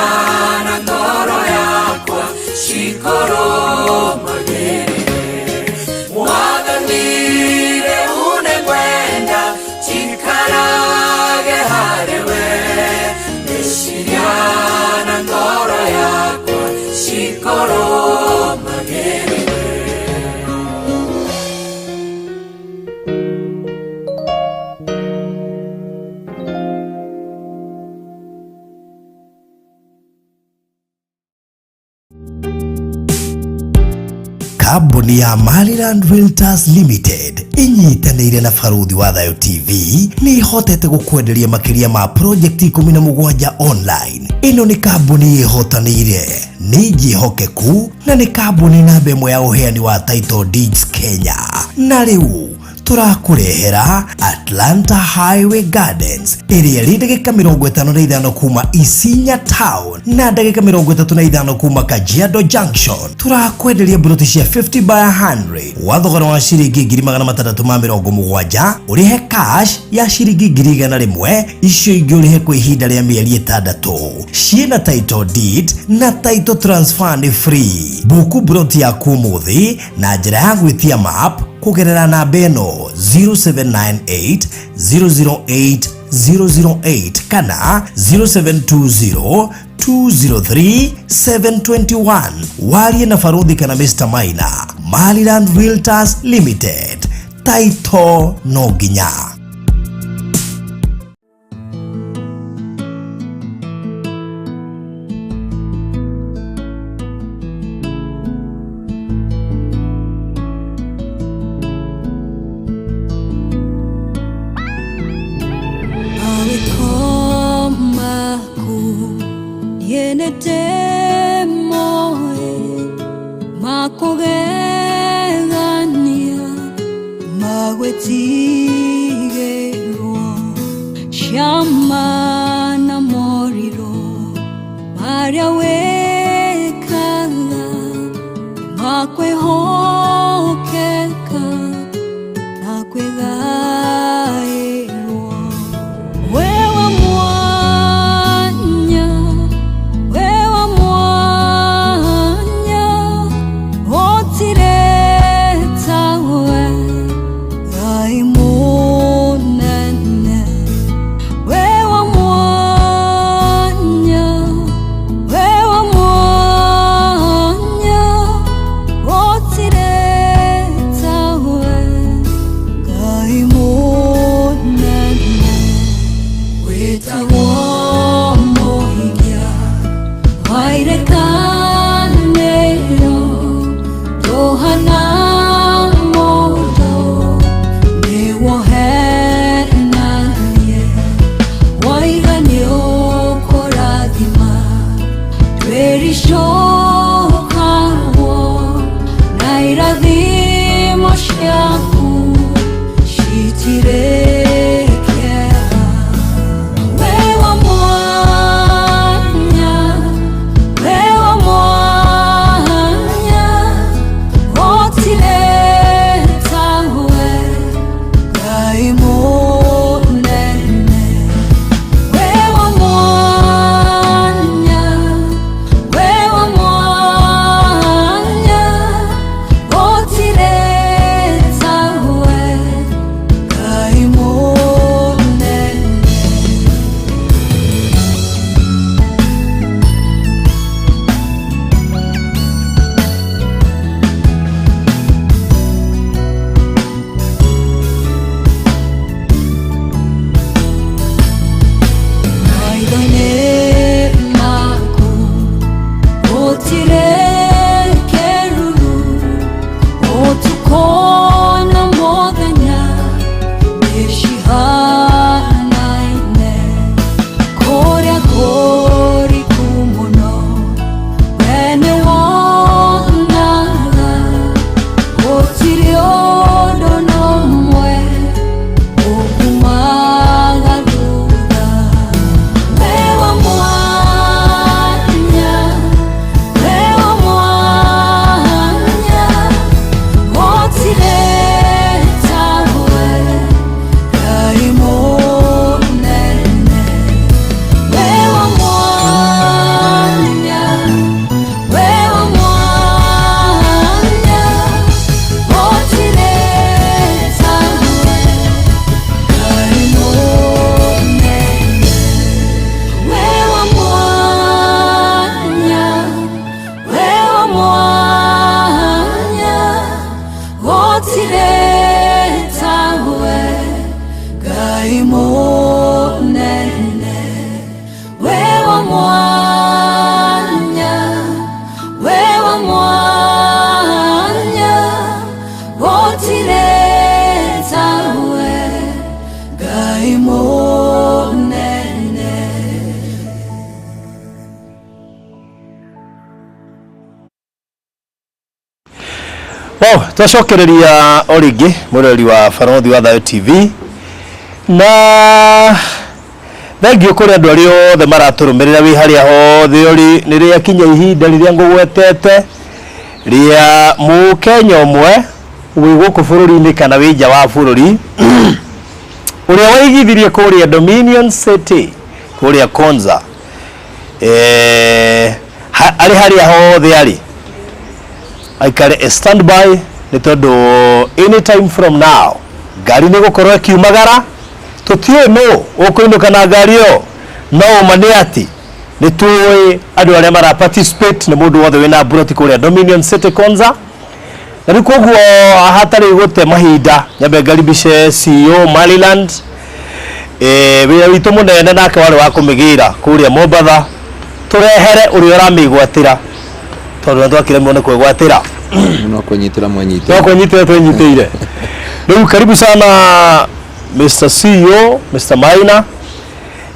na ngoro yakwa cikorũmagĩrĩre Mwathani unengwenda njikarage harĩwe meciria na ngoro yakwa cikorũmagĩrĩre Kambuni ya Maryland Realtors Limited inyitanĩire na Baruthi wa Thayo TV nĩ ihotete gũkwenderia makĩria ma project 17 online. Ĩno nĩ kambuni ĩhotanĩire, nĩ njĩhokeku na nĩ kambuni namba ĩmwe ya ũheani wa title deeds Kenya. Na rĩu Tũrakũrehera Atlanta Highway Gardens ĩrĩa ĩrĩ ndagĩka 55 kuma Isinya Town na ndagĩka 35 kuma Kajiado Junction. Tũrakwenderia mburoti cia 50 by 100 wa thogora wa ciringi 670,000, ũrĩhe cash ya ciringi 100,000, icio ingĩ ũrĩhe kwa ihinda rĩa mĩeri 6. Ciĩna title deed na title transfer nĩ free. Buku mburoti yaku ũmũthĩ na njĩra ya gwĩtia map kũgerera namba ĩno 0798 008 008 kana 0720 203 721. Warie na Farodhi kana Mr. Maina. Maryland Realtors Limited. Taito no nginya. Makũgegania magwĩtigĩrwo ciama na morirũ marĩa wĩkaga makwĩhokeka na kwĩgaĩrwo wewe mwanya wewe mwanya gũtirĩ tawe Ngai mũnene wewe mwanya wewe mwanya gũtirĩ Wow, twacokereria o rĩngĩ mwĩroreri wa Barothi wa Thayo TV na thengio kũrĩ andũ arĩa othe maratũrũmĩrĩra wĩ harĩa hothe ũrĩ. Nĩ rĩakinya ihinda rĩrĩa ngũgwetete rĩa mũkenya ũmwe wĩ gũkũ bũrũri-inĩ kana wĩ nja wa bũrũri ũrĩa waigithirie kũrĩa Dominion City kũrĩa Konza, arĩ harĩa hothe arĩ aikare a standby, nĩ tondũ anytime from now ngari nĩ gũkorwo ĩkiumagara. Tũtiũĩ nũ ũkũinũka na ngari ĩyo, no ũma nĩ atĩ nĩ tũĩ andũ arĩa mara participate nĩ mũndũ wothe wĩna mburoti kũrĩa Dominion City Konza. Na rĩu koguo hatarĩ gũte mahinda, nyambe ngaribice CEO Maryland. Wĩra witũ mũnene nake warĩ wa kũmĩgĩra kũrĩa Mombatha, tũrehere ũrĩa ũramĩgwatĩra, tondũ nĩ twakĩremwo nĩ kwĩgwatĩra. No kwĩnyitĩra mwenyitĩra. No kwĩnyitĩra twenyitĩire. Rĩu karibu sana Mr. CEO, Mr. Maina,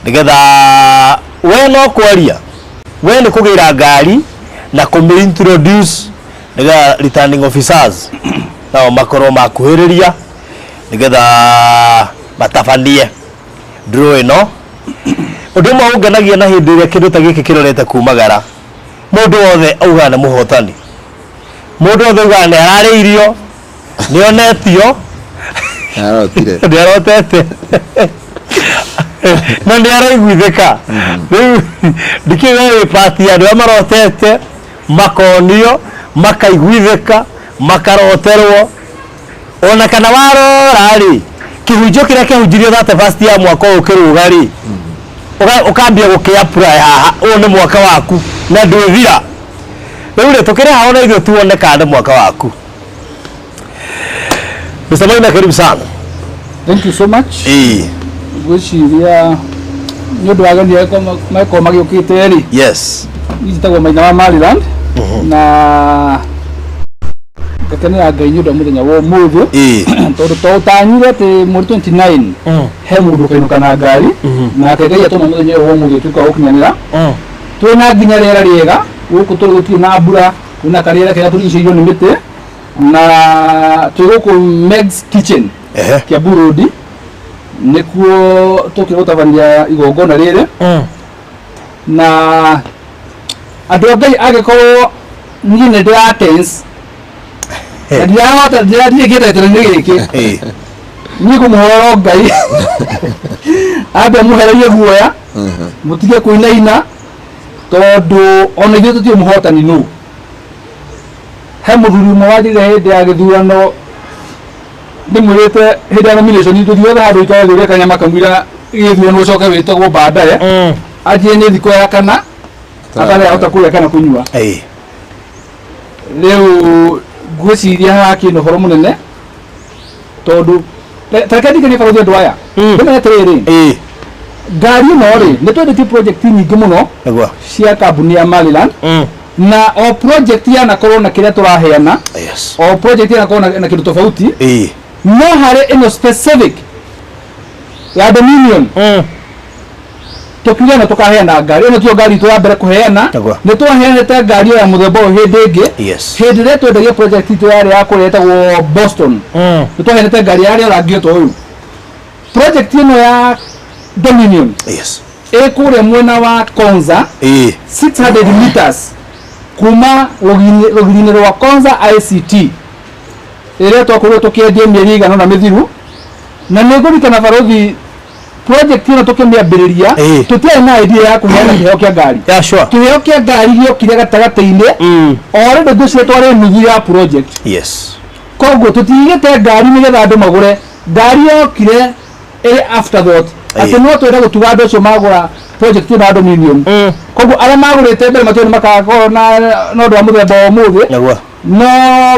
nĩgetha we no kwaria, we nĩ kũgĩra ngari na kũmĩ introduce nĩgetha returning officers nao makorwo makuhĩrĩria nĩgetha matabanie draw ĩno. Ũndũ ũmwe ũngenagia na hĩndĩ ĩrĩa kĩndũ ta gĩkĩ kĩrorete kumagara, mũndũ wothe augaga nĩ mũhotani, mũndũ wothe augaga nĩ ararĩirio, nĩ onetio. Arotire. Nĩ arotete na nĩ araiguithĩka. Rĩu ndikĩũĩ we wĩ part ya andũ arĩa marotete makonio makaiguithĩka makaroterwo, ona kana warora rĩ, kĩhunjio kĩrĩa kĩahunjirio thate first ya mwaka ũyũ kĩrũga rĩ, ũkambia gũkĩ apply haha, ũyũ nĩ mwaka waku na ndwĩthira. Rĩu rĩ, tũkĩrĩ haha ona ithuĩ tuone kana nĩ mwaka waku. Mr. Maina, karibu sana. Thank you so much. Ngwĩciria nĩ ũndũ wa ageni arĩa makorwo magĩũkĩte rĩ, njĩtagwo Maina wa Maryland na ngakenera Ngai nĩ ũndũ wa mũthenya wa ũmũthĩ, tondũ to ũtanyire atĩ mweri 29 he mũndũ ũkainũka na ngari, nake Ngai atũma mũthenya ũyũ wa ũmũthĩ ũtuĩke wa gũkinyanĩra. Twĩna nginya rĩera rĩega gũkũ tũrĩ, gũtirĩ na mbura, kwĩna karĩera kega tũrigicĩirio nĩ mĩtĩ, na twĩ gũkũ Meg's Kitchen, Kiambu Road, nĩkuo tũkĩra gũtabania igongona rĩrĩ. Na andũ a Ngai, angĩkorwo niĩ nĩ ndĩra tense na ndirahota ndirathiĩ kĩteterero-inĩ gĩkĩ, niĩ ngũmũhoera Ngai ambe amũhererie guoya mũtige kũinaina, tondũ ona ithuĩ tũtiũĩ mũhotani nũ. He mũthuri ũmwe wanjĩrire hĩndĩ ya gĩthurano, ndĩmwĩrĩte hĩndĩ ya nomination tũthiĩ othe handũ ikare thĩ ũrĩa kanyama kamũira gĩthurano ũcoke wĩtagwo baadaye, anjie nĩ thikũ ya kana atarĩ ahota kũrĩa kana kũnyua. Rĩu ngwĩciria haha kĩna ũhoro mũnene, tondũ tareke ndikanie barothi andũ aya ndĩmenya atĩrĩrĩ, ngari ĩno rĩ, nĩ twendetie project nyingĩ mũno cia kambuni ya Maryland, na o project yanakorwo na kĩrĩa tũraheana, o project yanakorwo na kĩndũ tofauti, no harĩ ĩno specific ya Dominion tukiuga na tukaheana ngari ĩno, tiyo ngari itũ ya mbere kũheana. Nĩ twaheanĩte ngari ĩyo ya mũthemba ũyũ hĩndĩ ĩngĩ, hĩndĩ ĩrĩa twendagia project itũ yarĩ ya kũrĩa ĩtagwo Boston. Nĩ twaheanĩte ngari yarĩ rangi ta ũyũ. Project ĩno ya Dominion ĩ kũrĩa mwena wa Konza, 600 meters kuma rũgiri-inĩ rwa Konza ICT ĩrĩa twakorirwo tũkĩendia mĩeri ĩigana ũna mĩthiru. Na nĩ ngũririkana barothi, project ĩno tũkĩmĩambĩrĩria tũtiarĩ na idea ya kũheana kĩheo kĩa ngari. Kĩheo kĩa ngari gĩokire gatagatĩ-inĩ. Already ngwĩciria twarĩ nuthu ya project. Koguo tũtigĩte ngari nĩgetha andũ magũre ngari, yokire ĩrĩ afterthought atĩ no twenda gũtuga andũ acio magũra project ĩno ya Dominion. Koguo arĩa magũrĩte mbere matiũĩ nĩ makakorwo na ũndũ wa mũthemba wa ũmũthĩ. No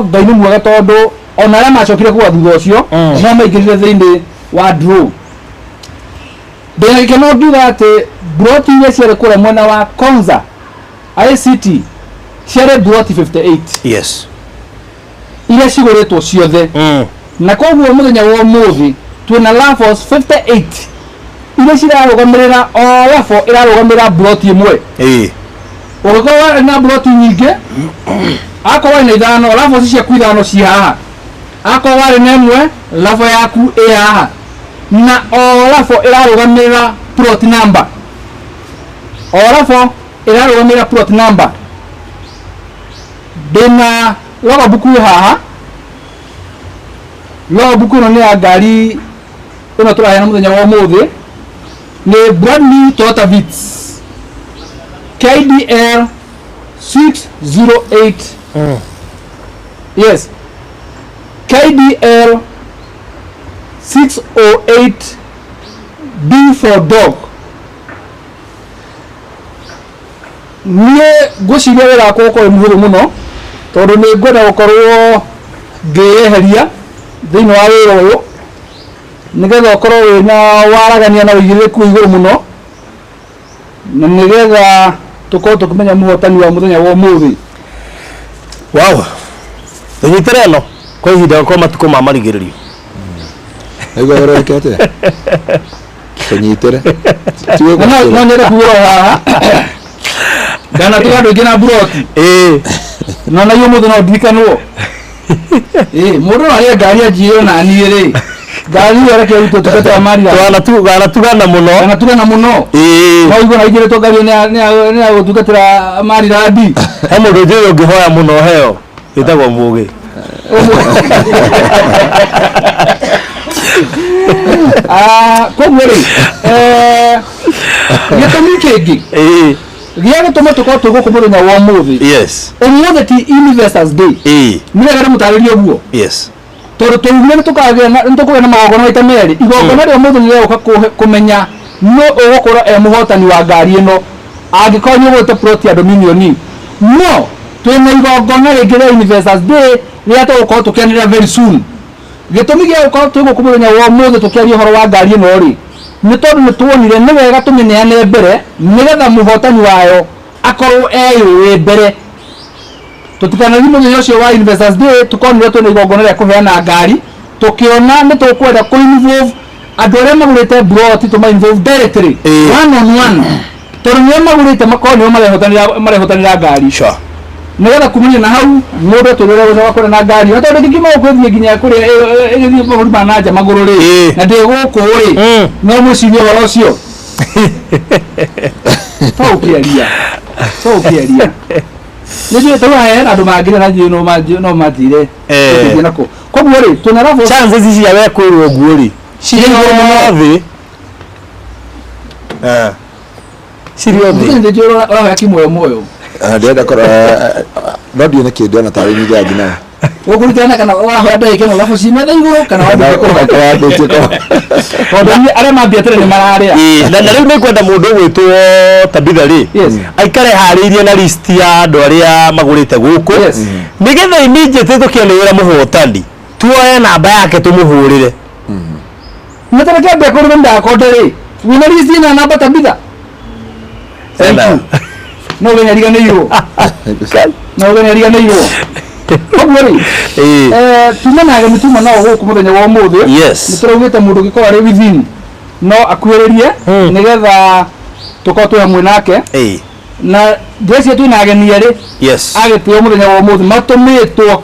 Ngai nĩ mwega, tondũ ona arĩa macokire kũgũra thutha ũcio no maingĩrire thĩinĩ wa draw. Ndĩna gĩkeno ngiuga atĩ mburoti iria ciarĩ kũrĩa mwena wa Konza ICT ciarĩ mburoti 58 iria cigũrĩtwo ciothe, na koguo mũthenya wa ũmũthĩ twĩna raffles 58 iria cirarũgamĩrĩra, o raffle ĩrarũgamĩrĩra mburoti ĩmwe. Ũngĩkorwo warĩ na mburoti nyingĩ, akorwo warĩ na ithano, raffles ciaku ithano ci haha. Akorwo warĩ na ĩmwe, raffle yaku ĩ haha. Na o raffle ĩrarũgamĩrĩra plot number. O raffle ĩrarũgamĩrĩra plot number. Ndĩna logbook ĩ haha. Logbook ĩno nĩ ya ngari ĩno tũraheana mũthenya wa ũmũthĩ. Nĩ brand new Toyota Vitz KDL 608. Yes, KDL 608 D for dog. Niĩ ngwĩciria wĩra wakwa ũkorwo wĩ mũhũthũ mũno, tondũ nĩ ngwenda gũkorwo ngĩyeheria thĩinĩ wa wĩra ũyũ, nĩgetha ũkorwo wĩna waragania na ũigĩrĩrĩku wĩ igũrũ mũno, na nĩgetha tũkorwo tũkĩmenya mũhotani wa mũthenya wa ũmũthĩ. Wow, tũnyitĩre ĩno kwa ihinda kwa matukũ ma marigĩrĩrio. Nĩguo ũreke atĩa? Tũnyitĩre. Tiwe Na no nyende kuga haha ndanatiga andũ aingĩ na mburoti. No na ũmũthĩ no ndirikanwo. Mũndũ no arĩe ngari anjie na niĩ rĩ, ngari ĩyo reke ĩrutwo tũkete wa Maria. Twanatugana mũno. Twanatugana mũno. No igua na igĩrĩtwo ngari nĩ ya gũtungatĩra Marilandi. He mũndũ njũĩ ũngĩhoya mũno heo ĩtagwo Mũgĩ. Koguo rĩ, gĩtũmi kĩngĩ gĩa gũtũma tũkorwo twĩ gũkũ mũthenya wa ũmũthĩ. Yes. Ũmũthĩ ti Investors Day. Nĩ wega ndĩmũtarĩrie ũguo. Yes. Tondũ twaugire nĩ tũkũgĩa na magongona maita merĩ. Igongona rĩa ũmũthĩ nĩ rĩgũka kũmenya nũ ũgũkorwo e mũhotani wa ngari ĩno angĩkorwo nĩ ũgũrĩte plot ya Dominion. No twĩna igongona rĩngĩ rĩa Investors Day rĩrĩa tũgũkorwo tũkĩanĩrĩra very soon. Gĩtũmi gĩa gũkorwo twĩ gũkũ mũthenya wa ũmũthĩ tũkĩaria ũhoro wa ngari ĩno rĩ, nĩ tondũ nĩ tuonire nĩ wega tũmĩneane mbere nĩgetha mũhotani wayo akorwo eyũĩ mbere. Tũtikanathiĩ mũthenya ũcio wa Investors Day tũkonire twĩna igongona rĩa kũheana ngari, tũkĩona nĩ tũkwenda kũ involve andũ arĩa magũrĩte mburoti, tũma involve directly one on one, tondũ nĩo magũrĩte makorwo nĩo marehotanĩra ngari. Nĩgetha kumania na hau mũndũ atwĩre gũcoka kũrĩa na ngari, na tondũ ndingĩkiuma gũkũ ĩthiĩ nginya kũrĩa ĩgĩthiĩ mabũrũri ma na nja magũrũ rĩ, na ndĩ gũkũ rĩ, no mwĩcirie ũhoro ũcio. To ũkĩaria, to ũkĩaria. Nĩ njũĩ tondũ haha hena andũ mangĩrĩa na njũĩ no manjĩre tũthiĩ nakũ. Koguo rĩ, twĩna rabu. Chances cia we kwĩrwo ũguo rĩ, cirĩ igũrũ thĩ. Cirĩ o thĩ. Nĩ njũĩ ũrahoya kĩmuoyo muoyo. Ndĩrenda korwo no ndiũ nĩ kĩndĩ ona tarĩ nyingĩ yangi nayo. Ũkũrutana kana ũrahoya ndagĩka ĩno rabu ci metha igũrũ kana wambĩtie kũhoya? Wambĩtie kũhoya. Tondũ niĩ arĩa mambia tene nĩ mararĩa. Na rĩu nĩ ngwenda mũndũ ũgwĩtwo Tabitha rĩ, aikare harĩirie na list ya andũ arĩa magũrĩte gũkũ. Nĩgetha immediately tũkĩanĩrĩra mũhotani, tuoe namba yake tũmũhũrĩre. Nĩ tondũ kĩambia kũrĩma ndakonde rĩ, wĩna list ĩna namba Tabitha? Thank you. No ũgeni ariganĩirwo. No ũgeni ariganĩirwo. Koguo rĩ, tuma na ageni tuma nao gũkũ mũthenya wa ũmũthĩ. Yes. Nĩ tũraugĩte mũndũ ũngĩkorwo arĩ within no akuhĩrĩrie nĩgetha tũkorwo twĩ hamwe nake. Na ndĩreciria twĩna ageni erĩ Yes. agĩtĩo mũthenya wa ũmũthĩ matũmĩtwo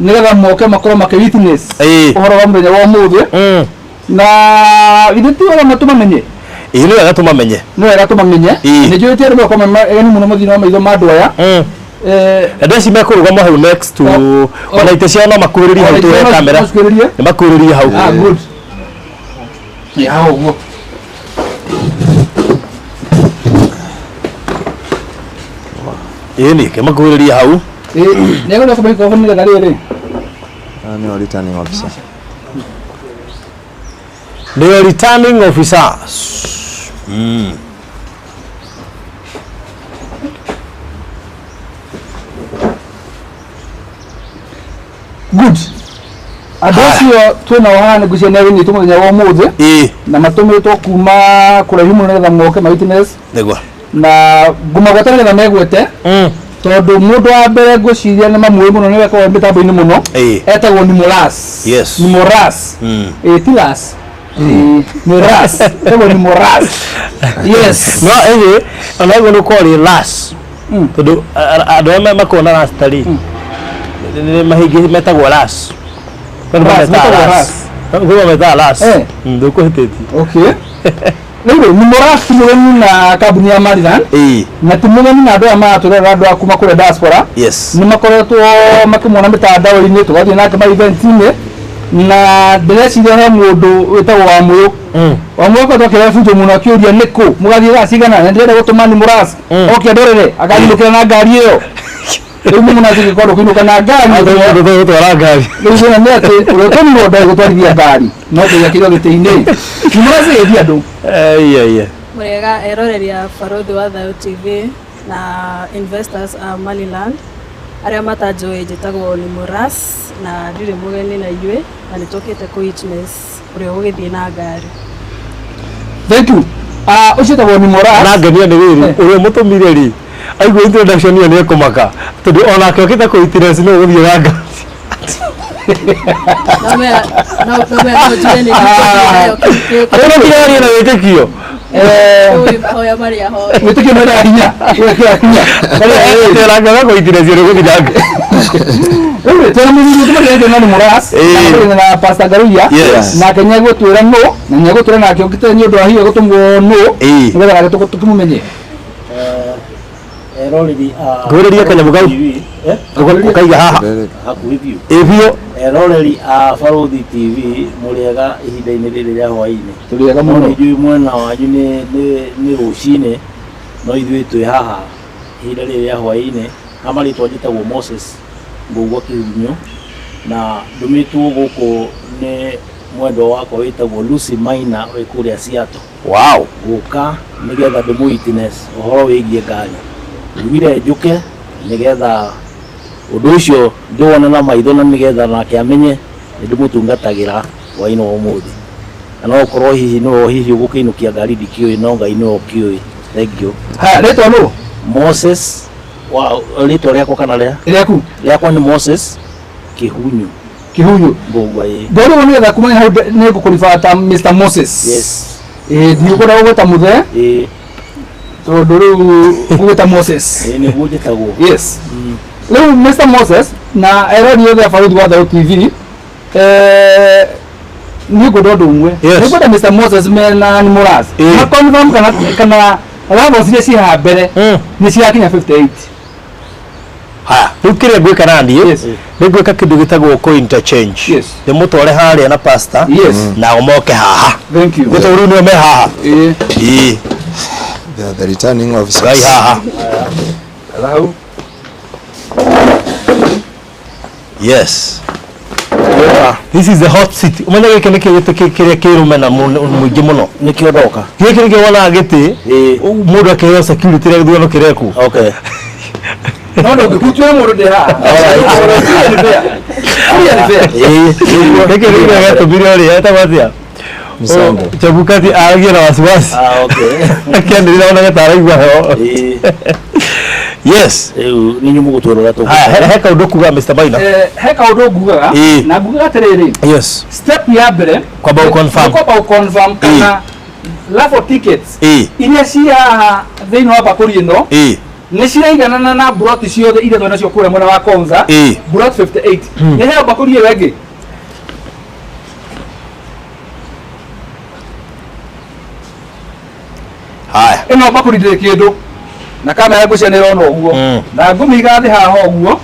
nĩgetha moke makorwo makĩ witness ũhoro wa mũthenya wa ũmũthĩ. Na githĩ ti wega tũmamenye? Ĩĩ, nĩ wega tũmamenye. Nĩ wega tũmamenye. Nĩ njũĩ ti andũ makorwo me ageni mũno mathĩinĩ wa maitho ma andũ aya. Andũ acio mekũrũgama hau next to ona itĩ ciao no makuhĩrĩrie hau tũhe kamera. Nĩ makuhĩrĩrie hau. Ah, good. Ya ũguo. Ĩĩ nĩ ke makuhĩrĩrie hau. Ĩĩ, nĩ egũcoka kũmĩkwo nĩgetha rĩrĩ. Nĩ returning officer. Nĩo returning officers. Good. Andũ acio twĩnao haha nĩ ngwĩciria nĩ ageni aitũ mũthenya wa ũmũthĩ. Na matũmĩtwo kuma kũraihu mũno nĩgetha moke ma witness. Nĩguo. Na ngũmagweta nĩgetha megwete. Tondũ mũndũ wa mbere ngwĩciria nĩ mamũĩ mũno nĩwe akoragwo mĩtambo-inĩ mũno. Etagwo Nimoras. Yes. Nimoras. Ti Las. Nĩ ras ĩtagwo ni moras. Yes. No ĩhĩ ona ũguo nĩ ũkorwo rĩ las tondũ andũ arĩa makoragwo na rasta rĩ nĩ mahingĩ metagwo las. Ras, metagwo ras. Kwĩ metaga las. Eh. Ndũkũhĩtĩtie. Okay, rĩu rĩ, ni moras ti mũgeni na kambuni ya Maryland Ĩĩ. na ti mũgeni na andũ aya maratũrera, andũ a kuma kũrĩa diaspora. Yes. Nĩ makoretwo makĩmuona mĩtandao-inĩ, tũgathiĩ nake ma event-inĩ, na ndĩreciria he mũndũ wĩtagwo Wamũyũ. Wamũyũ akoretwo akĩrehe bunjo mũno akĩũria nĩkũ mũgathiĩ thaa cigana, na ndĩrenda gũtũma ni mũras oke andorere akanyinũkĩra na ngari ĩyo. Rĩu mũno atingĩkorwo kũinũka na ngari. Gũtwara ngari. Rĩu thĩna nĩ atĩ ũrĩa ũtũmirwo ndarĩ gũtwarithia ngari no kĩgĩakĩrwo gĩtĩ-inĩ. Ni mũras ĩgĩthiĩ andũ. Iya. Mũrĩega eroreri a Barũthi wa Thayũ TV na investors a Maliland arĩa matanjũĩ, njĩtagwo ni Mũras na ndirĩ mũgeni na inyuĩ, na nĩ tũkĩte kũ witness ũrĩa ũgũgĩthiĩ na ngari. Thank you. Ah, ũcio wĩtagwo ni Mũras. Na ngenia nĩ rĩrĩ, ũrĩa mũtũmire rĩ aigua introduction ĩyo nĩ ekũmaka tondũ onake okĩte kũ witness nĩ ũgũthiĩ na ngari. No njuge nĩ nayo. Atĩ tiraria na wĩtĩkio. Mahoya marĩa hoya. Wĩtĩkio nĩ hinya, wĩkĩra hinya. Atĩ onake kũ witness nĩ ũgũthiĩ na ngari. Rĩu twĩna mũthuri tũmageretie na nĩ Mũras Ĩĩ. na Pastor Ngaruiya. Yes. Nake nĩegũtwĩra nũ na nĩegũtwĩra nake ũkĩte nĩ ũndũ wa hihi gũtũmwo nũ Ĩĩ. nĩgetha nake tũkĩmũmenye. Eroreri a Ngũrĩria kanyamũ kau. TV, eh? Ũkaiga haha. Hakuhĩ biũ. Ĩ biũ. Eroreri a Barũthi TV, mũrĩega ihinda-inĩ rĩrĩ rĩa hwaĩ-inĩ? Tũrĩega No mũno. nĩ njũĩ mwena wanyu nĩ rũcinĩ, no ithuĩ twĩ haha ihinda rĩrĩ rĩa hwaĩ-inĩ. Na marĩtwa njĩtagwo Moses Mbũgua Kĩhunyũ, na ndũmĩtwo gũkũ nĩ mwendwa wakwa wĩtagwo Lucy Maina wĩ kũrĩa Seattle. Wow. Gũka nĩgetha ndĩmũ witness ũhoro wĩgiĩ ngari. Njugire njũke nĩgetha ũndũ ũcio ndĩwone na maitho na nĩgetha nake amenye nĩ ndĩmũtungatagĩra hwaĩ-inĩ wa ũmũthĩ. Na no ũkorwo hihi nĩwe hihi ũgũkĩinũkia ngari, ndikĩũĩ, no Ngai nĩwe ũkĩũĩ. Thank you. Haya, rĩtwa nũ? Moses wa rĩtwa rĩakwa kana rĩa Rĩaku. Rĩakwa nĩ Moses Kĩhunyu. Kĩhunyu. Mbũgua, ĩĩ. Ngorwo nĩgetha kumanya hau nĩ ngũkũriba ta Mr Moses. Yes. Ĩĩ, ndiũkwenda gũgwĩta mũthee Ĩĩ. tondũ rĩu ngũgwĩta Moses. Ĩĩ, nĩguo njĩtagwo. Yes. Rĩu Mr Moses na erori othe a Barũthi wa Thayũ TV, niĩ ngwenda ũndũ ũmwe. Yes. Nĩ ngwenda Mr Moses mena ni Mũras Ĩĩ. ma confirm kana levels iria ciĩ haha mbere nĩ cirakinya 58. Haya, rĩu kĩrĩa ngwĩka na niĩ Yes. nĩ ngwĩka kĩndũ gĩtagwo kũ interchange. Yes. Ndĩmũtware harĩa na pastor. Yes. Nao moke haha. Thank you. Nĩ tondũ rĩu nĩo me haha. Ĩĩ. Ĩĩ. They are the returning officers. Ngai haha. Hello. Yes. This is the hot seat. Ũmenye gĩkĩ nĩkĩo gĩtĩ kĩrĩa kĩrũme na mũingĩ mũno. Nĩkĩo ndoka. Gĩkĩ nĩkĩo wonaga gĩtĩ Ĩĩ. mũndũ akĩheo security rĩa gĩthurano kĩrekwo. Okay. No ndũngĩkutio nĩ mũndũ ndĩ haha. Kũrĩa nĩ fair. Kũrĩa nĩ fair. Ĩĩ. Gĩkĩ nĩkĩo gĩatũmire ũrĩa etagwo atĩa? Msongo. Chebukati aragia na wasiwasi. Ah, okay. Akĩanĩrĩra onake ta araigua heho. Ĩĩ. Yes. Rĩu nĩ inyuĩ mũgũtwĩrora tũgũ. Haya, he kaũndũ kuga Mr. Maina. He kaũndũ ngugaga Ĩĩ. na ngugaga atĩrĩrĩ, Yes. step ya mbere Kwamba ũconfirm. nĩ kwamba gũconfirm kana raffle tickets Ĩĩ. iria ciĩ haha thĩinĩ wa bakũri ĩno Ĩĩ. nĩ ciraiganana na broti ciothe iria twĩ nacio kũrĩa mwena wa Konza. Ĩĩ. Brot 58 nĩ heo bakũri ĩyo ĩngĩ. Haya. Ĩno bakũri ndĩrĩ kĩndũ na kamera ngwĩciria nĩ ĩrona ũguo na ngũmĩiga thĩ haha ũguo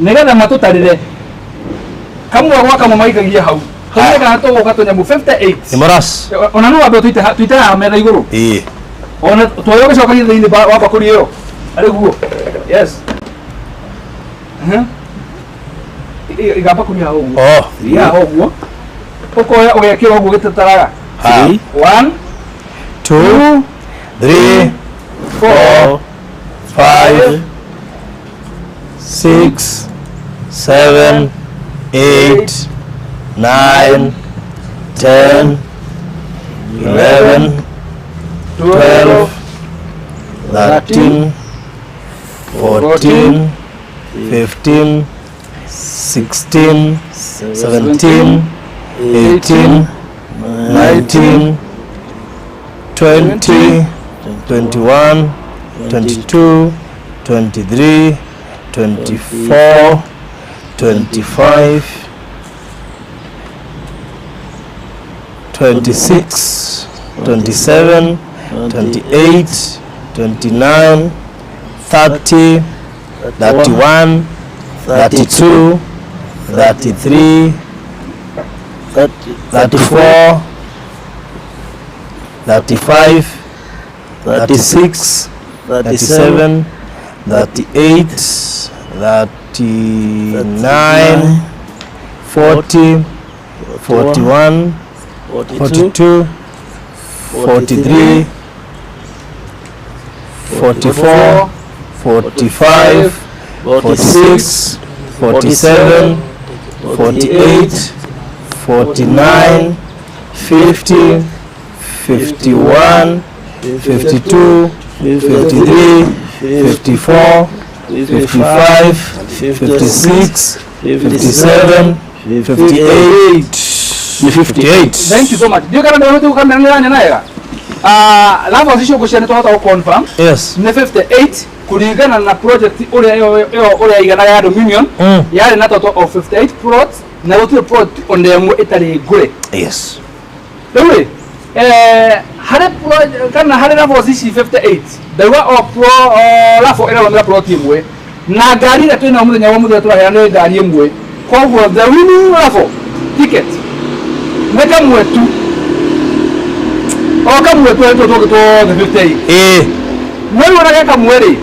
nĩgetha matũtarĩre kamwe gwa kamwe maikagia hau tũmenye kana tũgũka tũnyamũ 58. Nĩ Mũras. Ona no wambe tũite haha metha igũrũ. Ĩĩ. Ona twoyo ũgĩcokagia thĩinĩ wa bakũri ĩyo arĩ guo. Yes. Iga bakũri haha ũguo. Oh. Iga haha ũguo, ũkoya ũgekĩra ũguo gĩtataraga. Haya. 1 2 3 4 5 6 7 8 9 10 11 12 13 14 15 16 17 18 19, 20, 21, 22, 23, 24, 25, 26, 27, 28, 29, 30, 31, 32, 33, 34, 35, 36, 37, 38, 39, 40, 41, 42, 43, 44, 45, 46, 47, 48, 49, 50, 51, 52, 53, 54, 55, 56, 57, 58. Nĩ 58. Thank you so much. Ndiũ kana ndĩrahota gũkamera nĩ ranya naega. Ah, lava icio ngũcia nĩ twahota gũ confirm. Yes. Nĩ 58 kũringana na project ũrĩa ĩyo ũrĩa iganaga ya Dominion yarĩ na total of 58 plots na gũtirĩ plot ona ĩmwe ĩtarĩ ngũre. Yes. Rĩu rĩ, harĩ kana harĩ levels ici 58 ndauga o pro o level ĩrarũmĩra plot ĩmwe na ngari ĩrĩa twĩnayo mũthenya wa mũthenya tũraheana nĩ ngari ĩmwe, koguo the winning level ticket nĩ kamwe tu, o kamwe tu harĩ tũtũ tũngĩ tuothe 58. Ĩĩ. No rĩu ona ge kamwe rĩ,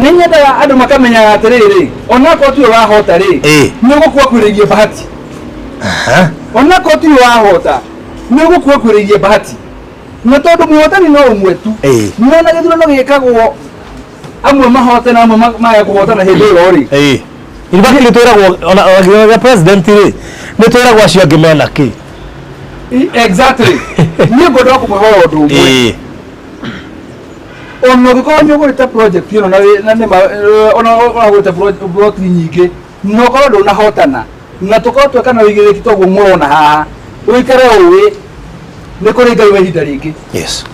nĩ nyendaga andũ makamenyaga atĩrĩrĩ, onakorwo tiwe wahota rĩ, nĩ ũgũkua kwĩrĩirie bahati. Onakorwo tiwe wahota, nĩ ũgũkua kwĩrĩirie bahati, na tondũ mũhotani no ũmwe tu, no na gĩthurano gĩkagwo amwe mahote na amwe mage kũhotana hĩndĩ ĩyo rĩ. Ĩĩ. In fact nĩ twĩragwo ona gĩthurano gĩa president rĩ, nĩ twĩragwo acio angĩ mena kĩ. Exactly. Niĩ ngwenda kũmũhoya ũndũ ũmwe. Ona ũngĩkorwo nĩ ũgũrĩte project ĩno na nĩma ona ũragũrĩte plot nyingĩ na ũkorwo ndũnahotana na tũkorwo tweka na ũigĩrĩrĩki toguo mũrona haha, ũikare ũĩ nĩ kũrĩ Ngai wa ihinda rĩngĩ. Yes.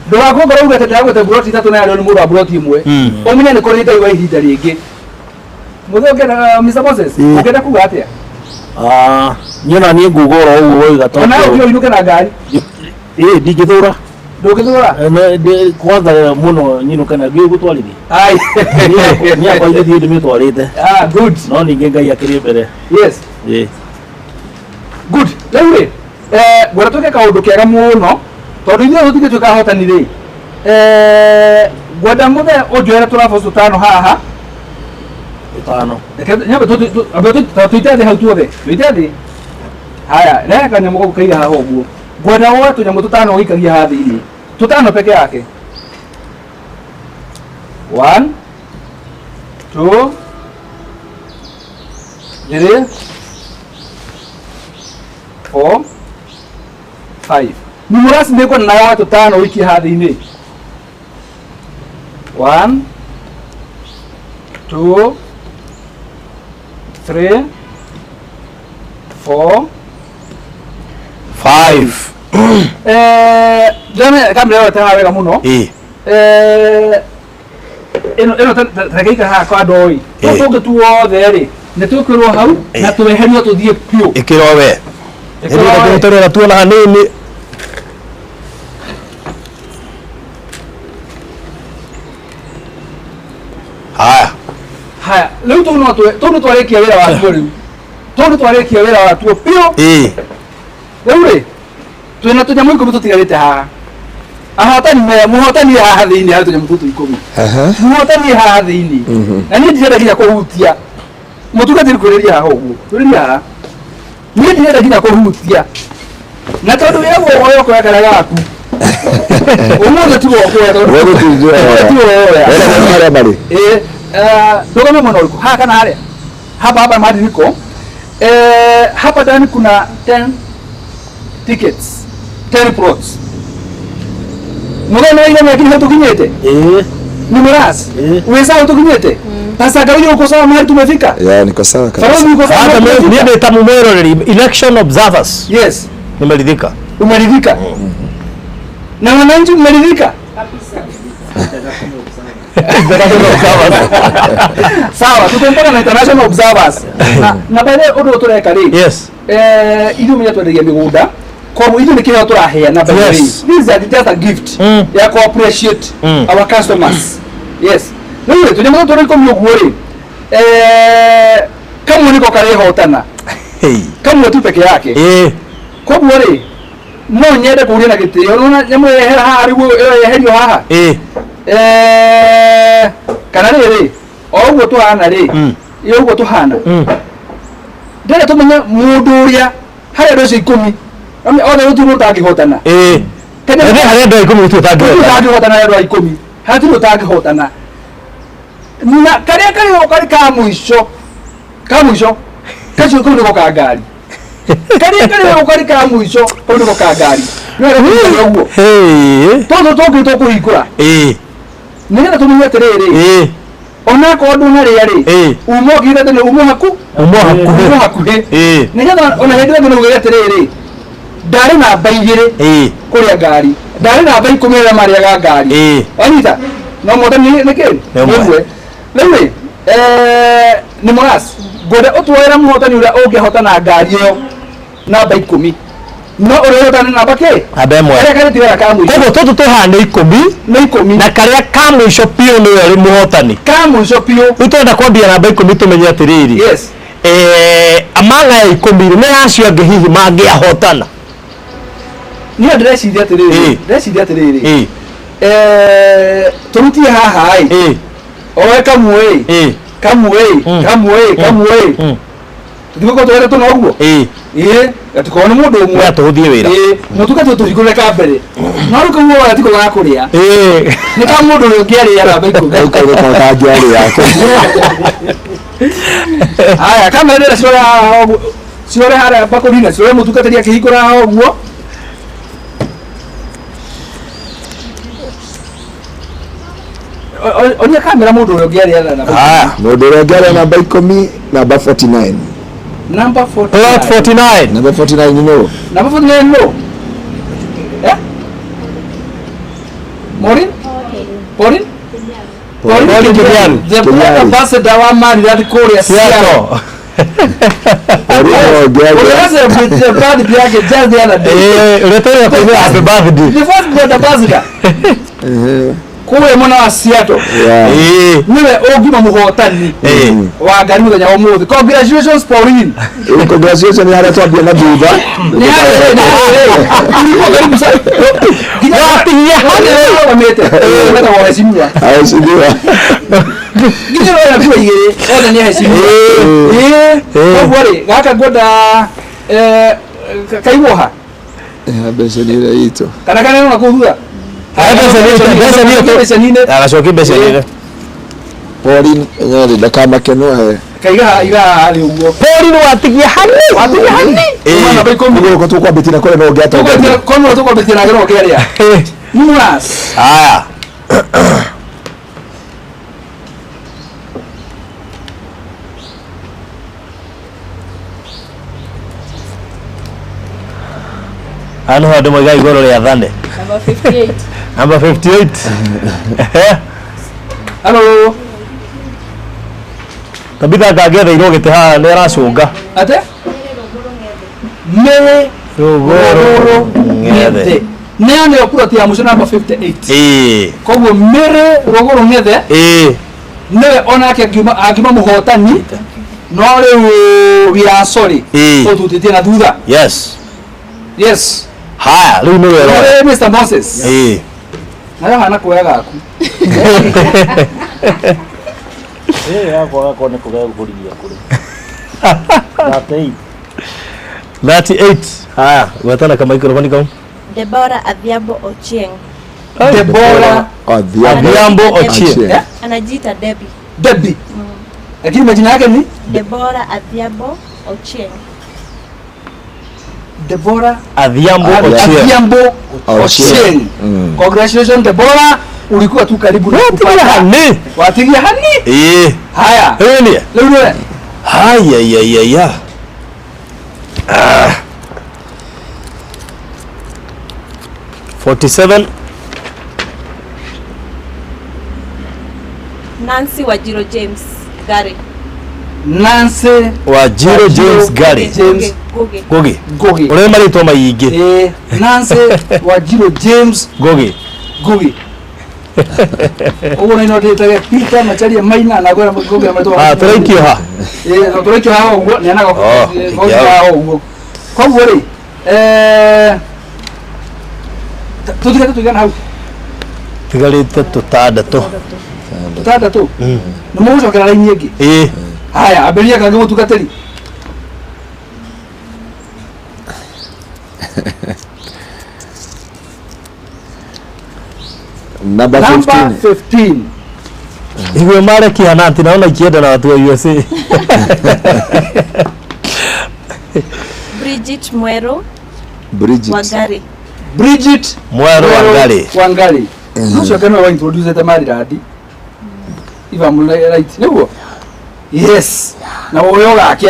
Ndũgakorwo ngoro uge atĩ ndĩragũrĩte plot ithatũ na yarĩo nĩ mũndũ wa plot ĩmwe, ũmenye nĩ kũrĩ Ngai wa ihinda rĩngĩ. Mũthee ũngĩenda, Mr. Moses, ũngĩenda kuga atĩa? Niĩ ona niĩ nguga oro ũguo woiga tondũ Ona ũngĩ ũinũke na ngari. Ĩĩ, ndingĩthũra. Ndũngĩthũra? Kwanza mũno nyinũke na ngĩũĩ gũtwarithia. Ai. Niĩ akwa ithuĩ ndĩmĩtwarĩte. Ah, good. No ningĩ Ngai akĩrĩ mbere. Yes. Ĩĩ. Good. Rĩu rĩ, ngwenda twĩke kaũndũ kega mũno tondũ ithuĩ tũtingĩtuĩka ahotani rĩ. Ngwenda mũthee ũnjoere tũrabu tũtano haha. Tũtano. Reke nyambe tũite thĩ hau tuothe. Tũite thĩ. Haya, rehe kanyamũ gau kaiga haha ũguo. Ngwenda woe tũnyamũ tũtano ũgĩikagia haha thĩinĩ. Tũtano peke yake. 1 2 3 4 5. Numũraci nĩ ngwenda nawe woe tũtano ũikie haha thĩinĩ. 1 2 3 4 5. Ndĩrona kamera ĩyo ĩtaha wega mũno. Ĩno ĩno tareke ikara haha kwa ndoi. Tũtũ tũngĩ tuothe rĩ, nĩ twĩkĩrwo hau na tweherio tũthiĩ biũ. Ĩkĩrwo we. Ĩkĩrwo we. Tũrora tuona hanini. Haya. Haya, rĩu tũu no tũu nĩ twarĩkia wĩra watuo rĩu. Tũu nĩ twarĩkia wĩra watuo biũ. Rĩu rĩ, twĩna tũnyamũ ikũmi tũtigarĩte haha. Ahotani me mũhotani haha thĩinĩ harĩ tũnyamũ tũtũ ikũmi. Mũhotani haha thĩinĩ. Na niĩ ndirenda nginya kũhutia. Mũtungatĩri kwĩrĩria haha ũguo. Kwĩrĩria haha. Niĩ ndirenda nginya kũhutia. Na tondũ wĩragwo woe ũkoya karĩa gaku. Ũmũthĩ tiwe ũkoya tondũ Ũmũthĩ tiwe ũkoya. Ũmũthĩ tiwe ũkoya. Wena nĩ harĩa marĩ? Ĩĩ, ndũgame mwena ũrĩkũ? Haha kana harĩa? Hapa hapa mahali niko. Hapa ndani kuna 10 tickets, 10 plots. Mũthenya wa igana lakini hautukinyete? Ni mras. Wewe sawa hutukinyete? Sasa gari uko sawa mahali tumefika? Ya, niko sawa kabisa. Farozi uko sawa Hata mahali mimi tumefika? niĩ ndĩ ta mũmwĩroreri, election observers. Yes. Nimeridhika. Umeridhika? Na wananchi mmeridhika? Sawa, tuko mpaka na international observers. Na by the way undu tureka ri. Yes. Ithuĩ menya twendagia mĩgũnda koguo ithuĩ nĩ kĩheo tũraheana by the way. Yes. This is just a gift ya ku appreciate our customers. Yes. Rĩu rĩ tũnyamũ tũtũ ikũmi ũguo rĩ kamwe nĩko karĩhotana. Kamwe tu peke yake. Koguo rĩ no nyende kũria na gĩtĩo nona nyamũ yehera haha rĩu ĩyo yeherio haha. Kana rĩrĩ o ũguo tũhana rĩ ĩ ũguo tũhana ndĩrenda tũmenye mũndũ ũrĩa harĩ andũ acio ikũmi othe gũtirĩ mũndũ ũtangĩhotana. Harĩ andũ a ikũmi gũtirĩ ũtangĩhotana. Harĩ andũ a ikũmi hatirĩ ũtangĩhotana na karĩa karĩ karĩ ka mũico kacio kau nĩko ka ngari karĩa karĩ karĩ ka mũico kau nĩko ka ngari nĩ ũguo tũtũ tũngĩ tũkũhingũra nĩgetha tũmenye atĩrĩrĩ onakorwo ndũnarĩa rĩ uma ũkiuga atĩ nĩ uma hakuhĩ nĩgetha ona hĩndĩ ĩyo ĩngĩ no uge atĩrĩrĩ ndarĩ namba igĩrĩ kũrĩa ngari ndarĩ namba ikũmi arĩa marĩaga ngari wanyita no mũhotani nĩ kĩ Nĩ ũmwe. Rĩu rĩ nĩ Moras ngwenda ũtuoere mũhotani ũrĩa ũngĩhotana ngari ĩyo namba ikũmi no ũrĩa ũhotana namba kĩ Namba ĩmwe. Karĩa karĩtigara ka mũico. Koguo tũtũ tũhaha nĩ ikũmi. Nĩ ikũmi. Na karĩa ka mũico biũ nĩwe ũrĩ mũhotani. Ka mũico biũ. Rĩu tũrenda kwambia namba ikũmi tũmenye atĩrĩrĩ. Yes. Among aya ikũmi rĩ, nĩ acio angĩ hihi mangĩahotana. Niĩ ndĩreciria atĩrĩrĩ. Ndĩreciria atĩrĩrĩ. Tũrutie haha ĩ. Oe kamwe ĩ. Kamwe ĩ. Kamwe ĩ. Kamwe ĩ. Tũtigũkorwo tũrete tũna ũguo. Ĩĩ, gatikorwo nĩ mũndũ ũmwe. Nĩ tũhũthie wĩra. Ĩĩ, mũtungati tũhingũre ka mbere. No rĩu kau woya tiko ga kũrĩa. Nĩ ka mũndũ ũrĩa ũngĩarĩa namba ikũmi. Kau kau nĩko kangĩarĩa. Haya, kamera ĩrĩa cirore haha ũguo. Cirore harĩa mbakũri-inĩ, cirore mũtungatĩri akĩhingũra haha ũguo. Onia kamera mũndũ ũrĩa ũngĩarĩa namba ikũmi. Mũndũ ũrĩa ũngĩarĩa namba ikũmi, namba 49. Number 49. Plot 49. Number 49 no. Number 49 no. Eh? Maureen? Pauline? Pauline Kiriaru. The brand ambassador wa Maryland kũrĩa Seattle. Ũrĩa celebrate the birthday yake just the other day. Ũrĩa tũrĩa kũigua happy birthday. The first brand ambassador. Kũrĩa mwena wa Seattle. Nĩwe ũngiuma mũhotani wa ngari mũthenya wa ũmũthĩ. Congratulations Pauline. Congratulations nĩ harĩa twambia na thutha. Nĩ harĩa nĩ karibu sana. Watigia hanĩ. Wetagwo heshimiwa. Aheshimiwa. Nginya wena kuo igĩrĩ othe nĩ aheshimiwa. Koguo rĩ gaka ngwenda kaigwo ha? Mbeca-inĩ ĩrĩa itũ. Kana kana na kũu thutha? Mbeca-inĩ. Agacokia mbeca-inĩ. Pauline Nyeri ndakamake no he. Kaiga iga harĩ ũguo. Pauline watigia hani. Watigia hani. Namba ikũmi. Nĩguo tũkwambĩtie na kũrĩa no ũngĩatongoria. Koguo tũkwambĩtie na kĩrĩa ũngĩarĩa. Muras. Haya. Haha nĩho andũ moigaga igũrũ rĩathane. Number 58. Number 58. Hello. Tabitha ngangĩetheirwo gĩtĩ haha nĩ aracũnga. Ate? Mary Rũgũrũ Ng'ethe. Nĩyo nĩyo plot ya mũico number 58. Koguo Mary Rũgũrũ Ng'ethe nĩwe onake angiuma mũhotani no rĩu we are sorry tũtutĩtie na thutha. Yes. Yes. Haya, rĩu nĩwe ũroya. Mr. Moses. Nayo hana kuoya gaku. Yakwa gakwa nĩ kũgegũrithia kũrĩ. 38. 38. Haya, gwetana ka microphone kau. Deborah Adhiambo Ochieng. Deborah Adhiambo Ochieng. Anajiita Debbie. Debbie. Lakini majina yake ni Deborah Adhiambo Ochieng. Deborah Adhiambo Ochieng. Adhiambo Ochieng. Congratulations Deborah, ulikuwa tu karibu na kupata. Hani. Watigia hani? Haya. Rĩu Rĩu nĩwe. Haya ya ya ya. Ah. 47. Nancy Wajiro James Gary. Nancy Wajiro James Gary. James Ngugi. Ngugi. Ngugi. Ũrĩa marĩtwa maingĩ. Eh, Nancy Wajiro James Ngugi. Ngugi. Ũguo no ndĩtage Peter Macharia Maina na ngwĩra Ngugi marĩtwa. Ah, tũraikio ha. Eh, no tũraikio ha ũguo nĩ anaga Oh, goka ha ũguo. Koguo rĩ, eh tũtigate tũigana hau Tigarĩte tũtandatũ. tũtandatũ. Nĩ mũgũcokera raini ĩngĩ. Ĩĩ. Haya, ambĩrĩria kangĩ mũtungatĩri. Number Number 15. 15. Igwe marekia nanti naona ikienda na watu wa USA. Bridget Mwero Bridget. Wangari. Bridget Mwero Wangari. Wangari. Ũcio ke nĩwe wa introduce Marirandi. If I'm right, nĩguo? Yes. Na ũyũ gake,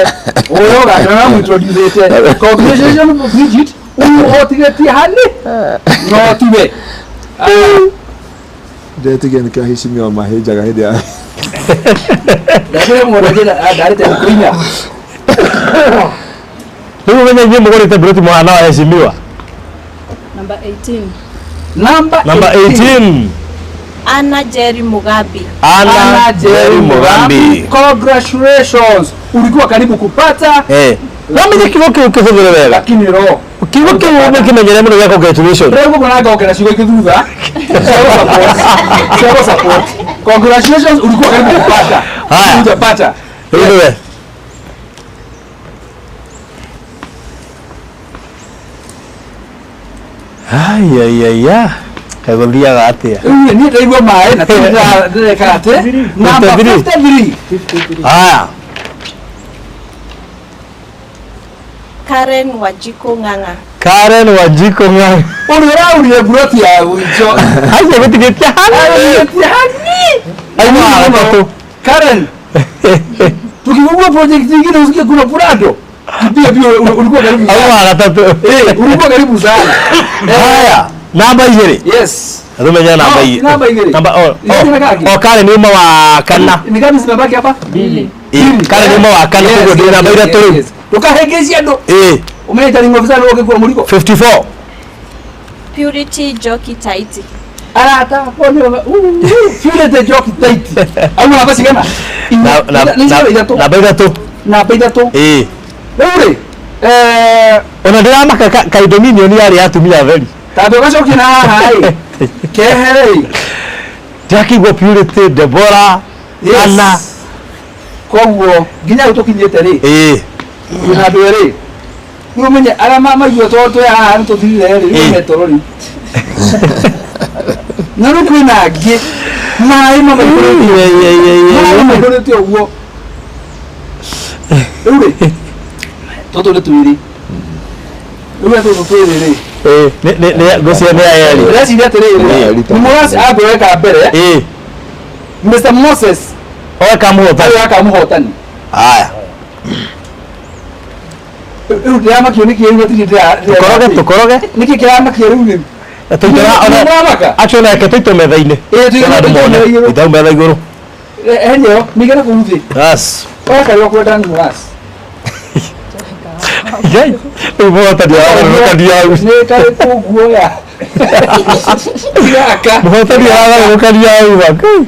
ũyũ gake na introduce. Congratulations Bridget. Ũyũ ũtigĩtie hani. No tiwe. Ndetigia nĩkĩo aheshimiwa mahĩnjaga hĩndĩ ya Ndakĩrĩ mũndũ ndarĩte kũinya. Rĩu ũmenye inyuĩ mũgũrĩte mburoti mũhana wa heshimiwa. Number 18. Number Number 18. Anna Jerry Mugabi. Anna Jerry Mugambi. Congratulations. Ulikuwa karibu kupata Eh. Wamenye kiugo kĩu kĩhũthĩre wega. lakini roho. Kiugo kĩu ũmĩkĩmenyere mũno gĩa congratulations. Rĩu ngũkona ngongera ciugo ingĩ thutha. Ciago support. Ciago support. Congratulations, ulikuwa karibu kupata. Haya. Hujapata. Rĩu nĩwe. Ayayaya. Kagũthiaga atĩa? Rĩu niĩ ndaigua maĩ na ndĩreka atĩ. Number 53. 53. Haya. Karen Wajiko Ng'ang'a. Karen Wanjiko Ng'ang'a. Ũrĩa ũraurire mburoti ya gwitũ. Acio gũtigĩtie hani. Arĩtie hani. Auma wa gatatũ. Karen, tukifungua project nyingine usikie kuna Prado. Pia pia ulikuwa karibu Auma sana. wa gatatũ. Eh, ulikuwa karibu sana. Haya. Namba igĩrĩ. Yes. Rũmenya namba No, igĩrĩ. namba igĩrĩ. Namba oh. Igĩrĩ na kangĩ. Oh, Karen nĩ uma wa kana. Ni ngapi zimebaki hapa? Mbili. Karen nĩ uma wa kana koguo ndĩ namba ithatũ rĩu. Ndũkahĩngĩcie andũ. Ĩĩ. Ũmenye ni ng'ofisa nĩ ũgĩkua mũrigo. 54. Purity Njoki Taiti. Arata akwa nĩ Purity Njoki Taiti. Au namba cigana? Nĩ cigana ithatũ. Namba ithatũ. Namba ithatũ. Ĩĩ. Rĩu rĩ, eh Ona ndĩramaka kaĩ Dominion yarĩ ya atumia atheri. tondũ ũgacokia na haha ĩ. Kehere ĩ. Ndĩrakĩigua Purity, Deborah, Yes. Anna. Koguo nginya hau tũkinyĩte rĩ. Ĩĩ. Twĩna andũ erĩ. Rĩu ũmenye arĩa maigua tondũ twĩ haha nĩ tũthirire rĩ, rĩu me toro rĩu. Na rĩu kwĩna angĩ maĩ mamaihũrĩte. Maĩ mamaihũrĩte ũguo. Rĩu rĩ, tũtũ nĩ twĩrĩ. Rĩu tũtũ twĩrĩ rĩ. Ĩĩ. Nĩ nĩ nĩ ngũcia nĩ aya erĩ. Ndĩreciria atĩrĩrĩ, nĩ Moses ambe weka mbere. Ĩĩ. Mr. Moses Oe kamũhotani. oe kamũhotani. Haya. Rĩu ndĩramakio nĩkĩ rĩu hatirĩ Tũkoroge tũkoroge. Nĩkĩ kĩramakio rĩu rĩu? Tũitũra ona Nĩũramaka? Actually reke tũitũ metha-inĩ. Ĩĩ, tũige Nĩgetha andũ tũitũ mone. metha igũrũ. Tũite hau metha igũrũ. Eheria ĩyo, mĩige na kũu thĩ. Yes. Oya karĩa ũkwenda nĩ Moses. Ngai. Rĩu mũhotani aragarũrũkania hau. Nĩ karĩ kũguoya. Gaka. Mũhotani aragarũrũkania hau ba. Ngai.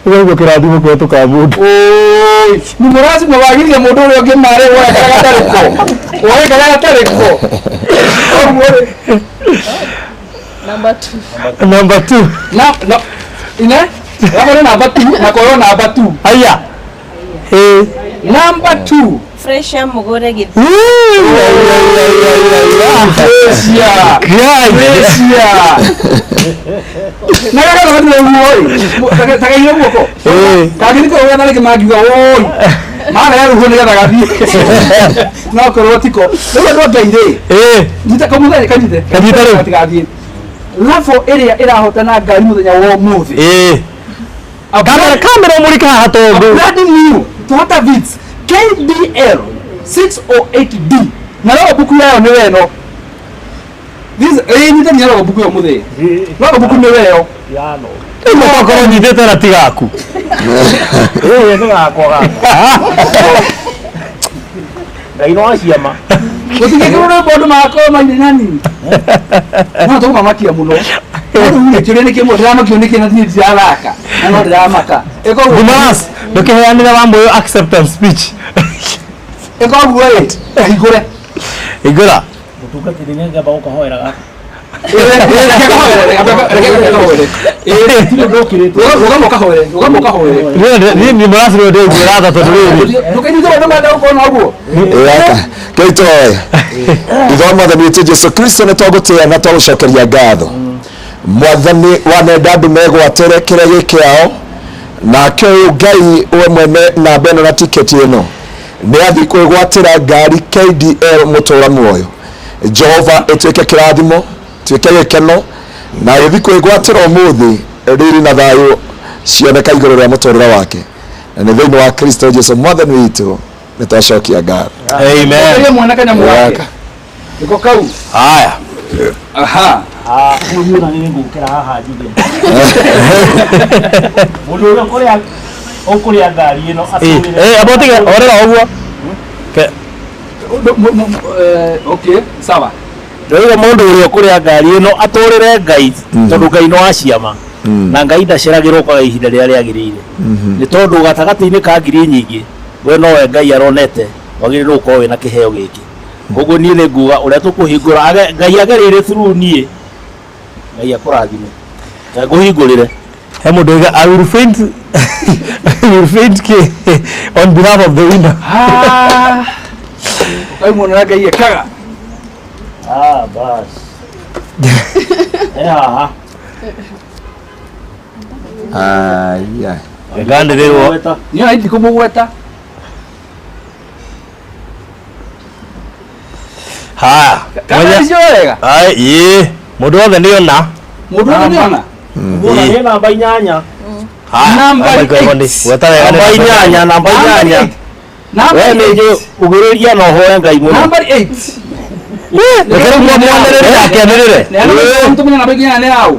Ũgaigua kĩrathimo kũhetũka mũndũ. Oi, nĩ mũracima wagithia mũndũ ũrĩa ũngĩ marĩ woya karĩa gatarĩ ko. Woya karĩa gatarĩ ko. Koguo rĩ. Number 2. Number 2. Na no. Ine? Wako nĩ namba 2 na korwo namba 2. Haya. Ĩĩ. Number 2. Fresha Mugure Githu. Fresia. Ngai. Fresia. Na gaka gatirĩ ruo ĩ. Ta kaigire guoko. Ĩĩ. Kangĩrĩ korwo na rĩngĩ mangiuga oi. Mara ya ruo nĩgetha gathiĩ. No korwo tiko. Rĩu andũ a Ngai rĩ. Ĩĩ. Nyita kamũthenya kanyite. Kanyite rĩu. Gatigathiĩ. Raffle ĩrĩa ĩrahotana ngari mũthenya wa ũmũthĩ. Ĩĩ. Kamera kamera ũmũrike haha A tondũ. brand new Toyota Vitz KDL 608D. Na leo buku yayo nĩ weno. This nyite nginya logbook ĩyo mũthee. Logbook nĩ weo. Rĩu mũtokorwo nyitĩte na ti gaku. Ĩĩ nĩ gakwa gaka. Ngai no aciama. Gũtingĩkĩrwo rwĩmbo andũ magakorwo maine nani. No tũkũmamakia mũno. Rĩu rĩ kĩũria nĩ kĩmwe ndĩramakio nĩkĩ na niĩ ndirathaka na no ndĩramaka. Ĩkoguo Dumas, ndũkĩheanĩre wa mũyũ acceptance speech. Ĩkoguo ĩ hingũre. Hingũra. Mũtungatĩri nĩ ngamba gũkahoera gaka. Rũgama ũkahoere, rũgama ũkahoere. Niĩ nĩ mũracirwo ndĩnguĩra tha tondũ rĩrĩ. Ndũkĩnyite ũndũ menda gũkorwo na ũguo. Ĩyaka keitoe ithe wa mwathani witũ Jesu Kristo nĩ twagũtĩĩa na twagũcokeria ngatho mwathani wanenda andũ megwatĩre kĩrĩa gĩ kĩao nake ũyũ Ngai we mwene namba ĩno na tiketi ĩno nĩ athiĩ kwĩgwatĩra ngari KDL mũtũra muoyo Jehova ĩtuĩke kĩrathimo tuĩke gĩkeno na agĩthiĩ kwĩgwatĩra ũmũthĩ riri na thayũ cioneka igũrũ rĩa mũtũrĩre wake na nĩ thĩinĩ wa Kristo Jesu mwathani witũ nĩ twacokia ngatho. Amen. Ũkĩrie mwana kanyamũ gake. Nĩko kau. Haya. Aha. Rĩu ona nĩ ngũkĩra haha njuge. Mũndũ ũrĩa ũkũrĩa ũkũrĩa ngari ĩno atũrĩre. Eh, abo tiga orera ũguo. Ke Okay, sawa. Ndĩrauga mũndũ ũrĩa ũkũrĩa ngari ĩno atũrĩre Ngai tondũ Ngai no aciama na Ngai ndaceragĩrwo kwaga ihinda rĩrĩa rĩagĩrĩire nĩ tondũ gatagatĩ-inĩ ka ngiri nyingĩ we nowe Ngai aronete wagĩrĩirwo gũkorwo wĩna kĩheo gĩkĩ koguo niĩ nĩ nguga ũrĩa tũkũhingũra Ngai agereire through niĩ Ngai akũrathime na ngũhingũrĩre. He mũndũ oiga I will faint I will faint ke on behalf of the winner. Ah. Ũkaimwonera Ngai ekaga. Ah, bas. Eh haha. Aya. Nganĩrĩrwo. Niĩ ona ndikũmũgweta. Haya. Kana icio wega. Ai, ĩĩ. Mũndũ wothe nĩ ona. Mũndũ wothe nĩ ona. Nguona nĩ namba inyanya. Haya. Namba eight. Gweta wega nĩ Namba inyanya, namba inyanya. Namba We nĩ njũĩ ugĩrĩria na ũhoe Ngai mũno. Namba 8. Reke rĩu mwanĩrĩre akĩanĩrĩre. Nĩ namba inyanya nĩ yaũ?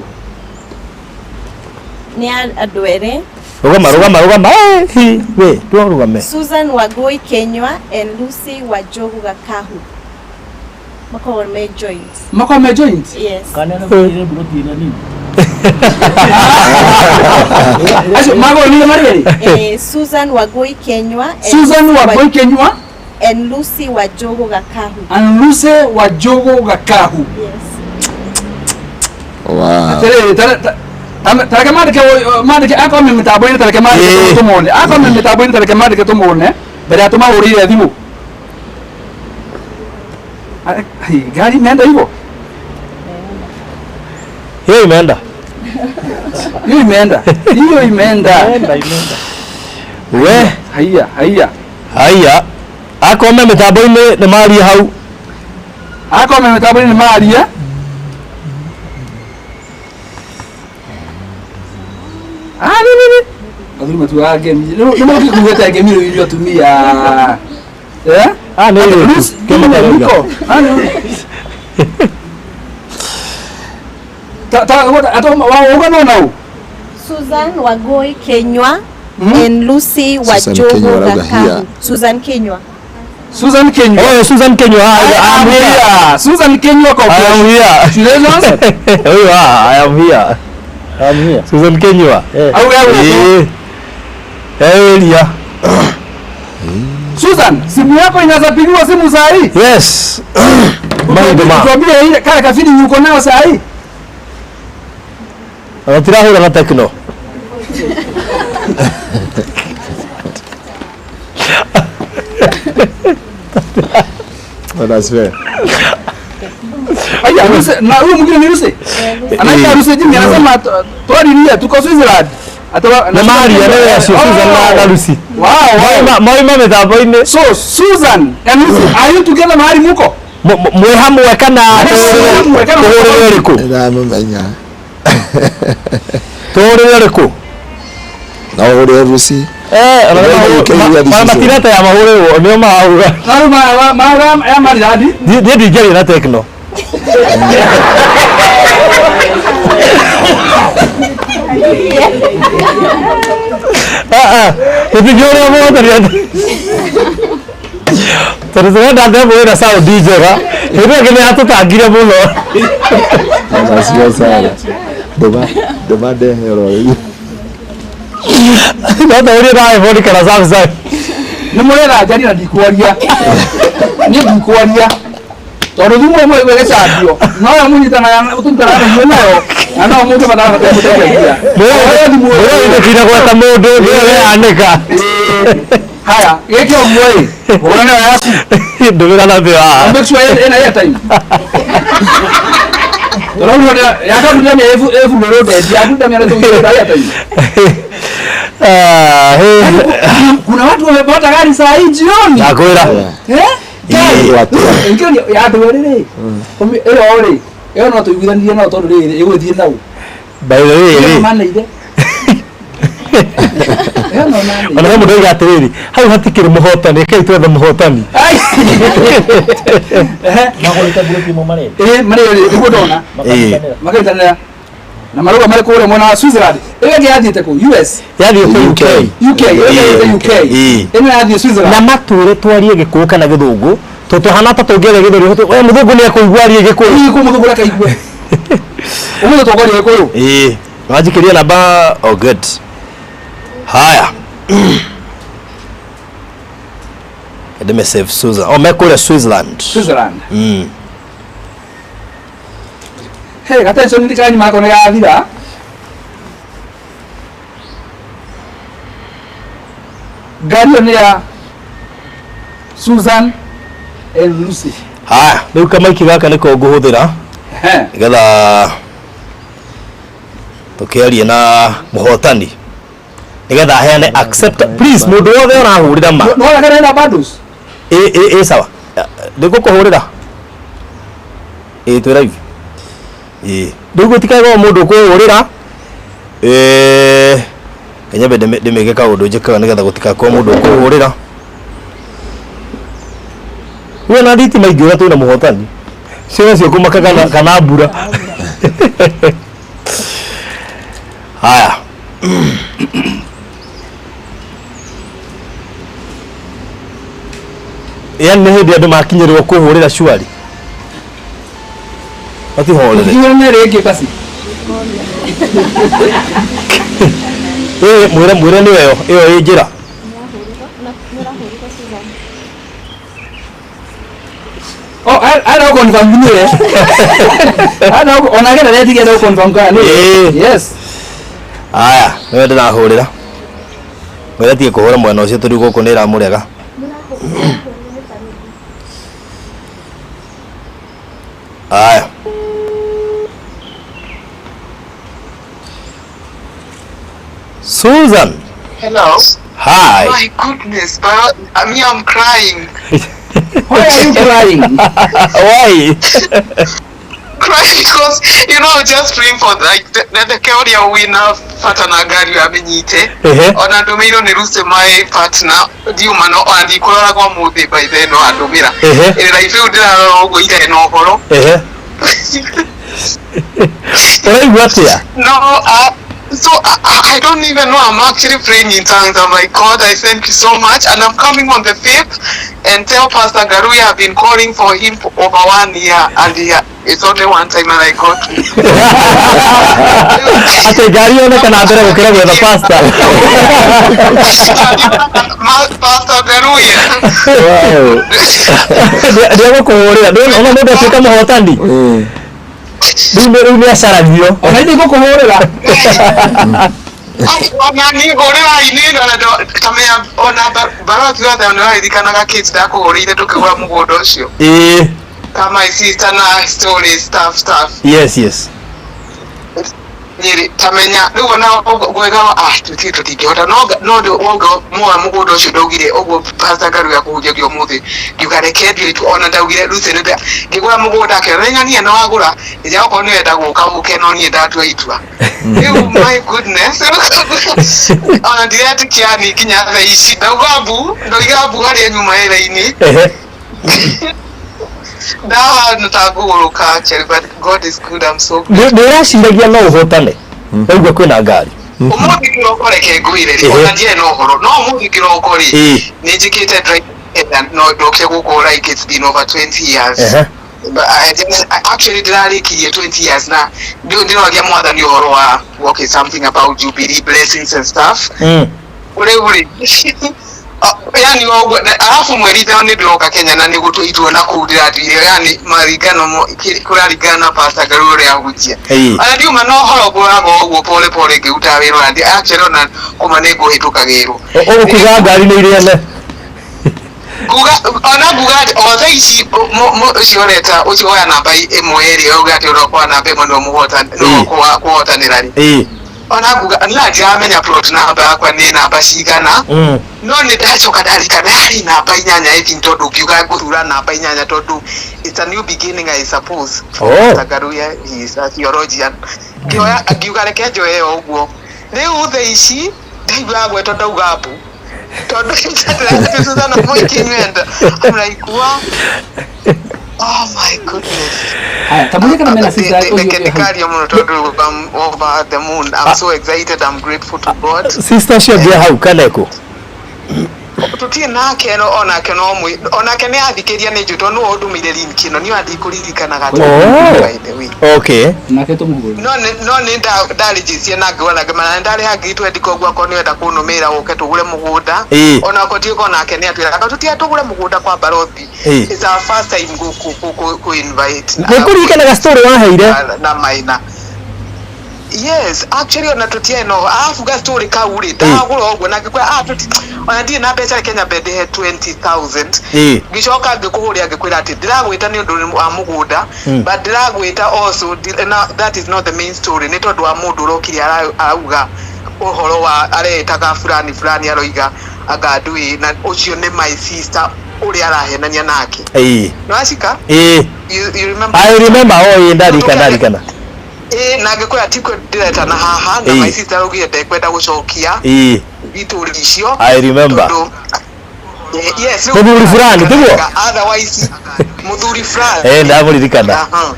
Nĩ andũ erĩ. Rũgama, rũgama, rũgama. Eh, hi, we, ndũa rũgame. Susan Wangui Kenywa and Lucy Wanjogu Gakahu. Makoragwo me joint. Makoragwo me joint? Yes. Kana nĩ kũrĩ mburoti ĩrĩa nini. Acio makoragwo nĩ marĩ erĩ? Susan Wangui Kenywa and Susan Lucy Wangui Kenywa and Lucy Wanjogu Gakahu. and Lucy Wanjogu Gakahu. Yes. Wow. Atĩrĩrĩ, tareke mandĩke mandĩke akorwo me mĩtambo-inĩ tareke mandĩke tũmone. Akorwo me mĩtambo-inĩ tareke mandĩke tũmone mbere ya tũmahũrĩire thimũ. Gari imeenda hivyo? Hiyo imeenda. Hiyo imeenda. Hiyo imeenda. Imeenda, imeenda. We, haiya, haiya. Haiya. Akorwo me mĩtambo-inĩ nĩ marie hau. Akorwo me mĩtambo-inĩ nĩ marie. Ah, nĩ nĩ. Athuri matuaga ngemi. Nĩ mũgĩkuĩte ngemi rĩu inyuĩ atumia. Eh? Ah, nĩ Lucy, rĩu. Ah, nĩ. Ta ta uga no nau. Susan Wangui Kenywa and Lucy Susan Wanjogu Kenywa arauga Gakahu. here. Susan Kenywa. Susan Kenywa. Oh, Susan Kenywa. I am here. Susan Kenywa I am here. Congratulations. Oh, I am here. I am here. Susan Kenywa. Auga Eh. Area. Susan, simu yako inaweza pigiwa simu saa hii? Yes. Maũndũ ma. Tuambie ile kale kafili uko nayo saa hii. Tirahũra na Tecno. Oh, that's fair. Aya, Lucy, na huyu mwingine ni Lucy. Anaitwa Lucy Jimmy anasema twaririe tuko Switzerland. Atawa Nĩ maria nĩ acio Susan na Lucy. Wow, wow. Mauma mĩtambo-inĩ. So Susan and Lucy, are you together mahali muko? Mwĩ hamwe kana tũhũrĩre ũrĩkũ? Ndamũmenya. Tũhũrĩre ũrĩkũ? Na ũhũrĩre Lucy. Eh, ona matirete ya mahũrĩrwo nĩo marauga. Na rĩu mara ya Maridadi. Niĩ ndingĩaria na Tecno. Tũtingĩũria mũhotani tondũ tũrenda ndembo ĩna sound njega hĩndĩ ĩngĩ nĩ yatũtangire mũno. Acio sana. Ndũma ndũma ndehe oro rĩu. No tũhũrire na iPhone kana Samsung. Nĩ mũretha njarie na ndikwaria. Niĩ ndikwaria. Tondũ thimũ ĩmwe ĩgĩcambio. No yo mũnyitanaga tũnyitanaga na inyuĩ nayo. Na no mũndũ matarabatara gũteithia. Mũrĩa gweta mũndũ nĩwe weanĩka. Haya, gĩkĩ ũguo ĩ. Hũra nayo yaku. Ndũmĩra na thĩ wa. Make sure ĩna airtime. Tũraurwo ya kambuni ya ĩbu rũndendia, yaku ndamia nĩ airtime. Ah, hey. Kuna watu wamepata gari saa hii jioni. Nakwĩra. Eh? Ĩngĩ ya andũ erĩ rĩ. Ĩyo rĩ, ĩyo no tũiguithanirie nao tondũ rĩrĩ ĩgũthiĩ nau. By the way rĩ. Maneire. Ĩyo no maneire. Ona he mũndũ oiga atĩrĩrĩ, hau hatikĩrĩ mũhotani, rekei twethe mũhotani. Magũrĩte group imwe marĩ. Ĩ marĩ erĩ nĩguo ndona. Makanyitanĩra. Na marauga marĩ kũrĩa mwena wa Switzerland. Ĩyo ĩngĩ yathiĩte kũ? US. Yathiĩte UK. UK, ĩyo yathiĩte UK. Ĩno yathiĩ Switzerland. Na matwĩre twarie gĩkũyũ kana gĩthũngũ tondũ tũhana ta tũngĩaria gĩthũngũ we mũthũngũ nĩ ekũigua arie gĩkũyũ. Ĩĩ kũ mũthũngũ reke aigue. Ũmũthĩ tũkwaria gĩkũyũ. Ĩĩ. Wanjikĩria namba oh good. Haya. Ndĩme save Susan. Oh mekũrĩa Switzerland. Switzerland. Hey, gatension nĩ kanyuma nako nĩ gathira. Ngari ĩyo nĩ ya Susan and Lucy. Haya, rĩu kamaiki gaka nĩko ngũhũthĩra nĩgetha tũkĩarie na mũhotani nĩgetha aheane accept please mũndũ wothe ũrahũrĩra ma. Nĩwona kana ĩna bundles? Ĩ ĩ ĩ sawa. Ndĩgũkũhũrĩra. Ĩ twĩ live. Ĩ rĩu gũtikagwo mũndũ ũkũhũrĩra. Ĩ nyambe ndĩmĩke kaũndũ njĩkaga nĩgetha gũtikakorwo mũndũ ũkũhũrĩra. We na thitima ingĩũra twĩna mũhotani. Ciana ciĩkũmaka kana kana mbura. Haya. Yaani nĩ hĩndĩ andũ makinyĩrwo kũhũrĩra cuari. Matihorere. Tũkinyĩrane rĩngĩ basi. Ĩ mwĩre mwĩre nĩyo ĩyo ĩyo ĩ njĩra. Oh, ara confirm niwe. Ara ona gera retigia ndo confirm kana niwe. Yes. Haya, nĩwe ndĩrahũrĩra. Mwĩre atige kũhũra mwena ũcio tondũ gũkũ nĩ ĩramũrega. Haya. Susan. Hello. Hi. My goodness, but I mean, I'm crying. Why are you crying? Why? Crying because you know I just praying for like the Keoria winner fatana gari amenyite. Ona ndumirwo ni Lucy my partner ndiuma no ona ndikũrora kwa mũthĩ by then no andũmĩra. Ĩrĩ life ĩyo ndĩrarora ũguo itarĩ na ũhoro. Ũraigua atĩa? No, so I don't even know. I'm actually praying in tongues. I'm like, God, I thank you so much. And I'm coming on the 5th and tell Pastor Garuya I've been calling for him for over 1 year and it's only one time and I got him. Ate ngari yonekana mbere gũkĩra gwetha pastor. Pastor Garuya. Ndĩegũkũhũrĩra. Ndĩrona mũndũ atuĩka mũhotani. Rĩu nĩ acaragio. Ona ithuĩ ngũkũhũrĩra. Ona niĩ ngũrĩra ini ona ona barothi yothe nĩ ũraririkanaga kids ndakũhũrĩire tũkĩgũra mũgũnda ũcio. Ĩĩ. Ka my sister na story stuff. Yes, yes. Nyĩrĩ tamenya rĩu ona gwega ah tũtingĩhota no no wauga muoya mũgũnda ũcio ndaugire ũguo Pastor Garuya kũhunjagia ũmũthĩ ngiuga reke ndiũ tu ona ndaugire Lucy nĩ ngĩgũra mũgũnda akĩona nĩ no wagũra nja okorwo nĩ wenda gũka ũke no niĩ ndatua itua. Rĩu my goodness ona ndiretĩkia ni nginya thaa ici ndauga mbu ndoiga mbu harĩa nyuma ĩra-inĩ. Ndahana ta ngũgũrũka actually, but God is good, I'm so Nĩ ũraciragia no ũhotane waigua kwĩna ngari? Ũmũthĩ kĩroko, reke ngwĩre rĩ, Ehe. ona ndiarĩ na ũhoro, no ũmũthĩ kĩroko rĩ, Ĩĩ. nĩ njĩkĩte drive no ndokire gũkũ, like it's been over 20 years. But I actually ndĩrarĩkirie 20 years na ndĩroria Mwathani ũhoro wa, okay, something about jubilee blessings and stuff. Rĩu rĩ, yani ũguo arabu mweri 5 nĩ ndĩroka Kenya na nĩ gũtũitwo na kũu ndĩratwire, yani maringano kũraringana na Pastor Ngaru ũrĩa ahunjia. Ona ndiuma na ũhoro, ngũraga ũguo pole pole ngĩrutaga wĩra, ona actually ona kũma nĩ ngũhĩtũkagĩrwo. Ũgũkuga ngari nĩ irĩene? Nguga ona nguga atĩ o thaa ici ũcio ũreta ũcio woya namba 1 ĩrĩ auga atĩ ũrokoa namba 1 nĩwe mũhotani, nĩwe kũhotanĩra rĩ, ona nguga na ndiramenya plot namba yakwa nĩ namba cigana, no nĩ ndacoka ndarikana yarĩ namba 8, I think, tondũ ngiuga ngũthura namba 8 tondũ it's a new beginning, I suppose. Oh. Ngaruya, he is a theologian. Ngĩoya ngiuga reke njoe ĩyo ũguo. Rĩu thaa ici ndaigua gwetwo, ndauga mbu tondũ Susanna Mwiki nywenda. I'm like, what? Oh my goodness. Haya, tamũria kana mena sister ũcio Reke ũngĩ hau. ndikaria mũno tondũ I'm over the moon. I'm so excited. I'm grateful to God. Sister ũcio ũngĩ hau kana kũ? Tutirĩ nake, no onake no mwi onake nĩ athikĩria nĩ njũ tondũ nĩwe ũndũmĩire link ĩno, niĩ andikũririkanaga. Oh. By the way, Okay. Nake tũmũhũre. No nĩ ndarĩnjĩcie na ngĩona ngĩmana ndarĩha 20,000, koguo akorwo nĩ wenda kũnũmĩra ũke tũgũre mũgũnda. Ona akorwo tiũka, onake nĩ atwĩraga tũtiga tũgũre mũgũnda kwa barothi. It's our first time gũ invite. Nĩ kũririkanaga story waheire. Na maina, yes, actually ona tũtiarĩ no arabu ga story kau rĩ, ndagũra ũguo na ngĩkwĩra, ah, tũti ona ndirĩ na mbeca, reke nyambe ndĩhe 20,000. Ngĩcoka ngĩkũhũrĩra ngĩkwĩra atĩ ndĩragwĩta nĩ ũndũ wa mũgũnda, but ndĩragwĩta also na, that is not the main story, nĩ tondũ wa mũndũ ũrokire arauga ũhoro wa areĩtaga fulani fulani, aroiga anga ndũĩ, na ũcio nĩ my sister ũrĩa arahenania nake. Nĩwacika? Ĩĩ. You remember? I remember. Oh, ĩĩ, ndarikana, ndarikana. Ĩĩ, na ngĩkwĩra tikuo ndĩretana haha na my sister araugire ndekwenda gũcokia itũri icio. I remember. Tondũ yes, rĩu- Mũthuri fulani, tiguo? Otherwise mũthuri fulani. Ĩĩ, ndamũririkana. Aha.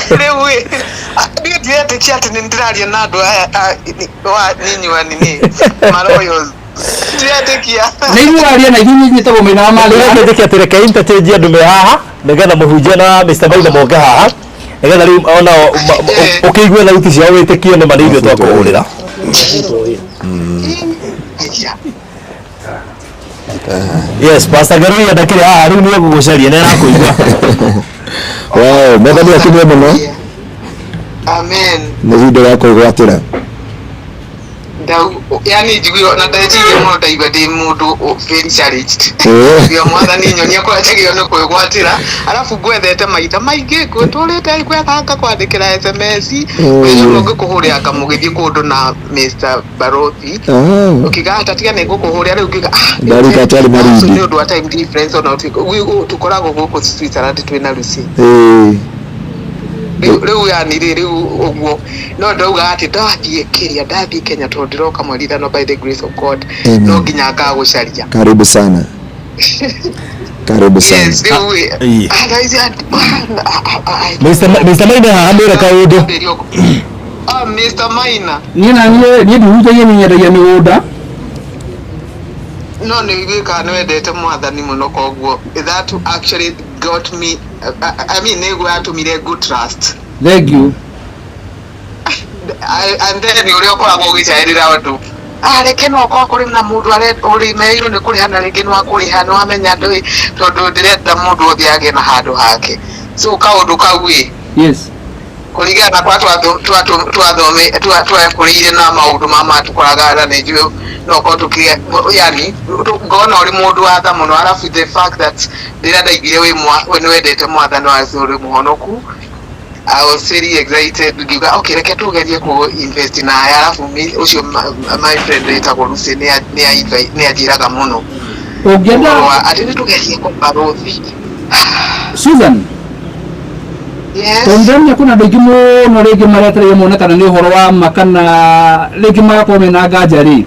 Rĩu ĩ, niĩ ndiretĩkia atĩ nĩ ndĩraria na andũ aya wa ninyi wa nini maroyos, ndiretĩkia. Nĩ ithuĩ ũraria na ithuĩ nyitagwo Maina wa Mali. Ndĩretĩkia atĩ reke interchange andũ me haha nĩgetha mũhunjia na Mr. Maina moke haha nĩgetha rĩu ona ũkĩigue thauti ciao wĩtĩkie nĩ ma nĩ ithuĩ twakũhũrĩra. Yes, Pastor Ngaruiya ndakĩrĩ haha rĩu, nĩ egũgũcaria, nĩ arakũigua. Wow, Mwathani akinye mũno. Amen. Nĩ ihinda rĩa kwĩgwatĩra. Ndau yani njiguire na ndeciria mũno, ndaigua ndĩ mũndũ very challenged. Ndio Mwathani nyonia kũrĩa njagĩrĩirwo nĩ kwĩgwatĩra, arabu ngwethete maita maingĩ, ngwĩtũrĩte ngwethanga kwandĩkĩra SMS, ngĩigua ngĩkũhũrĩra ngamũgĩthiĩ kũndũ na Mr. Barothi, ũkiuga ata tiga nĩ ngũkũhũrĩra rĩu, ngiuga ah. Ndarika atwarĩ Marindi. Nĩ ũndũ wa time difference, ona tũkoragwo gũkũ Switzerland twĩna Lucy. Rĩu yani rĩ, rĩu ũguo no ndauga atĩ ndathiĩ kĩrĩa, ndathiĩ Kenya, tondũ ndĩroka mweri 5 by the grace of God. Amen. No nginya ngagũcaria. Karibu sana, karibu sana. Yes, rĩu ĩ, otherwise, Mr. Maina haha mwĩre kaũndũ. Ah, Mr. Maina. Niĩ na niĩ ndihunjagia, niĩ nyendagia mĩgũnda. No nĩ wĩkaga nĩ wendete Mwathani mũno, koguo that actually got me, I mean, nĩguo yatũmire good trust. Thank you. And then ũrĩa ũkoragwo ũgĩcaĩrĩra andũ, ah, reke no okorwo kũrĩ na mũndũ ũrĩmeirwo nĩ kũrĩha na rĩngĩ nĩ wakũrĩha, nĩ wamenya ndũĩ, tondũ ndĩrenda mũndũ othe agĩe na handũ hake, so kaũndũ kau ĩ, kũringana na kwa twakũrĩire na maũndũ ma matũkoraga na nĩ njũĩ no korwo tũkĩgĩa yani ngona ũrĩ mũndũ wa tha mũno, arabu the fact that rĩrĩa ndaiguire wĩ nĩ wendete Mwathani wa ũrĩ mũhonoku, I was very excited, ngiuga okay, reke tugerie ku invest na aya, arabu ũcio my friend wĩtagwo Lucy nĩ anjĩraga mũno Ũngĩenda ũhoro wa atĩ nĩ tũgerie kũbarothi. Susan. Yes. Tondũ ndĩramenya kwĩna andũ aingĩ mũno rĩngĩ maretereire mone kana nĩ ũhoro wa ma kana rĩngĩ magakorwo mena nganja rĩ.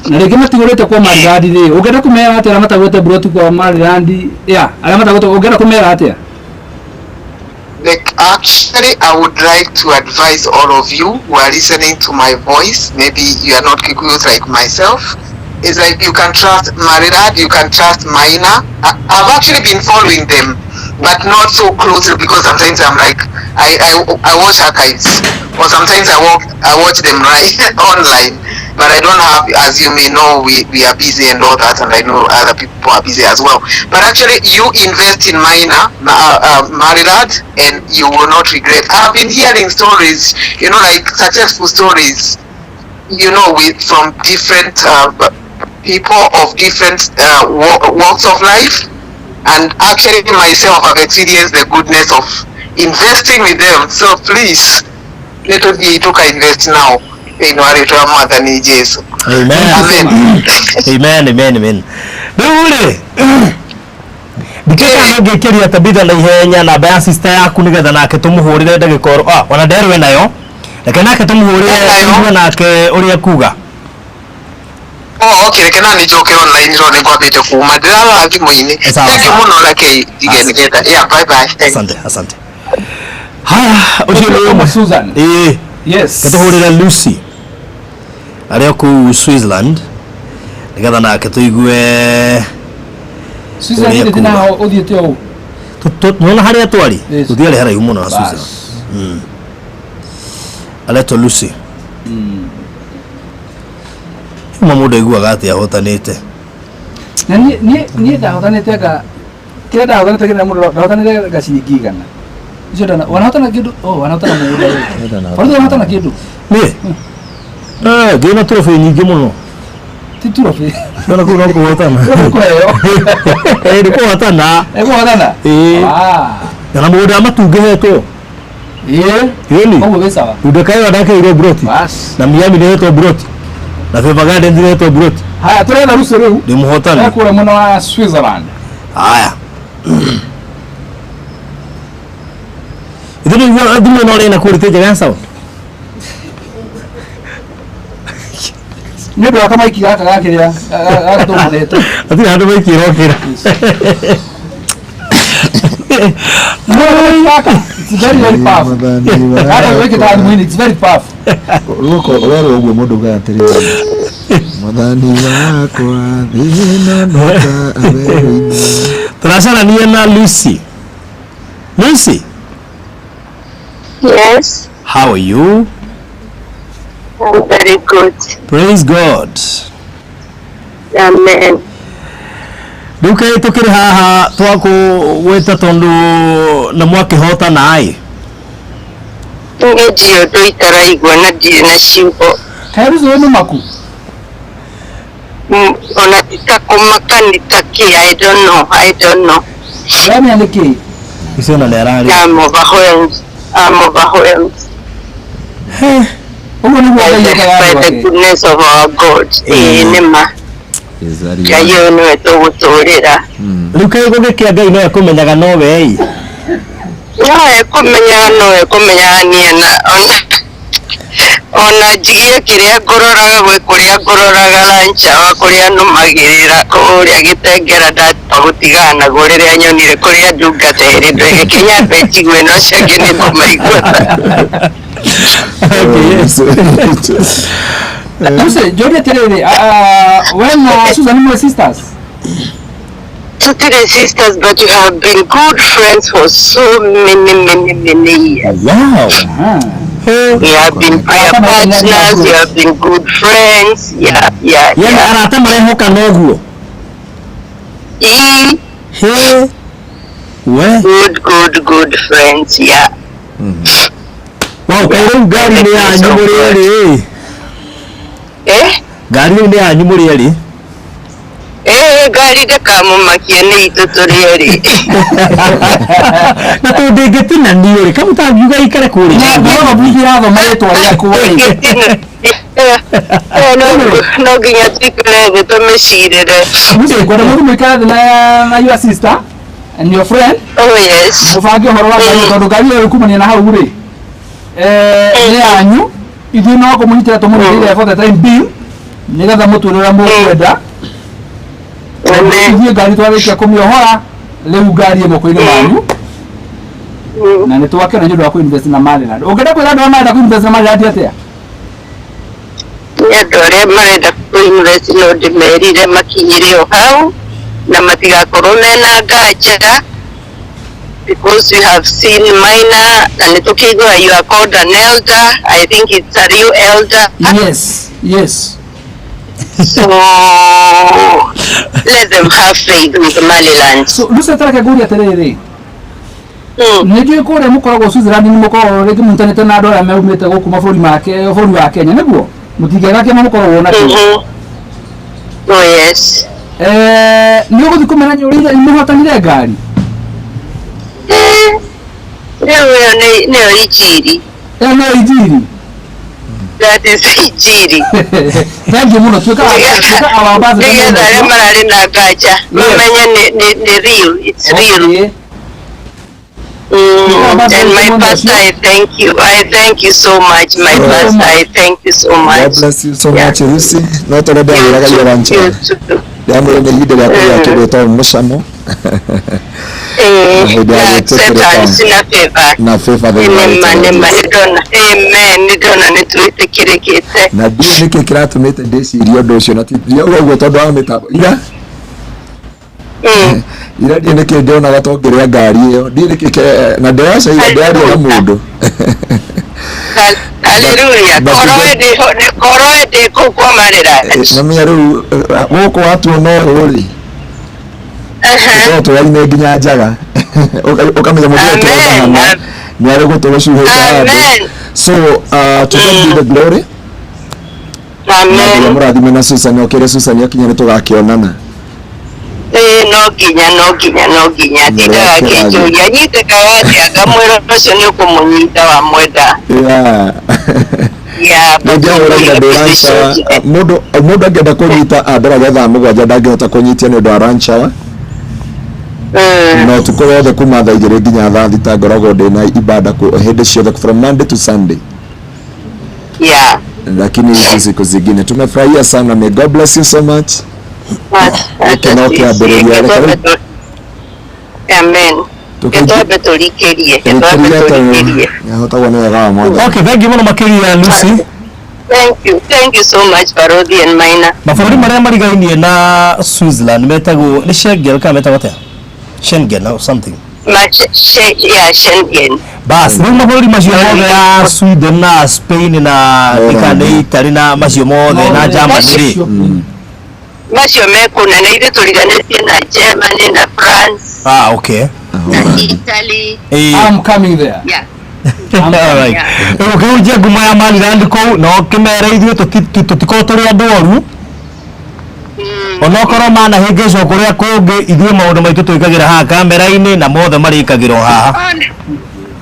Na rĩngĩ matigũrĩte kwa Maryland rĩ, ũngĩenda kũmera atĩa arĩa matagũrĩte buroti kwa Maryland, ya arĩa matagũrĩte ũngĩenda kũmera atĩa? Like, actually, I would like to advise all of you who are listening to my voice, maybe you are not Kikuyus like myself, it's like you can trust Maryland, you can trust Maina. I've actually been following them, but not so closely because sometimes I'm like, I watch archives, or sometimes I watch them right online, but I don't have, as you may know, we are busy and all that, and I know other people are busy as well. But actually, you invest in Maina, Maryland, and you will not regret. I've been hearing stories, you know, like successful stories, you know, with from different people of different walks of life, and actually myself, I've experienced the goodness of investing with them. So please, let us be to invest now. In order to Mwathani Jesu. Amen. Amen. Amen, amen, amen. Rĩu rĩ, ndikĩka ngĩkĩria Tabitha na ihenya namba ya sister yaku nĩgetha nake tũmũhũrĩre ndagĩka oro ona nderwo nayo, reke nake tũmũhũrĩre tũigue nake ũrĩa kuga. Oh, okay, reke nani njoke online ro nĩngwambĩte kuma ndĩrarora thimũ-inĩ. Sawa, Thank you sawa. mũno, reke ndige nĩgetha. Yeah, bye bye. Thanks. Asante, asante. Haya, ũcio nĩ ũmwe. Susan. Ĩĩ. Yes. Tũhũrĩre Lucy arĩa kũu Switzerland nĩgetha nake tũigue Susan ũrĩa nĩ kuga. naho ũthiĩte ũũ. Nĩwona harĩa twari Yes. tũthiarĩ haraihu mũno na Bas. Switzerland. Aretwo Lucy. Uma mũndũ aiguaga atĩ ahotanĩte. Na niĩ ndahotanĩte nga kĩrĩa ndahotanĩte kĩrĩa mũndũ ndahotanĩte nga ciringi 100. Icio ndana wanahotana kĩndũ, oh, wanahotana mũgũnda wĩ. Wanahotana wanahotana kĩndũ. Niĩ? Ngĩna trophy nyingĩ mũno. Ti trophy. Ndona kũu no kũhotana. Nĩ kũheo. Nĩ kũhotana. Nĩ kũhotana? Ĩĩ. Ah. Na mũgũnda wa matumbĩ hetwo. Ĩĩ. Ĩni. Ũguo wĩ sawa. Ndũkayo ndakeirwo broti. Bas. Na Miami nĩhetwo broti. Na Favor Garden nĩhetwo broti. Haya tũretha Lucy rĩu. Ndĩ mũhotani. Ekũrĩa mwena wa Switzerland. Haya. Ithuĩ nĩguo thimũ ĩno ũrĩ na quality njega ya sound. Nĩ ũndũ wa kamaiki gaka gakĩrĩa gaka tũmũthete. Hatirĩ handũ maiki ĩrokĩra. No, gaka. It's very very powerful. Gaka gwĩkĩta thimũ-inĩ, it's very powerful. Rũko werwo ũguo mũndũ ugaga atĩrĩrĩ, mwathani wakwa thĩna nota werũ-inĩ. Tũracarania na Lucy. Lucy, Yes, how are you? I'm very good. Praise God. Amen. Rĩu kaĩ tũkĩrĩ haha twakũgwĩta tondũ na mwakĩhotana ĩ. Nĩ ndirĩ ũndũ itaraigua na ndirĩ na ciugo. Kaĩ Lucy wĩ mũmaku? Ona ti ta kũmaka nĩ ta kĩ, I don't know, I don't know. Ũramenya nĩ kĩ? Icio ona nĩ ararĩ. I'm overwhelmed. I'm overwhelmed. Ũguo nĩguo By Ngai the, ekaga by andũ the ake. goodness of our God. Ĩĩ nĩ ma. Ngai ũyũ nĩwe tũgũtũrĩra. Rĩu kaĩ gũgĩkĩa Ngai no ekũmenyaga no we ĩ. No ekũmenyaga no ekũmenyaga niĩ na ona ona njigie kĩrĩa ngũroraga gwĩ kũrĩa ngũroraga lunch hour kũrĩa nũmagĩrĩra kũrĩa gĩtengera ndatua gũtigana naguo rĩrĩa nyonire kũrĩa ndungata ĩrĩ ndweke nyambe njigue no ũcio ũngĩ nĩ ngũmaigua. Lucy, njũrie atĩrĩrĩ, we na Susan mũrĩ sisters? Tũtirĩ sisters, but we have been good friends for so many, many, many years. Wow. We have been prayer partners, we have been good friends. Yeah, yeah, Yaani yeah. arata marehokana ũguo. Ĩĩ, He. We. good, good, good friends, yeah. Wow, kaĩ rĩu ngari nĩ yanyu mũrĩ erĩ ĩ. Eh? Ngari rĩu nĩ yanyu mũrĩ erĩ. Ngari ndĩkamũmakie nĩ itũ tũrĩ erĩ. Na tondũ ndĩngĩtinanio rĩ, kamũtangiuga ikare kũrĩa. Na ngoragwo mbuthi irathoma rĩtwa rĩakwa rĩ. No nginya tũikare thĩ tũmĩcirĩre. Lucy, ngwenda mũthiĩ mũikare thĩ na your sister and your friend. Oh yes. Mũbange ũhoro wa ngari tondũ ngari ĩyo kumania na hau rĩ, nĩ yanyu, ithuĩ no kũmũnyitĩra tũmũnyitĩrĩre for the time being. Nĩgetha mũtwĩre ũrĩa mũkwenda. Ithuĩ ngari twarĩkia kũmĩohora, rĩu ngari ĩ moko-inĩ manyu. Na nĩ twakena nĩ ũndũ wa kũ-invest na Maryland. Ũngĩenda kwĩra andũ arĩa marenda kũ-invest na Maryland atĩa? Nĩ andũ arĩa marenda kũ-invest no ndĩmerire makinyĩre o hau na matigakorwo mena nganja, because you have seen minor na nĩ tũkĩigua you are called an elder. I think it's a real elder. Yes. So let them have faith with Maryland. So Lucy, tareke ngũrie atĩrĩrĩ, nĩ njũĩ kũrĩa mũkoragwo Switzerland nĩ mũkoragwo rĩngĩ mũnyitanĩte na andũ arĩa maumĩte gũkũ mabũrũri make bũrũri wa Kenya, nĩguo mũtingĩaga kĩama mũkoragwo nakĩo? Oh yes. Nĩ ũgũthiĩ kũmena nyũrĩire mũhotanire ngari? Rĩu ĩyo nĩyo injiri. Ĩyo nĩyo injiri. That is injiri. Thank you mũno. Tuĩka our ambassador. Nĩgetha arĩa mararĩ na nganja mamenye nĩ real, it's real. And my pastor, I thank you. I thank you so much, my pastor. I thank you so much. God bless you so much, Lucy. No tondũ ndĩramwĩraga ira lunch hour. Ndĩramwĩra nĩ ihinda rĩa kũgĩa kĩndũ gĩtagwo mũcamo. Na hĩndĩ ya gwĩtĩkĩrĩka na favor. Na favor thĩinĩ wa Nĩma rĩtwa rĩa nĩma Jesũ. nĩndona. Amen. Nĩndona nĩtwĩtĩkĩrĩkĩte. Na ndiũĩ nĩkĩ kĩratũmĩte ndĩcirie ũndũ ũcio, na ti ndiauga ũguo tondũ wa mĩtambo ira ira ndiĩ nĩkĩ ndĩonaga to ngĩrĩa ngari ĩyo, ndiĩ nĩkĩ na ndĩracaira ndĩraria na mũndũ. Hallelujah. Korwo ndĩ kũu kwa Maryland. Namenya rĩu gũkũ watuona ũũ rĩ, tũkoragwo tũraine nginya njaga, ũkamenya mũndũ ũyũ tũrona nĩ arĩ gũtũ gũcuhĩte handũ. So to God be the glory. Amen. Na mũrathime na Susan, okĩre Susan akinya nĩ tũgakĩonana. No nginya no nginya no nginya tindaga akĩnjũria nyitĩkaga atĩa, ngamwĩra ũcio nĩ ũkũmũnyita wamwenda. Yeah. Nĩndĩahũragĩra ndĩ lunch hour. Mũndũ angĩenda kũnyita ambaragia thaa 7 ndangĩhota kũnyitia nĩ ũndũ wa lunch hour. Na ũtukũ wothe kuma thaa 2 nginya thaa 6 ngoragwo ndĩna ibada hĩndĩ ciothe from Monday to Sunday. Yeah. Lakini hizi siku zingine tumefurahia sana. May God bless you so much. Gĩkeno kĩambĩrĩria. Amen. Twambe tũrikĩrie, twambe tũrikĩrie. Yahotagwo nĩ wega wa Mwathani. Okay, thank you mũno makĩria Lucy. Thank you so much, Barothi and Maina. Mabũrũri marĩa marigainie na Switzerland metagwo nĩ Schengen kana metagwo atĩa? Schengen or something. Yeah, Schengen. Bas, rĩu mabũrũri macio mothe ya Sweden na Spain na nĩ Italy na macio mothe na Germany rĩ. Macio mekũna na ithuĩ tũriganĩtie na Germany na France. Ah, okay. Na Italy. I'm coming there. Yeah. All right. Ũkĩhunjia ngumo ya Maryland kũu na ũkĩmera ithuĩ tũtikorwo tũrĩ andũ oru, onokorwo manahĩngĩcwo kũrĩa kũngĩ, ithuĩ maũndũ maitũ twĩkagĩra haha kamera-inĩ na mothe marĩkagĩrwo haha.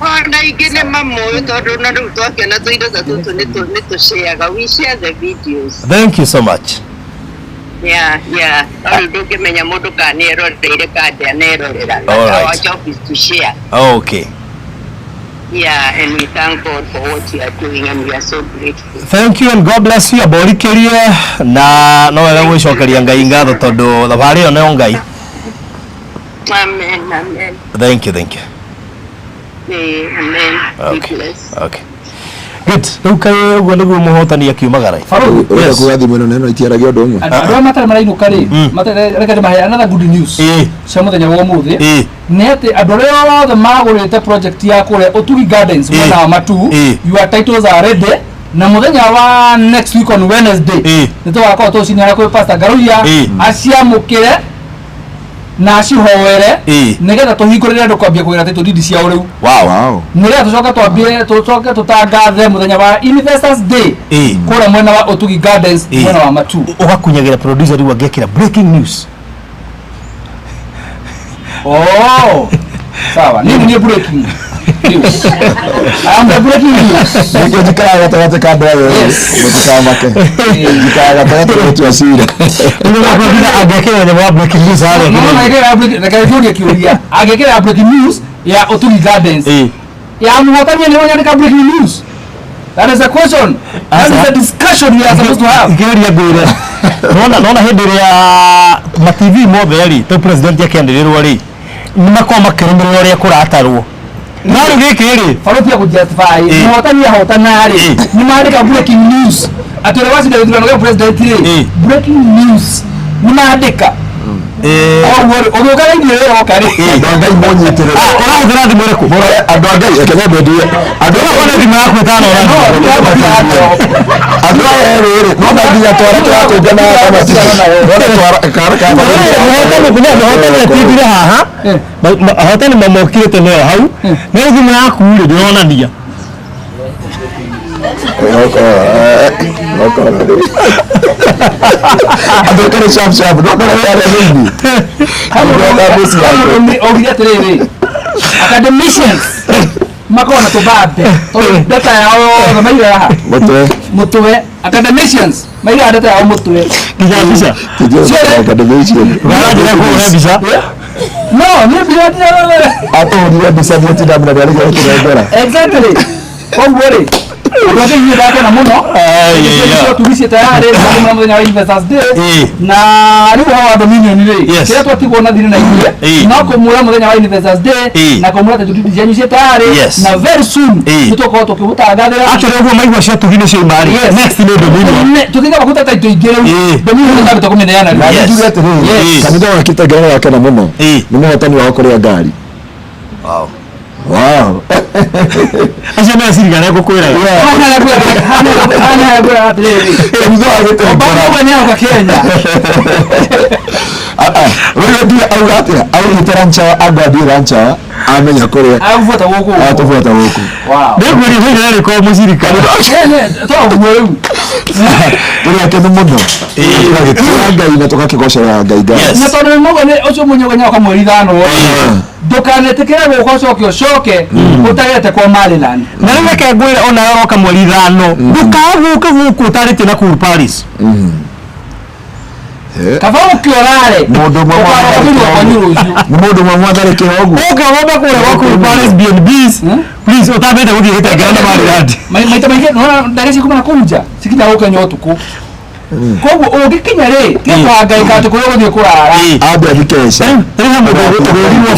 Ona ingĩ nĩ mamũĩ tondũ na rĩu twakĩona tũindo ta tũtũ nĩ tũshareaga. We share the videos. Thank you so much. Yeah, yeah. Rĩu ndũngĩmenya mũndũ kana nĩ eroreire kana ndanerorera. Our job is to share. Okay. Yeah, and we thank God for what you are doing and we are so grateful. Thank you and God bless you. Aborikĩrie na no wega gwĩcokeria Ngai ngatho tondũ thabarĩ ĩyo nĩyo Ngai. Amen, amen. Thank you, thank you. Amen. Okay. Okay. Good. Rĩu kaĩ ũguo nĩguo mũhotani akiumagara. Ũrenda kuga thimũ ĩno neno itiaragia ũndũ ũmwe. Andũ arĩa matarĩ marainũka rĩ, reke ndĩmahe another good news cia mũthenya wa ũmũthĩ nĩ atĩ andũ arĩa othe magũrĩte project ya kũrĩa Ũtugi Gardens mwena wa Matuu, your titles are ready, na mũthenya wa next week on Wednesday nĩ tũgakorwo tũcineana kwĩ Pastor Ngaruiya aciamũkĩre na acihoere nĩgetha tũhingũrĩre andũ kwambia kũgĩra title deed ciao rĩu. Wow. Nĩgetha tũcoke twambie tũcoke tũtangathe mũthenya wa Investors Day kũrĩa mwena wa Ũtugi Gardens mwena wa Matuu. Ũgakunyagĩra producer rĩu angĩkĩra breaking news. Oh, sawa. Nini ni breaking news? I am the breaking news. Nĩkĩo njikaraga gatagatĩ ka andũ aya mũtikamake. Njikaraga gatagatĩ gũtua cira. Angĩkĩra nyamũ ya breaking news harĩa. No, reke kĩũria kĩũria. Angĩkĩra breaking news ya Ũtugi Gardens. Ya mũhotani nĩ wanyandĩka breaking news. That is a question. That is a discussion we are supposed to have. Ngĩgeria ngwĩre nona nona hĩndĩ ĩrĩa ma TV mothe rĩ to president akĩanĩrĩrwo rĩ nĩ makoragwo makĩrũmĩrĩra ũrĩa kũratarwo no rĩu gĩkĩ rĩ Barũthi ya kũjustify mũhotani ahotana rĩ nĩ mandĩka breaking news atĩ ũrĩa wacinda gĩthurano gĩa president rĩ breaking news nĩ mandĩka Koguo rĩ ũgĩũka raini ĩyo ĩroka rĩ Andũ a Ngai mũnyitĩrĩre. Ũrahũthĩra thimũ ĩrĩkũ? Andũ a Ngai reke nyambe nduge. Andũ aya Ũrahũthĩra thimũ yaku ĩtano Andũ aya erĩ rĩ, no nginya twara tũratũngana kama Nona twara kara kara. Ahotani atindire haha ahotani mamokire tene o hau no thimũ yaku rĩ ndĩronania Andũ kare sharp sharp no no yare thĩinĩ. Augire atĩrĩrĩ academicians makoragwo na tũbambe tondũ data yao yothe maigaga haha Mũtwe. mũtwe academicians maigaga data yao mũtwe nginya mbica Academician. Ũranjĩra kũhũra mbica no nĩ mbica Atũhũrire mbica niĩ tinda mũno nĩarĩkia gũtũnengera. Exactly. Koguo rĩ ũndũ ũngĩ inyuĩ ndakena mũno tugicie tayarĩ na mũthenya wa Investors Day na rĩu ũhoro wa Dominion rĩ kĩrĩa twatigwo na thirĩ na inyuĩ no kũmwĩra mũthenya wa Investors Day na kũmwĩra atĩ duty cianyu ciĩ tayarĩ na very soon nĩ tũgũkorwo tũkĩmũtangathĩra Actually ũguo maigua cia tugi nĩ cioima rĩ next nĩ Dominion tũtingamba gũteta indo ingĩ rĩu Dominion nĩ twambĩte kũmĩneana Na rĩu. nĩ njuge atĩrĩrĩ, kanitha wa Kitengela wakena mũno nĩ mũhotani wao kũrĩa ngari. Wow. Acio nĩ acirika arĩa ngũkwĩraga. Hana ngwĩraga atĩrĩrĩ Kanitha wa Gĩtengera. Obama auga nĩaroka Kenya Rĩu ndiye auga atĩa? Augĩte ranchawa angwathiĩ ranchawa amenya kũrĩa agũbuata gũkũ atũbuata gũkũ. Nĩngwĩria hĩndĩ ĩrĩa rĩkorwo mũcirika. Toguo rĩu Tũrĩ akenu mũno. Tũgagĩtĩĩa Ngai na tũgakĩgocera Ngai Ngai. Na tondũ nĩmauga nĩ ũcio mũnyoga nyoka mweri ithano ndũkanetĩkĩre gũka ũcoke ũcoke ũtagete kwa Maryland na rĩu reke ngwĩre ona ũroka mweri ithano ndũkae gũka gũkũ ũtarĩtie na kũu Paris kaba ũkĩorare Mũndũ ũmwe ũkarorwo kwanyu rũciũ Nĩ mũndũ ũmwe mwatharĩkĩra ũguo. ũke ũgombe kũrĩa gwa kũu Paris B&Bs please ũtambĩte gũthiĩ Gĩtengera na Maryland maita maingĩ nona ndege cikuma na kũu nja cikinyaga gũkenya ũtukũ koguo ũngĩkinya rĩ tiga kũhangaĩka atĩ kũrĩa ũgũthiĩ kũrara Ambe athiĩ Kesha. Rĩu he mũndũ ũgũtũrĩrirwo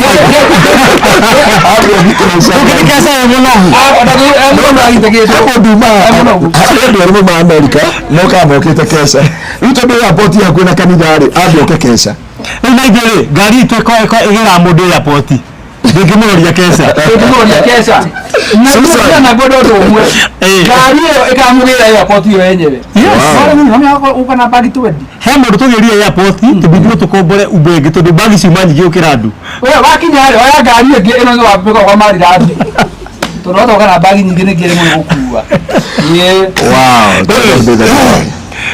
Ambe athiĩ Kesha. Ũngĩthiĩ Kesha wĩ mũnogu. He mũndũ umaga harĩ andũ erĩ maumaga Amerika mokaga mokĩte Kesha. Rĩu tondũ airport ĩ hakuhĩ na kanitha rĩ, ambe oke Kesha. Rĩu na ithuĩ rĩ ngari itũ ĩgĩraga mũndũ airport ndĩngĩmũroria Kesha ndĩngĩmũroria Kesha na Susan. na ngwenda ũndũ ũmwe ngari ĩyo ĩkamũgĩra airport ĩyo yenyewe ũka na bagi twendi he mũndũ tũgĩrire airport tũbindire tũkombore Uber ĩngĩ tondũ bagi ciuma nyingĩ gũkĩra andũ we wakinya rĩ oya ngari ĩngĩ ĩno nĩ wambĩka kwa Maryland tondũ watoka na bagi nyingĩ nĩ ngĩrĩ mũno gũkua Wow.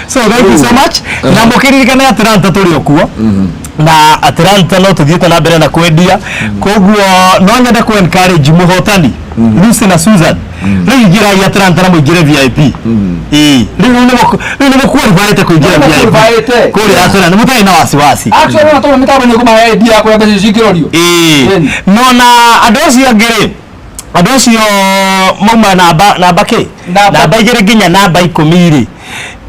So thank you so much na mũkĩririkane Atlanta tũrĩ o kuo na Atlanta no tũthiĩte na mbere na kwendia koguo no nyende kũ encourage mũhotani Lucy na Susan rĩu ingĩrai Atlanta na mũingĩre VIP ĩĩ rĩu rĩu nĩ mũqualifyĩte kũingĩra Nĩ VIP mũqualifyĩte. kũrĩa Atlanta mũtarĩ na wasiwasi actually ona tondũ mĩtambo nĩ ĩkũmahe idea ya kũrĩa mbeca icio cingĩrorio ĩĩ no na andũ acio angĩ rĩ andũ acio mauma namba namba kĩ namba igĩrĩ nginya namba ikũmi rĩ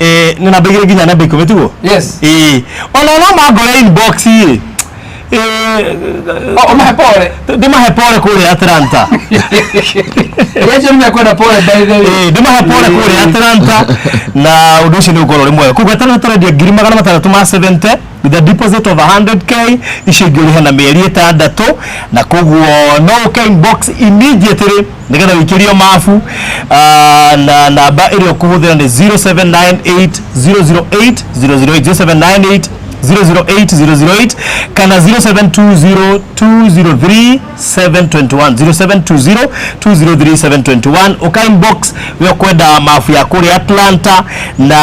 eh, nĩ namba igĩrĩ nginya namba ikũmi tiguo yes ĩĩ ona no mangore inbox rĩ ũmahe pole ndĩmahe pole kũrĩa Atlanta acio nĩmekwenda pole by the way ndĩmahe pole kũrĩa Atlanta na ũndũ ũcio nĩ ũkorwo ũrĩ mwega koguo Atlanta tũrendia ngiri magana matandatũ ma 70 with a deposit of 100K icio ingĩ ũrĩhe na mĩeri ĩtandatũ na koguo no ũke inbox immediately nĩgetha wĩikĩrio mabu na namba ĩrĩa ũkũhũthĩra nĩ 0798 008 008 0798 008 008 kana 0720 203 721 0720 203 721 uka inbox we ukwenda mabu ya kũrĩa Atlanta na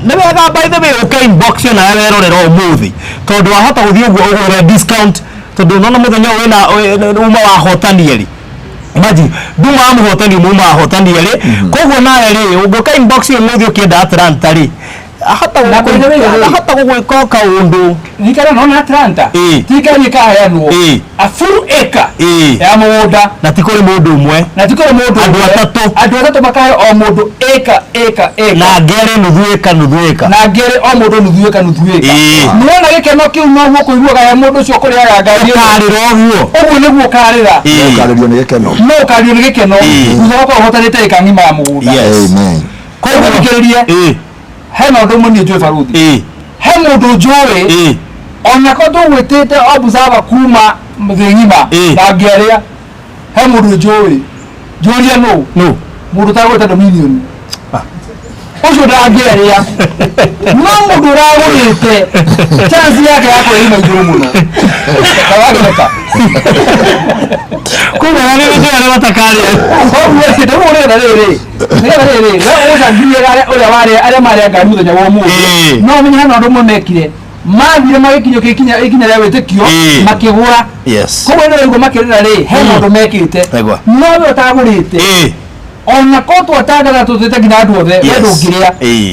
nĩ wega by the way uka inbox yo nawe werorera ũmũthĩ tondũ wahota gũthiĩ ũguo ũgũre discount tondũ nona mũthenya ũyũ wĩna uma wahotani erĩ imagine nduma wa mũhotani ũmwe uma wahotani erĩ koguo nawe rĩ ũngĩũka inbox ũmũthĩ ũkĩenda Atlanta rĩ Ahota Na by the way, rĩ, ahota gũgwĩka o kaũndũ. Nikara nona Atlanta ti ngari ĩkaheanwo, a full acre ya mũgũnda. Na ti kũrĩ mũndũ ũmwe. Na ti kũrĩ mũndũ Andũ ũmwe. atatũ. Andũ atatũ makaheo o mũndũ acre, acre, acre. Na angĩ nuthu ĩka, nuthu ĩka. Na angĩ o mũndũ nuthu ĩka, nuthu ĩka. Nĩwona gĩkeno kĩu noguo kũiguaga he mũndũ ũcio ũkũrĩaga ngari ĩyo. Ũkarĩra ũguo. Ũguo nĩguo ũkarĩra. Ũkarĩrio nĩ gĩkeno. No ũkarĩrio nĩ gĩkeno thutha wa gũkorwo ũhotanĩte ĩka ng'ima ya mũgũnda. Amen. Koguo thikĩrĩrie, hena ũndũ ũmwe niĩ njũĩ baruthi, he mũndũ njũĩ onako tũgwĩtĩte observer kuma thĩ ng'ima ndangĩarĩa. He mũndũ njũĩ, njũrie nũ? Nũ? Mũndũ ũtagũrĩte Dominion ũcio ndangĩarĩa, no mũndũ ũragũrĩte chance yake ya kũrĩa ima igũrũ mũno. Kawagĩreka. Koguo nĩ njũĩ arĩa matakarĩa. Koguo rĩ, nĩgetha rĩrĩ, nĩgetha rĩrĩ, we ũcangire ũrĩa warĩa arĩa marĩa ngari mũthenya wa ũmũthĩ, no ũmenye hena ũndũ ũmwe mekire, mathire magĩkinyũkia ikinya ikinya rĩa wĩtĩkio, makĩgũra. Koguo rĩrĩa ũguo makĩrĩra rĩ, he maũndũ mekĩte, no we ũtagũrĩte, ona ko twatangatha tũtĩte nginya andũ othe, we ndũngĩrĩa,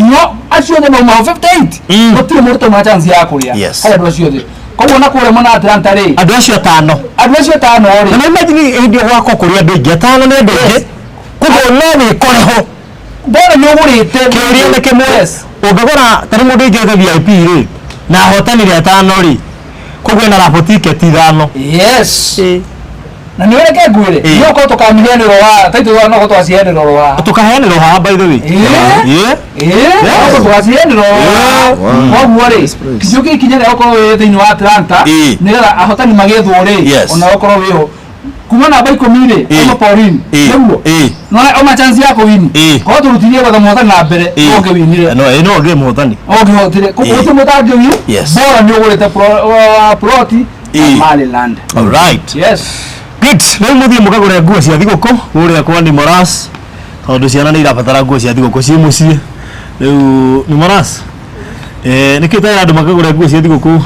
no acio othe mauma ho 58 gũtirĩ mũndũ tauma chance ya kũrĩa harĩ andũ acio othe. Koguo na kũrĩa mwena Atlanta rĩ, andũ acio atano, andũ acio atano rĩ, na imagine hĩndĩ ĩyo gwakwa kũrĩ andũ aingĩ, atano nĩ andũ aingĩ, koguo no wĩkore ho. Bora nĩ ũgũrĩte. Kĩũria nĩ kĩmwe, ũngĩgũra tarĩ mũndũ ingĩte VIP rĩ, na ahotanire atano rĩ, koguo ena raffle ticket ithano. Yes. Na nĩ ũreke ngwĩre, nĩ ũkorwo tũkamĩheanĩrwo wa taitũ no ũkorwo twaciheanĩrwo wa tũkaheanĩrwo haha, by the way. No tũgaciheanĩrwo haha. Koguo rĩ, kinyũkia ikinya rĩa gũkorwo wĩ thĩinĩ wa Atlanta nĩgetha ahotani magĩethwo rĩ, ona ũkorwo wĩho kuma namba 10 rĩ, oma Pauline nĩguo no oma chance ya kũwini, korwo tũrutithie gwetha mũhotani na mbere, ũngĩwinire. No ĩ, no ũngĩ mũhotani. Ũngĩhotire, koguo gũtirĩ mũndũ ũtangĩwin. Bora nĩ ũgũrĩte ploti na Maryland. All right. Yes. Good. Rĩu mũthiĩ mũkagũre nguo cia thigũkũ kũrĩa kwa Nimoras, tondũ ciana nĩ irabatara nguo cia thigũkũ ciĩ mũciĩ. Rĩu Nimoras, nĩkĩ ũtarĩ andũ makagũre nguo cia thigũkũ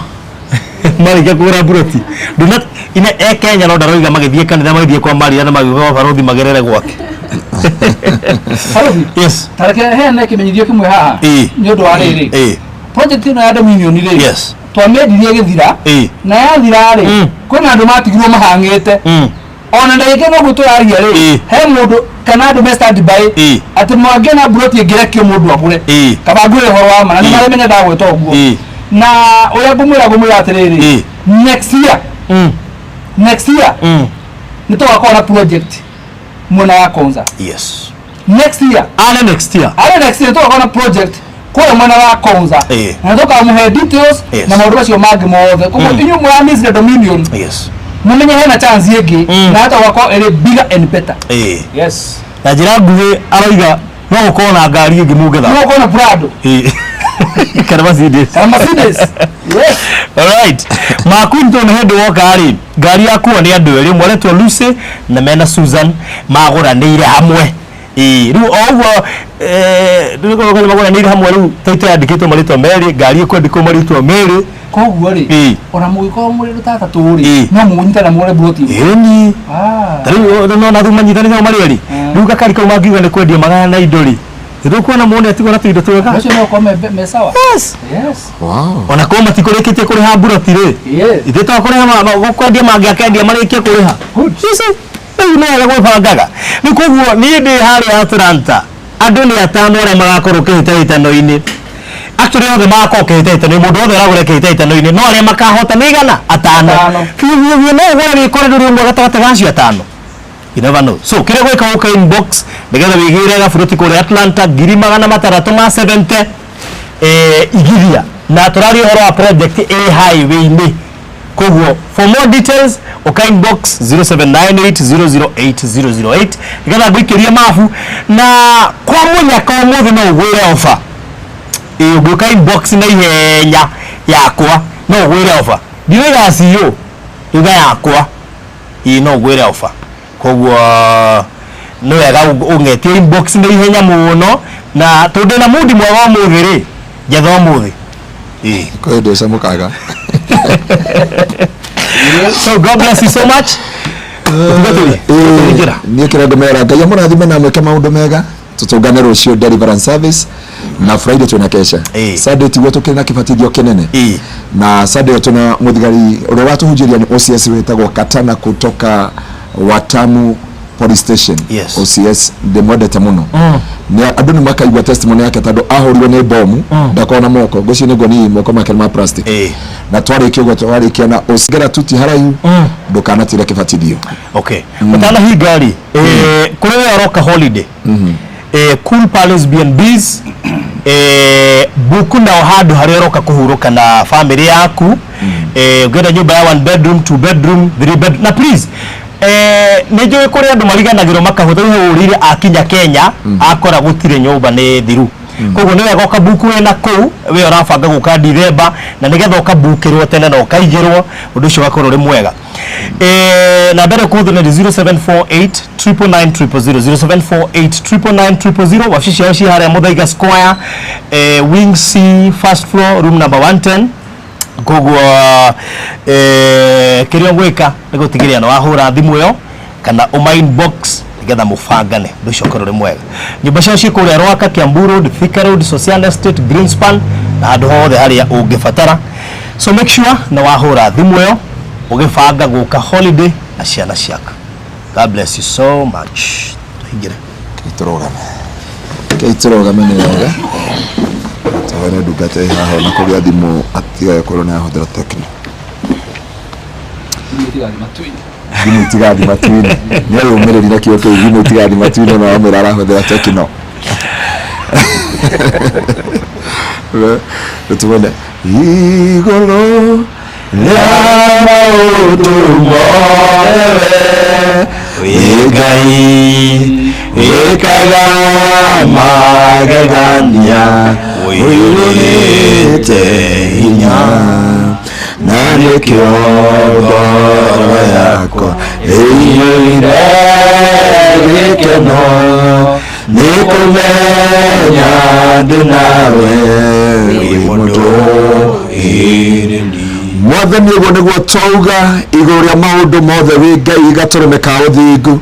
marĩkia kũgũra mburoti? Nduna ine e Kenya no ndaroiga magĩthiĩ kanitha, magĩthiĩ kwa Maria na magĩũka kwa barothi magerere gwake. Barothi. Yes. Tareke heane kĩmenyithio kĩmwe haha nĩ ũndũ wa rĩrĩ, project ĩno ya Dominion rĩ, twamĩendirie ĩgĩthira, na yathira rĩ, kwĩna andũ matigirwo mahang'ĩte. Ona ndagĩka ĩno ũguo tũraria rĩ, he mũndũ kana andũ me stand by atĩ mangĩona mburoti ĩngĩrekio mũndũ agũre, kaba ngwĩre ũhoro wa ma, na nĩ maremenya ndagwĩta ũguo, na ũrĩa ngũmwĩra atĩrĩrĩ, next year, next year nĩ tũgakorwo na project mwena wa Konza. Next year. Ale next year. Ale next year tũgakorwo na project kũrĩa mwena wa Konza, na tũkamũhe details na maũndũ macio mangĩ mothe. Koguo inyuĩ mũramissire Dominion, mũmenye hena chance ĩngĩ, na hata gũgakorwo ĩrĩ bigger and better. Yes. Na njĩra nguhĩ aroiga no gũkorwo na ngari ĩngĩ mũngĩthaka. No gũkorwo na Prado. Kana Mercedes. Kana Mercedes. Yes. Alright. Makwinto nĩ hĩndĩ woka rĩ, ngari yakuo nĩ andũ erĩ, ũmwe aretwo Lucy na mena Susan, magũranĩire hamwe. Rĩu o ũguo rĩu magũranĩire hamwe, rĩu taito yandĩkĩtwo marĩtwa merĩ, ngari ĩkwandĩkwo marĩtwa merĩ. Koguo rĩ, ona mũgĩkorwo mũrĩ ta atatũ rĩ, no mũnyitane mũgũre mburoti. Ĩni. Ta rĩu no na manyitanĩte marĩ erĩ, rĩu gakari kau mangiuga nĩ kwendia magayana indo rĩ, nĩtũkuona muone atigwo na tũindo twega. Acio no gũkorwo me sawa. Yes. Yes. Ona korwo matikũrĩkĩtie kũrĩha mburoti rĩ, ithuĩ to kũrĩha kwendia mangĩakendia marĩkie kũrĩha. Rĩu nĩ wega gwĩbangaga. Rĩu koguo niĩ ndĩ harĩa Atlanta, andũ nĩ atano arĩa magakorwo kĩhĩtahĩtano-inĩ. Actually othe magakorwo kĩhĩtahĩtano-inĩ, mũndũ wothe ũragũra kĩhĩtahĩtano-inĩ, no arĩa makahota nĩ igana atano. Biũ biũ biũ, no ũgũre wĩkore ndũrĩ ũmwe gatagatĩ ga acio atano. You never know. So kĩrĩa gwĩka, ũka inbox nĩgetha wĩgĩre gaburoti kũrĩa Atlanta 670,000, igithia, na tũraria ũhoro wa project ĩ highway-inĩ. Koguo for more details ũka inbox 0798008008 nĩgetha ngũikĩrie mabu. Na kwa mũnyaka ũmũthĩ no ũgwĩre offer, ũngĩũka inbox na ihenya yakwa no ũgwĩre offer, ndiroiga CEO, iga yakwa, no ũgwĩre offer. Koguo nĩ wega ũng'etie inbox na ihenya mũno, na tondũ na mundi mwega ũmũthĩ rĩ, njetha ũmũthĩ. Kwĩ hĩndĩ ũcamũkaga. So God bless you so much. Niĩ kĩrĩa ngũmera, Ngai amũrathime na amwĩke maũndũ mega. Tũtũngane rũciũ deliverance service, na Friday twĩna kesha. Sunday tiguo tũkĩrĩ na kĩbatithio kĩnene, na Sunday tuna mũthigari ũrĩa ũratũhunjĩria nĩ OCS wĩtagwo Katana kutoka Watamu Police Station. Yes. OCS ndĩmwendete mũno. Nĩ andũ nĩ makaigua testimony yake tondũ ahũrirwo nĩ bomu, ndakorwo na moko ngwĩciria nĩguo ni moko make nĩ ma plastic. Na twarĩkia ũguo twarĩkia na ũcigera tuti haraihu, ndũkanatire kĩbatithio. Okay, ũtanahinga rĩ, kũrĩ we ũroka holiday, Cool Palace B&Bs, buku nao handũ harĩa ũroka kũhurũka na family yaku. Ũngĩenda nyũmba ya one bedroom, two bedroom, three bedroom, na please, nĩ njũĩ kũrĩ andũ mariganagĩrwo makahũthĩra ũrĩire akinya Kenya akora gũtirĩ nyũmba nĩ thiru. Koguo nĩ wega ũkabuku wĩna kũu we ũrabanga gũka Dithemba, na nĩgetha ũkabukĩrwo tene na ũkaigĩrwo ũndũ ũcio ũgakorwo ũrĩ mwega. Na mbere kũhũthĩra nĩ 0748 999 000, 0748 999 000. Wabici ciao ciĩ harĩa Muthaiga Square, wing C, first floor, room number 110. Koguo kĩrĩa ũgwĩka nĩ gũtigĩrĩra nĩ wahũra thimũ ĩyo kana ũma inbox nĩgetha mũbangane ũndũ ũcio ũkorwo ũrĩ mwega. Nyũmba ciao ciĩ kũrĩa Rwaka, Kiambu Road, Thika Road, Social Estate, Greenspan na handũ hothe harĩa ũngĩbatara. So make sure nĩ wahũra thimũ ĩyo ũgĩbanga gũka holiday na ciana ciaku. God bless you so much. Tũhingĩre. Tũrũgame. Kei tũrũgame nĩ wega. Tũhone ndungata ĩ haha ona kũgĩa thimũ atigae korwo nĩ ahũthĩra Tecno. Thimũ itigathi matu-inĩ. Nĩ arũmĩrĩri na kĩo kĩu, thimũ itigathi matu-inĩ na wamwĩra arahũthĩra Tecno. Tũmone igũrũ rĩa maũndũ mothe wĩ Ngai wĩkaga magegania, ũiyũrĩte hinya, na nĩkĩo ngoro yakwa ĩiyũire gĩkeno nĩ kũmenya ndĩ nawe wĩ mũndũ. Mwathani, ũguo nĩguo twauga igũrũ rĩa maũndũ mothe wĩ Ngai gatũrũme ka ũthingu,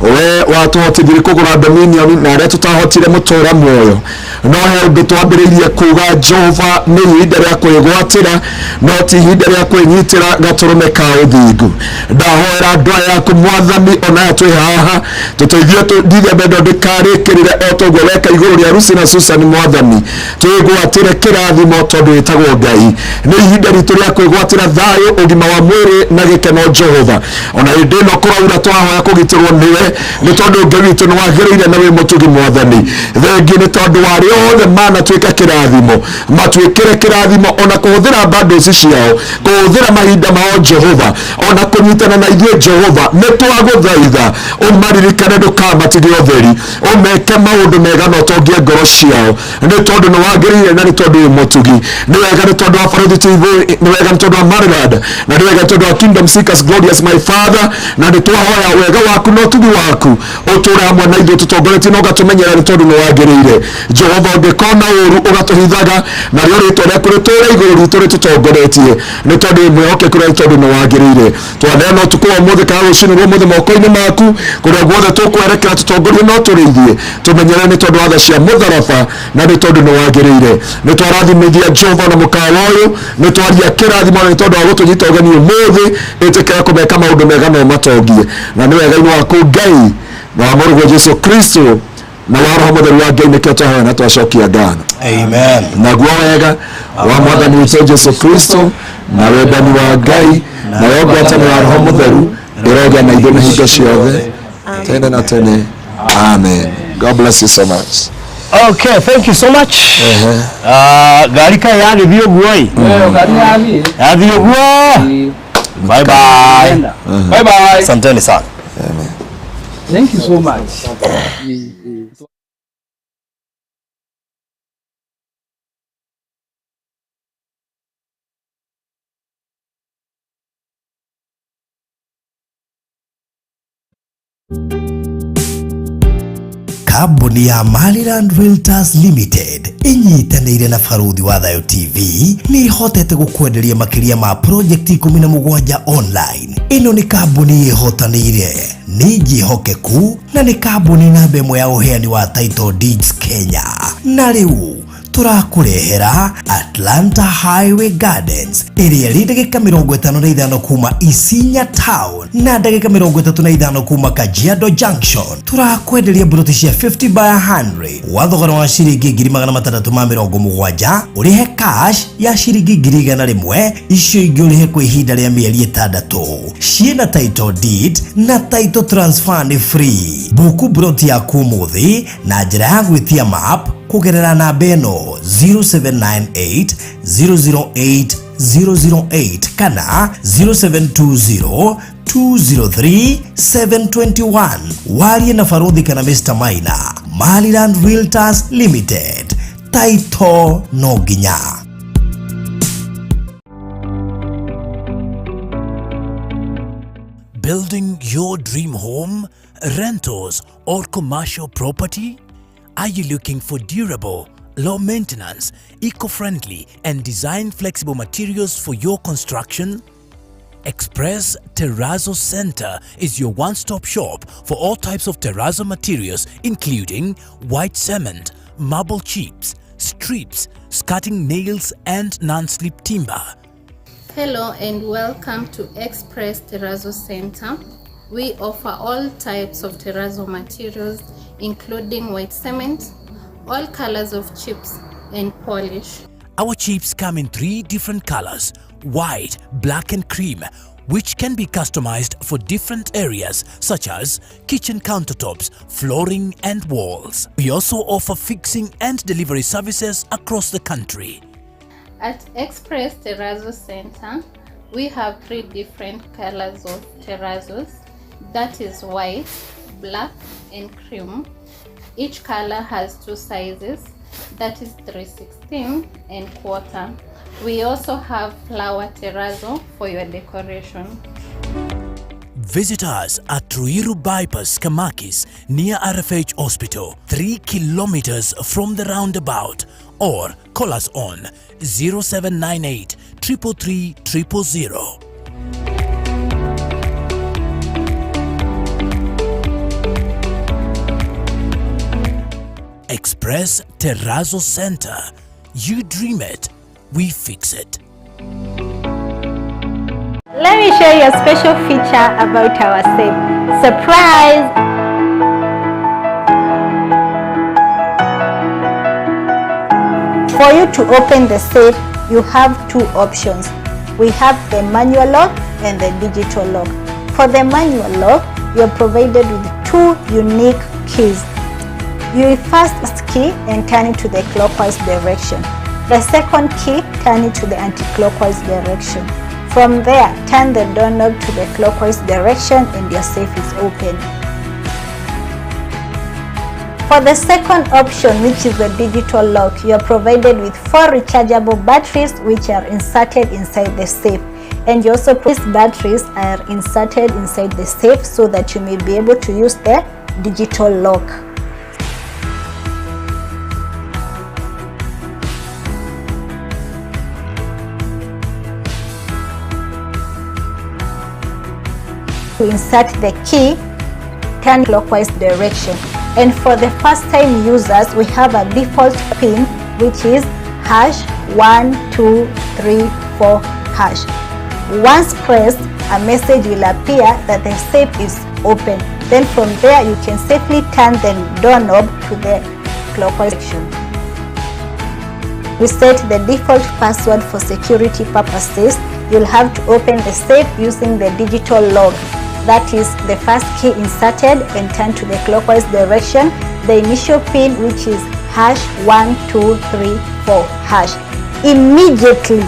we watũhotithirie kũgũra Dominion na arĩa tũtahotire mũtũra muoyo. No he ũndũ twambĩrĩirie kuga, Jehova, nĩ ihinda rĩa kwĩgwatĩra no ti ihinda rĩa kwĩnyitĩra gatũrũme ka ũthingu. Ndahoera andũ aya aku Mwathani, ona aya twĩ haha, tũteithie ndithemba ĩno ndĩkarĩkĩrĩre o toguo weka igũrũ rĩa Lucy na Susan. Mwathani, twĩgwatĩre kĩrathimo tondũ wĩtagwo Ngai. Nĩ ihinda ritũ rĩa kwĩgwatĩra thayũ, ũgima wa mwĩrĩ na gĩkeno. Jehova, ona hĩndĩ ĩno kũraura twahoya kũgitĩrwo nĩwe, nĩ tondũ Ngai witũ nĩ wagĩrĩire na wĩ mũtugi. Mwathani, thengi nĩ tondũ wa arĩa othe manatuĩka kĩrathimo, matuĩkĩre kĩrathimo ona kũhũthĩra bundles ciao, kũhũthĩra mahinda mao, Jehova, ona kũnyitana na ithuĩ. Jehova, nĩ twagũthaitha ũmaririkane, ndũkamatige ũtheri, ũmeke maũndũ mega na ũtongie ngoro ciao, nĩ tondũ nĩ wagĩrĩire na nĩ tondũ wĩ mũtugi. Nĩ wega nĩ tondũ wa Barũthi TV, nĩ wega nĩ tondũ wa Maryland, na nĩ wega nĩ tondũ wa Kingdom Seekers Glorious, my Father, na nĩ twahoya wega waku na ũtugi waku ũtũre hamwe na ithuĩ, tũtongoretie na ũgatũmenyerera, nĩ tondũ nĩ wagĩrĩire. Jehova, ũngĩkona ũru ũgatũhithaga, narĩo rĩtwa rĩaku rĩtũre igũrũ ritũ rĩtũtongoretie, nĩ tondũ wĩ mwĩhokeku na nĩ tondũ nĩ wagĩrĩire. Twaneana ũtukũ wa ũmũthĩ kana rũcinĩ rwa ũmũthĩ moko-inĩ maku, kũrĩa guothe tũkwerekera tũtongorie no tũrĩithie, tũmenyere nĩ tondũ wa tha cia mũtharaba na nĩ tondũ nĩ wagĩrĩire. Nĩ twarathimithia Jehova na mũkawa ũyũ, nĩ twaria kĩrathimo na nĩ tondũ wa gũtũnyita ũgeni ũmũthĩ. Ĩtĩkĩra kũmeka maũndũ mega na ũmatongie, na nĩ wega-inĩ waku Ngai na wa mũrũguo Jesu Kristo na wa Roho Mũtheru wa Ngai nĩkĩo twahoya na twacokia ngatho. Amen. Naguo wega wa Mwathani witũ Jesu Kristo na wendani wa Ngai nayo ngwatanĩro ya Roho Mũtheru ĩrogĩa na ithuĩ na hingo ciothe tene na tene. Amen. God bless you so much. Okay, thank you so much. Ngari kaĩ yagĩthiĩ ũguo ĩ? Ngari yathiĩ. Yathiĩ ũguo. Bye bye. Bye bye. Asanteni sana. Thank you so much. Kambuni ya Maryland Realtors Limited ĩnyitanĩire na Baruthi wa Thayo TV nĩ ĩhotete gũkwenderia makĩria ma project 17 online. Ĩno nĩ kambuni ĩhotanĩire, nĩ njĩhokeku na nĩ kambuni namba ĩmwe ya ũheani wa title deeds Kenya. Na rĩu tũrakũrehera Atlanta Highway Gardens ĩrĩa ĩrĩ ndagĩka 55 kuma Isinya Town na ndagĩka 35 kuma Kajiado Junction. Tũrakwenderia mburoti cia 50 by 100 wa thogora wa ciringi 670,000, ũrĩhe cash ya ciringi 100,000, icio ingĩ ũrĩhe kwa ihinda rĩa mĩeri 6. Ciĩna title deed na title transfer nĩ free. Buku mburoti yaku ũmũthĩ na njĩra ya gwĩtia map kugerera namba ĩno 0798 008 008 kana 0720 203 721. Warie na Baruthi kana Mr. Maina. Maryland Realtors Limited. Taito no nginya. Building your dream home, rentals, or commercial property? Are you looking for durable, low maintenance, eco-friendly, and design flexible materials for your construction? Express Terrazzo Center is your one-stop shop for all types of terrazzo materials, including white cement, marble chips, strips, skirting nails, and non-slip timber. Hello and welcome to Express Terrazzo Center. We offer all types of terrazzo materials, including white cement, all colors of chips and polish. Our chips come in 3 different colors, white, black and cream, which can be customized for different areas such as kitchen countertops, flooring and walls. We also offer fixing and delivery services across the country. At Express Terrazzo Center, we have 3 different colors of terrazzos, that is white, black and cream. Each color has 2 sizes, that is 3/16 and 1/4. We also have flower terrazzo for your decoration. Visit us at Ruiru Bypass, Kamakis, near RFH Hospital, 3 kilometers from the roundabout, or call us on 0798 333 000. Express Terrazzo Center. You dream it, we fix it. Let me show you a special feature about our safe. Surprise! For you to open the safe, you have 2 options. We have the manual lock and the digital lock. For the manual lock, you are provided with 2 unique keys. You first key and turn it to the clockwise direction. The second key, turn it to the anti-clockwise direction. From there, turn the doorknob to the clockwise direction and your safe is open. For the second option, which is the digital lock, you are provided with 4 rechargeable batteries which are inserted inside the safe. And you also, these batteries are inserted inside the safe so that you may be able to use the digital lock. To insert the key, turn clockwise direction. And for the first time users, we have a default PIN, which is #1234#. Once pressed, a message will appear that the safe is open. Then from there, you can safely turn the doorknob to the clockwise direction. We set the default password for security purposes. You'll have to open the safe using the digital lock. That is the first key inserted and turn to the clockwise direction. The initial PIN, which is #1234#. Immediately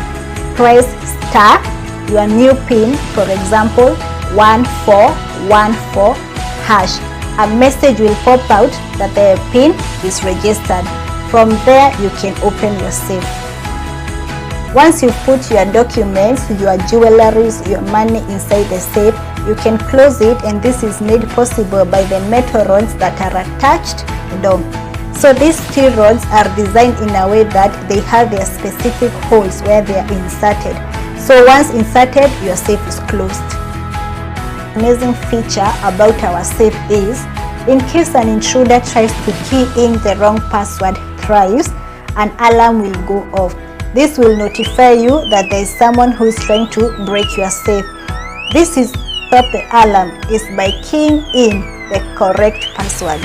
press star your new PIN, for example 1414#. A message will pop out that the PIN is registered. From there, you can open your safe. Once you put your documents, your jewelries, your money inside the safe, you can close it, and this is made possible by the metal rods that are attached down. So these steel rods are designed in a way that they have their specific holes where they are inserted. So once inserted, your safe is closed. Amazing feature about our safe is, in case an intruder tries to key in the wrong password thrice, an alarm will go off. This will notify you that there is someone who is trying to break your safe. This is stop the alarm is by keying in the correct password.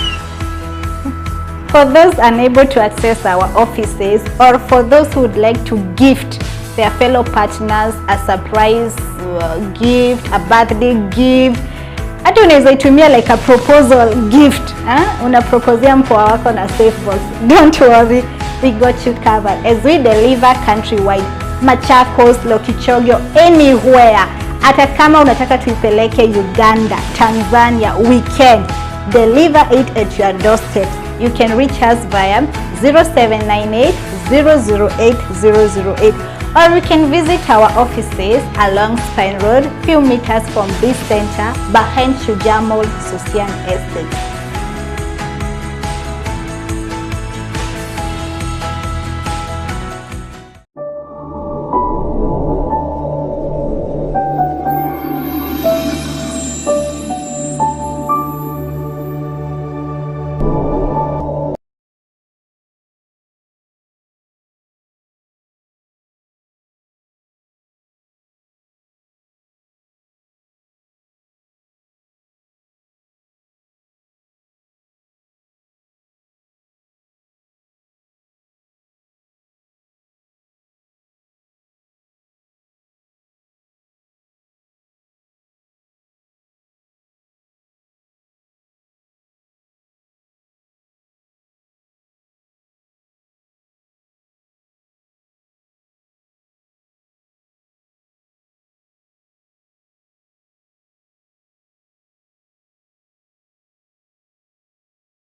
For those unable to access our offices, or for those who would like to gift their fellow partners a surprise gift, a birthday gift, hata unaweza itumia like a proposal gift eh? Unaproposia mpoa wako na safe box. Don't worry, we got you covered as we deliver countrywide, Machakos, Lokichogio, anywhere. Hata kama unataka tuipeleke Uganda, Tanzania, we can deliver it at your doorstep. You can reach us via 0798 008 008, or you can visit our offices along Spine Road, few meters from this center, behind Shujaa Mall, Sosian Estate.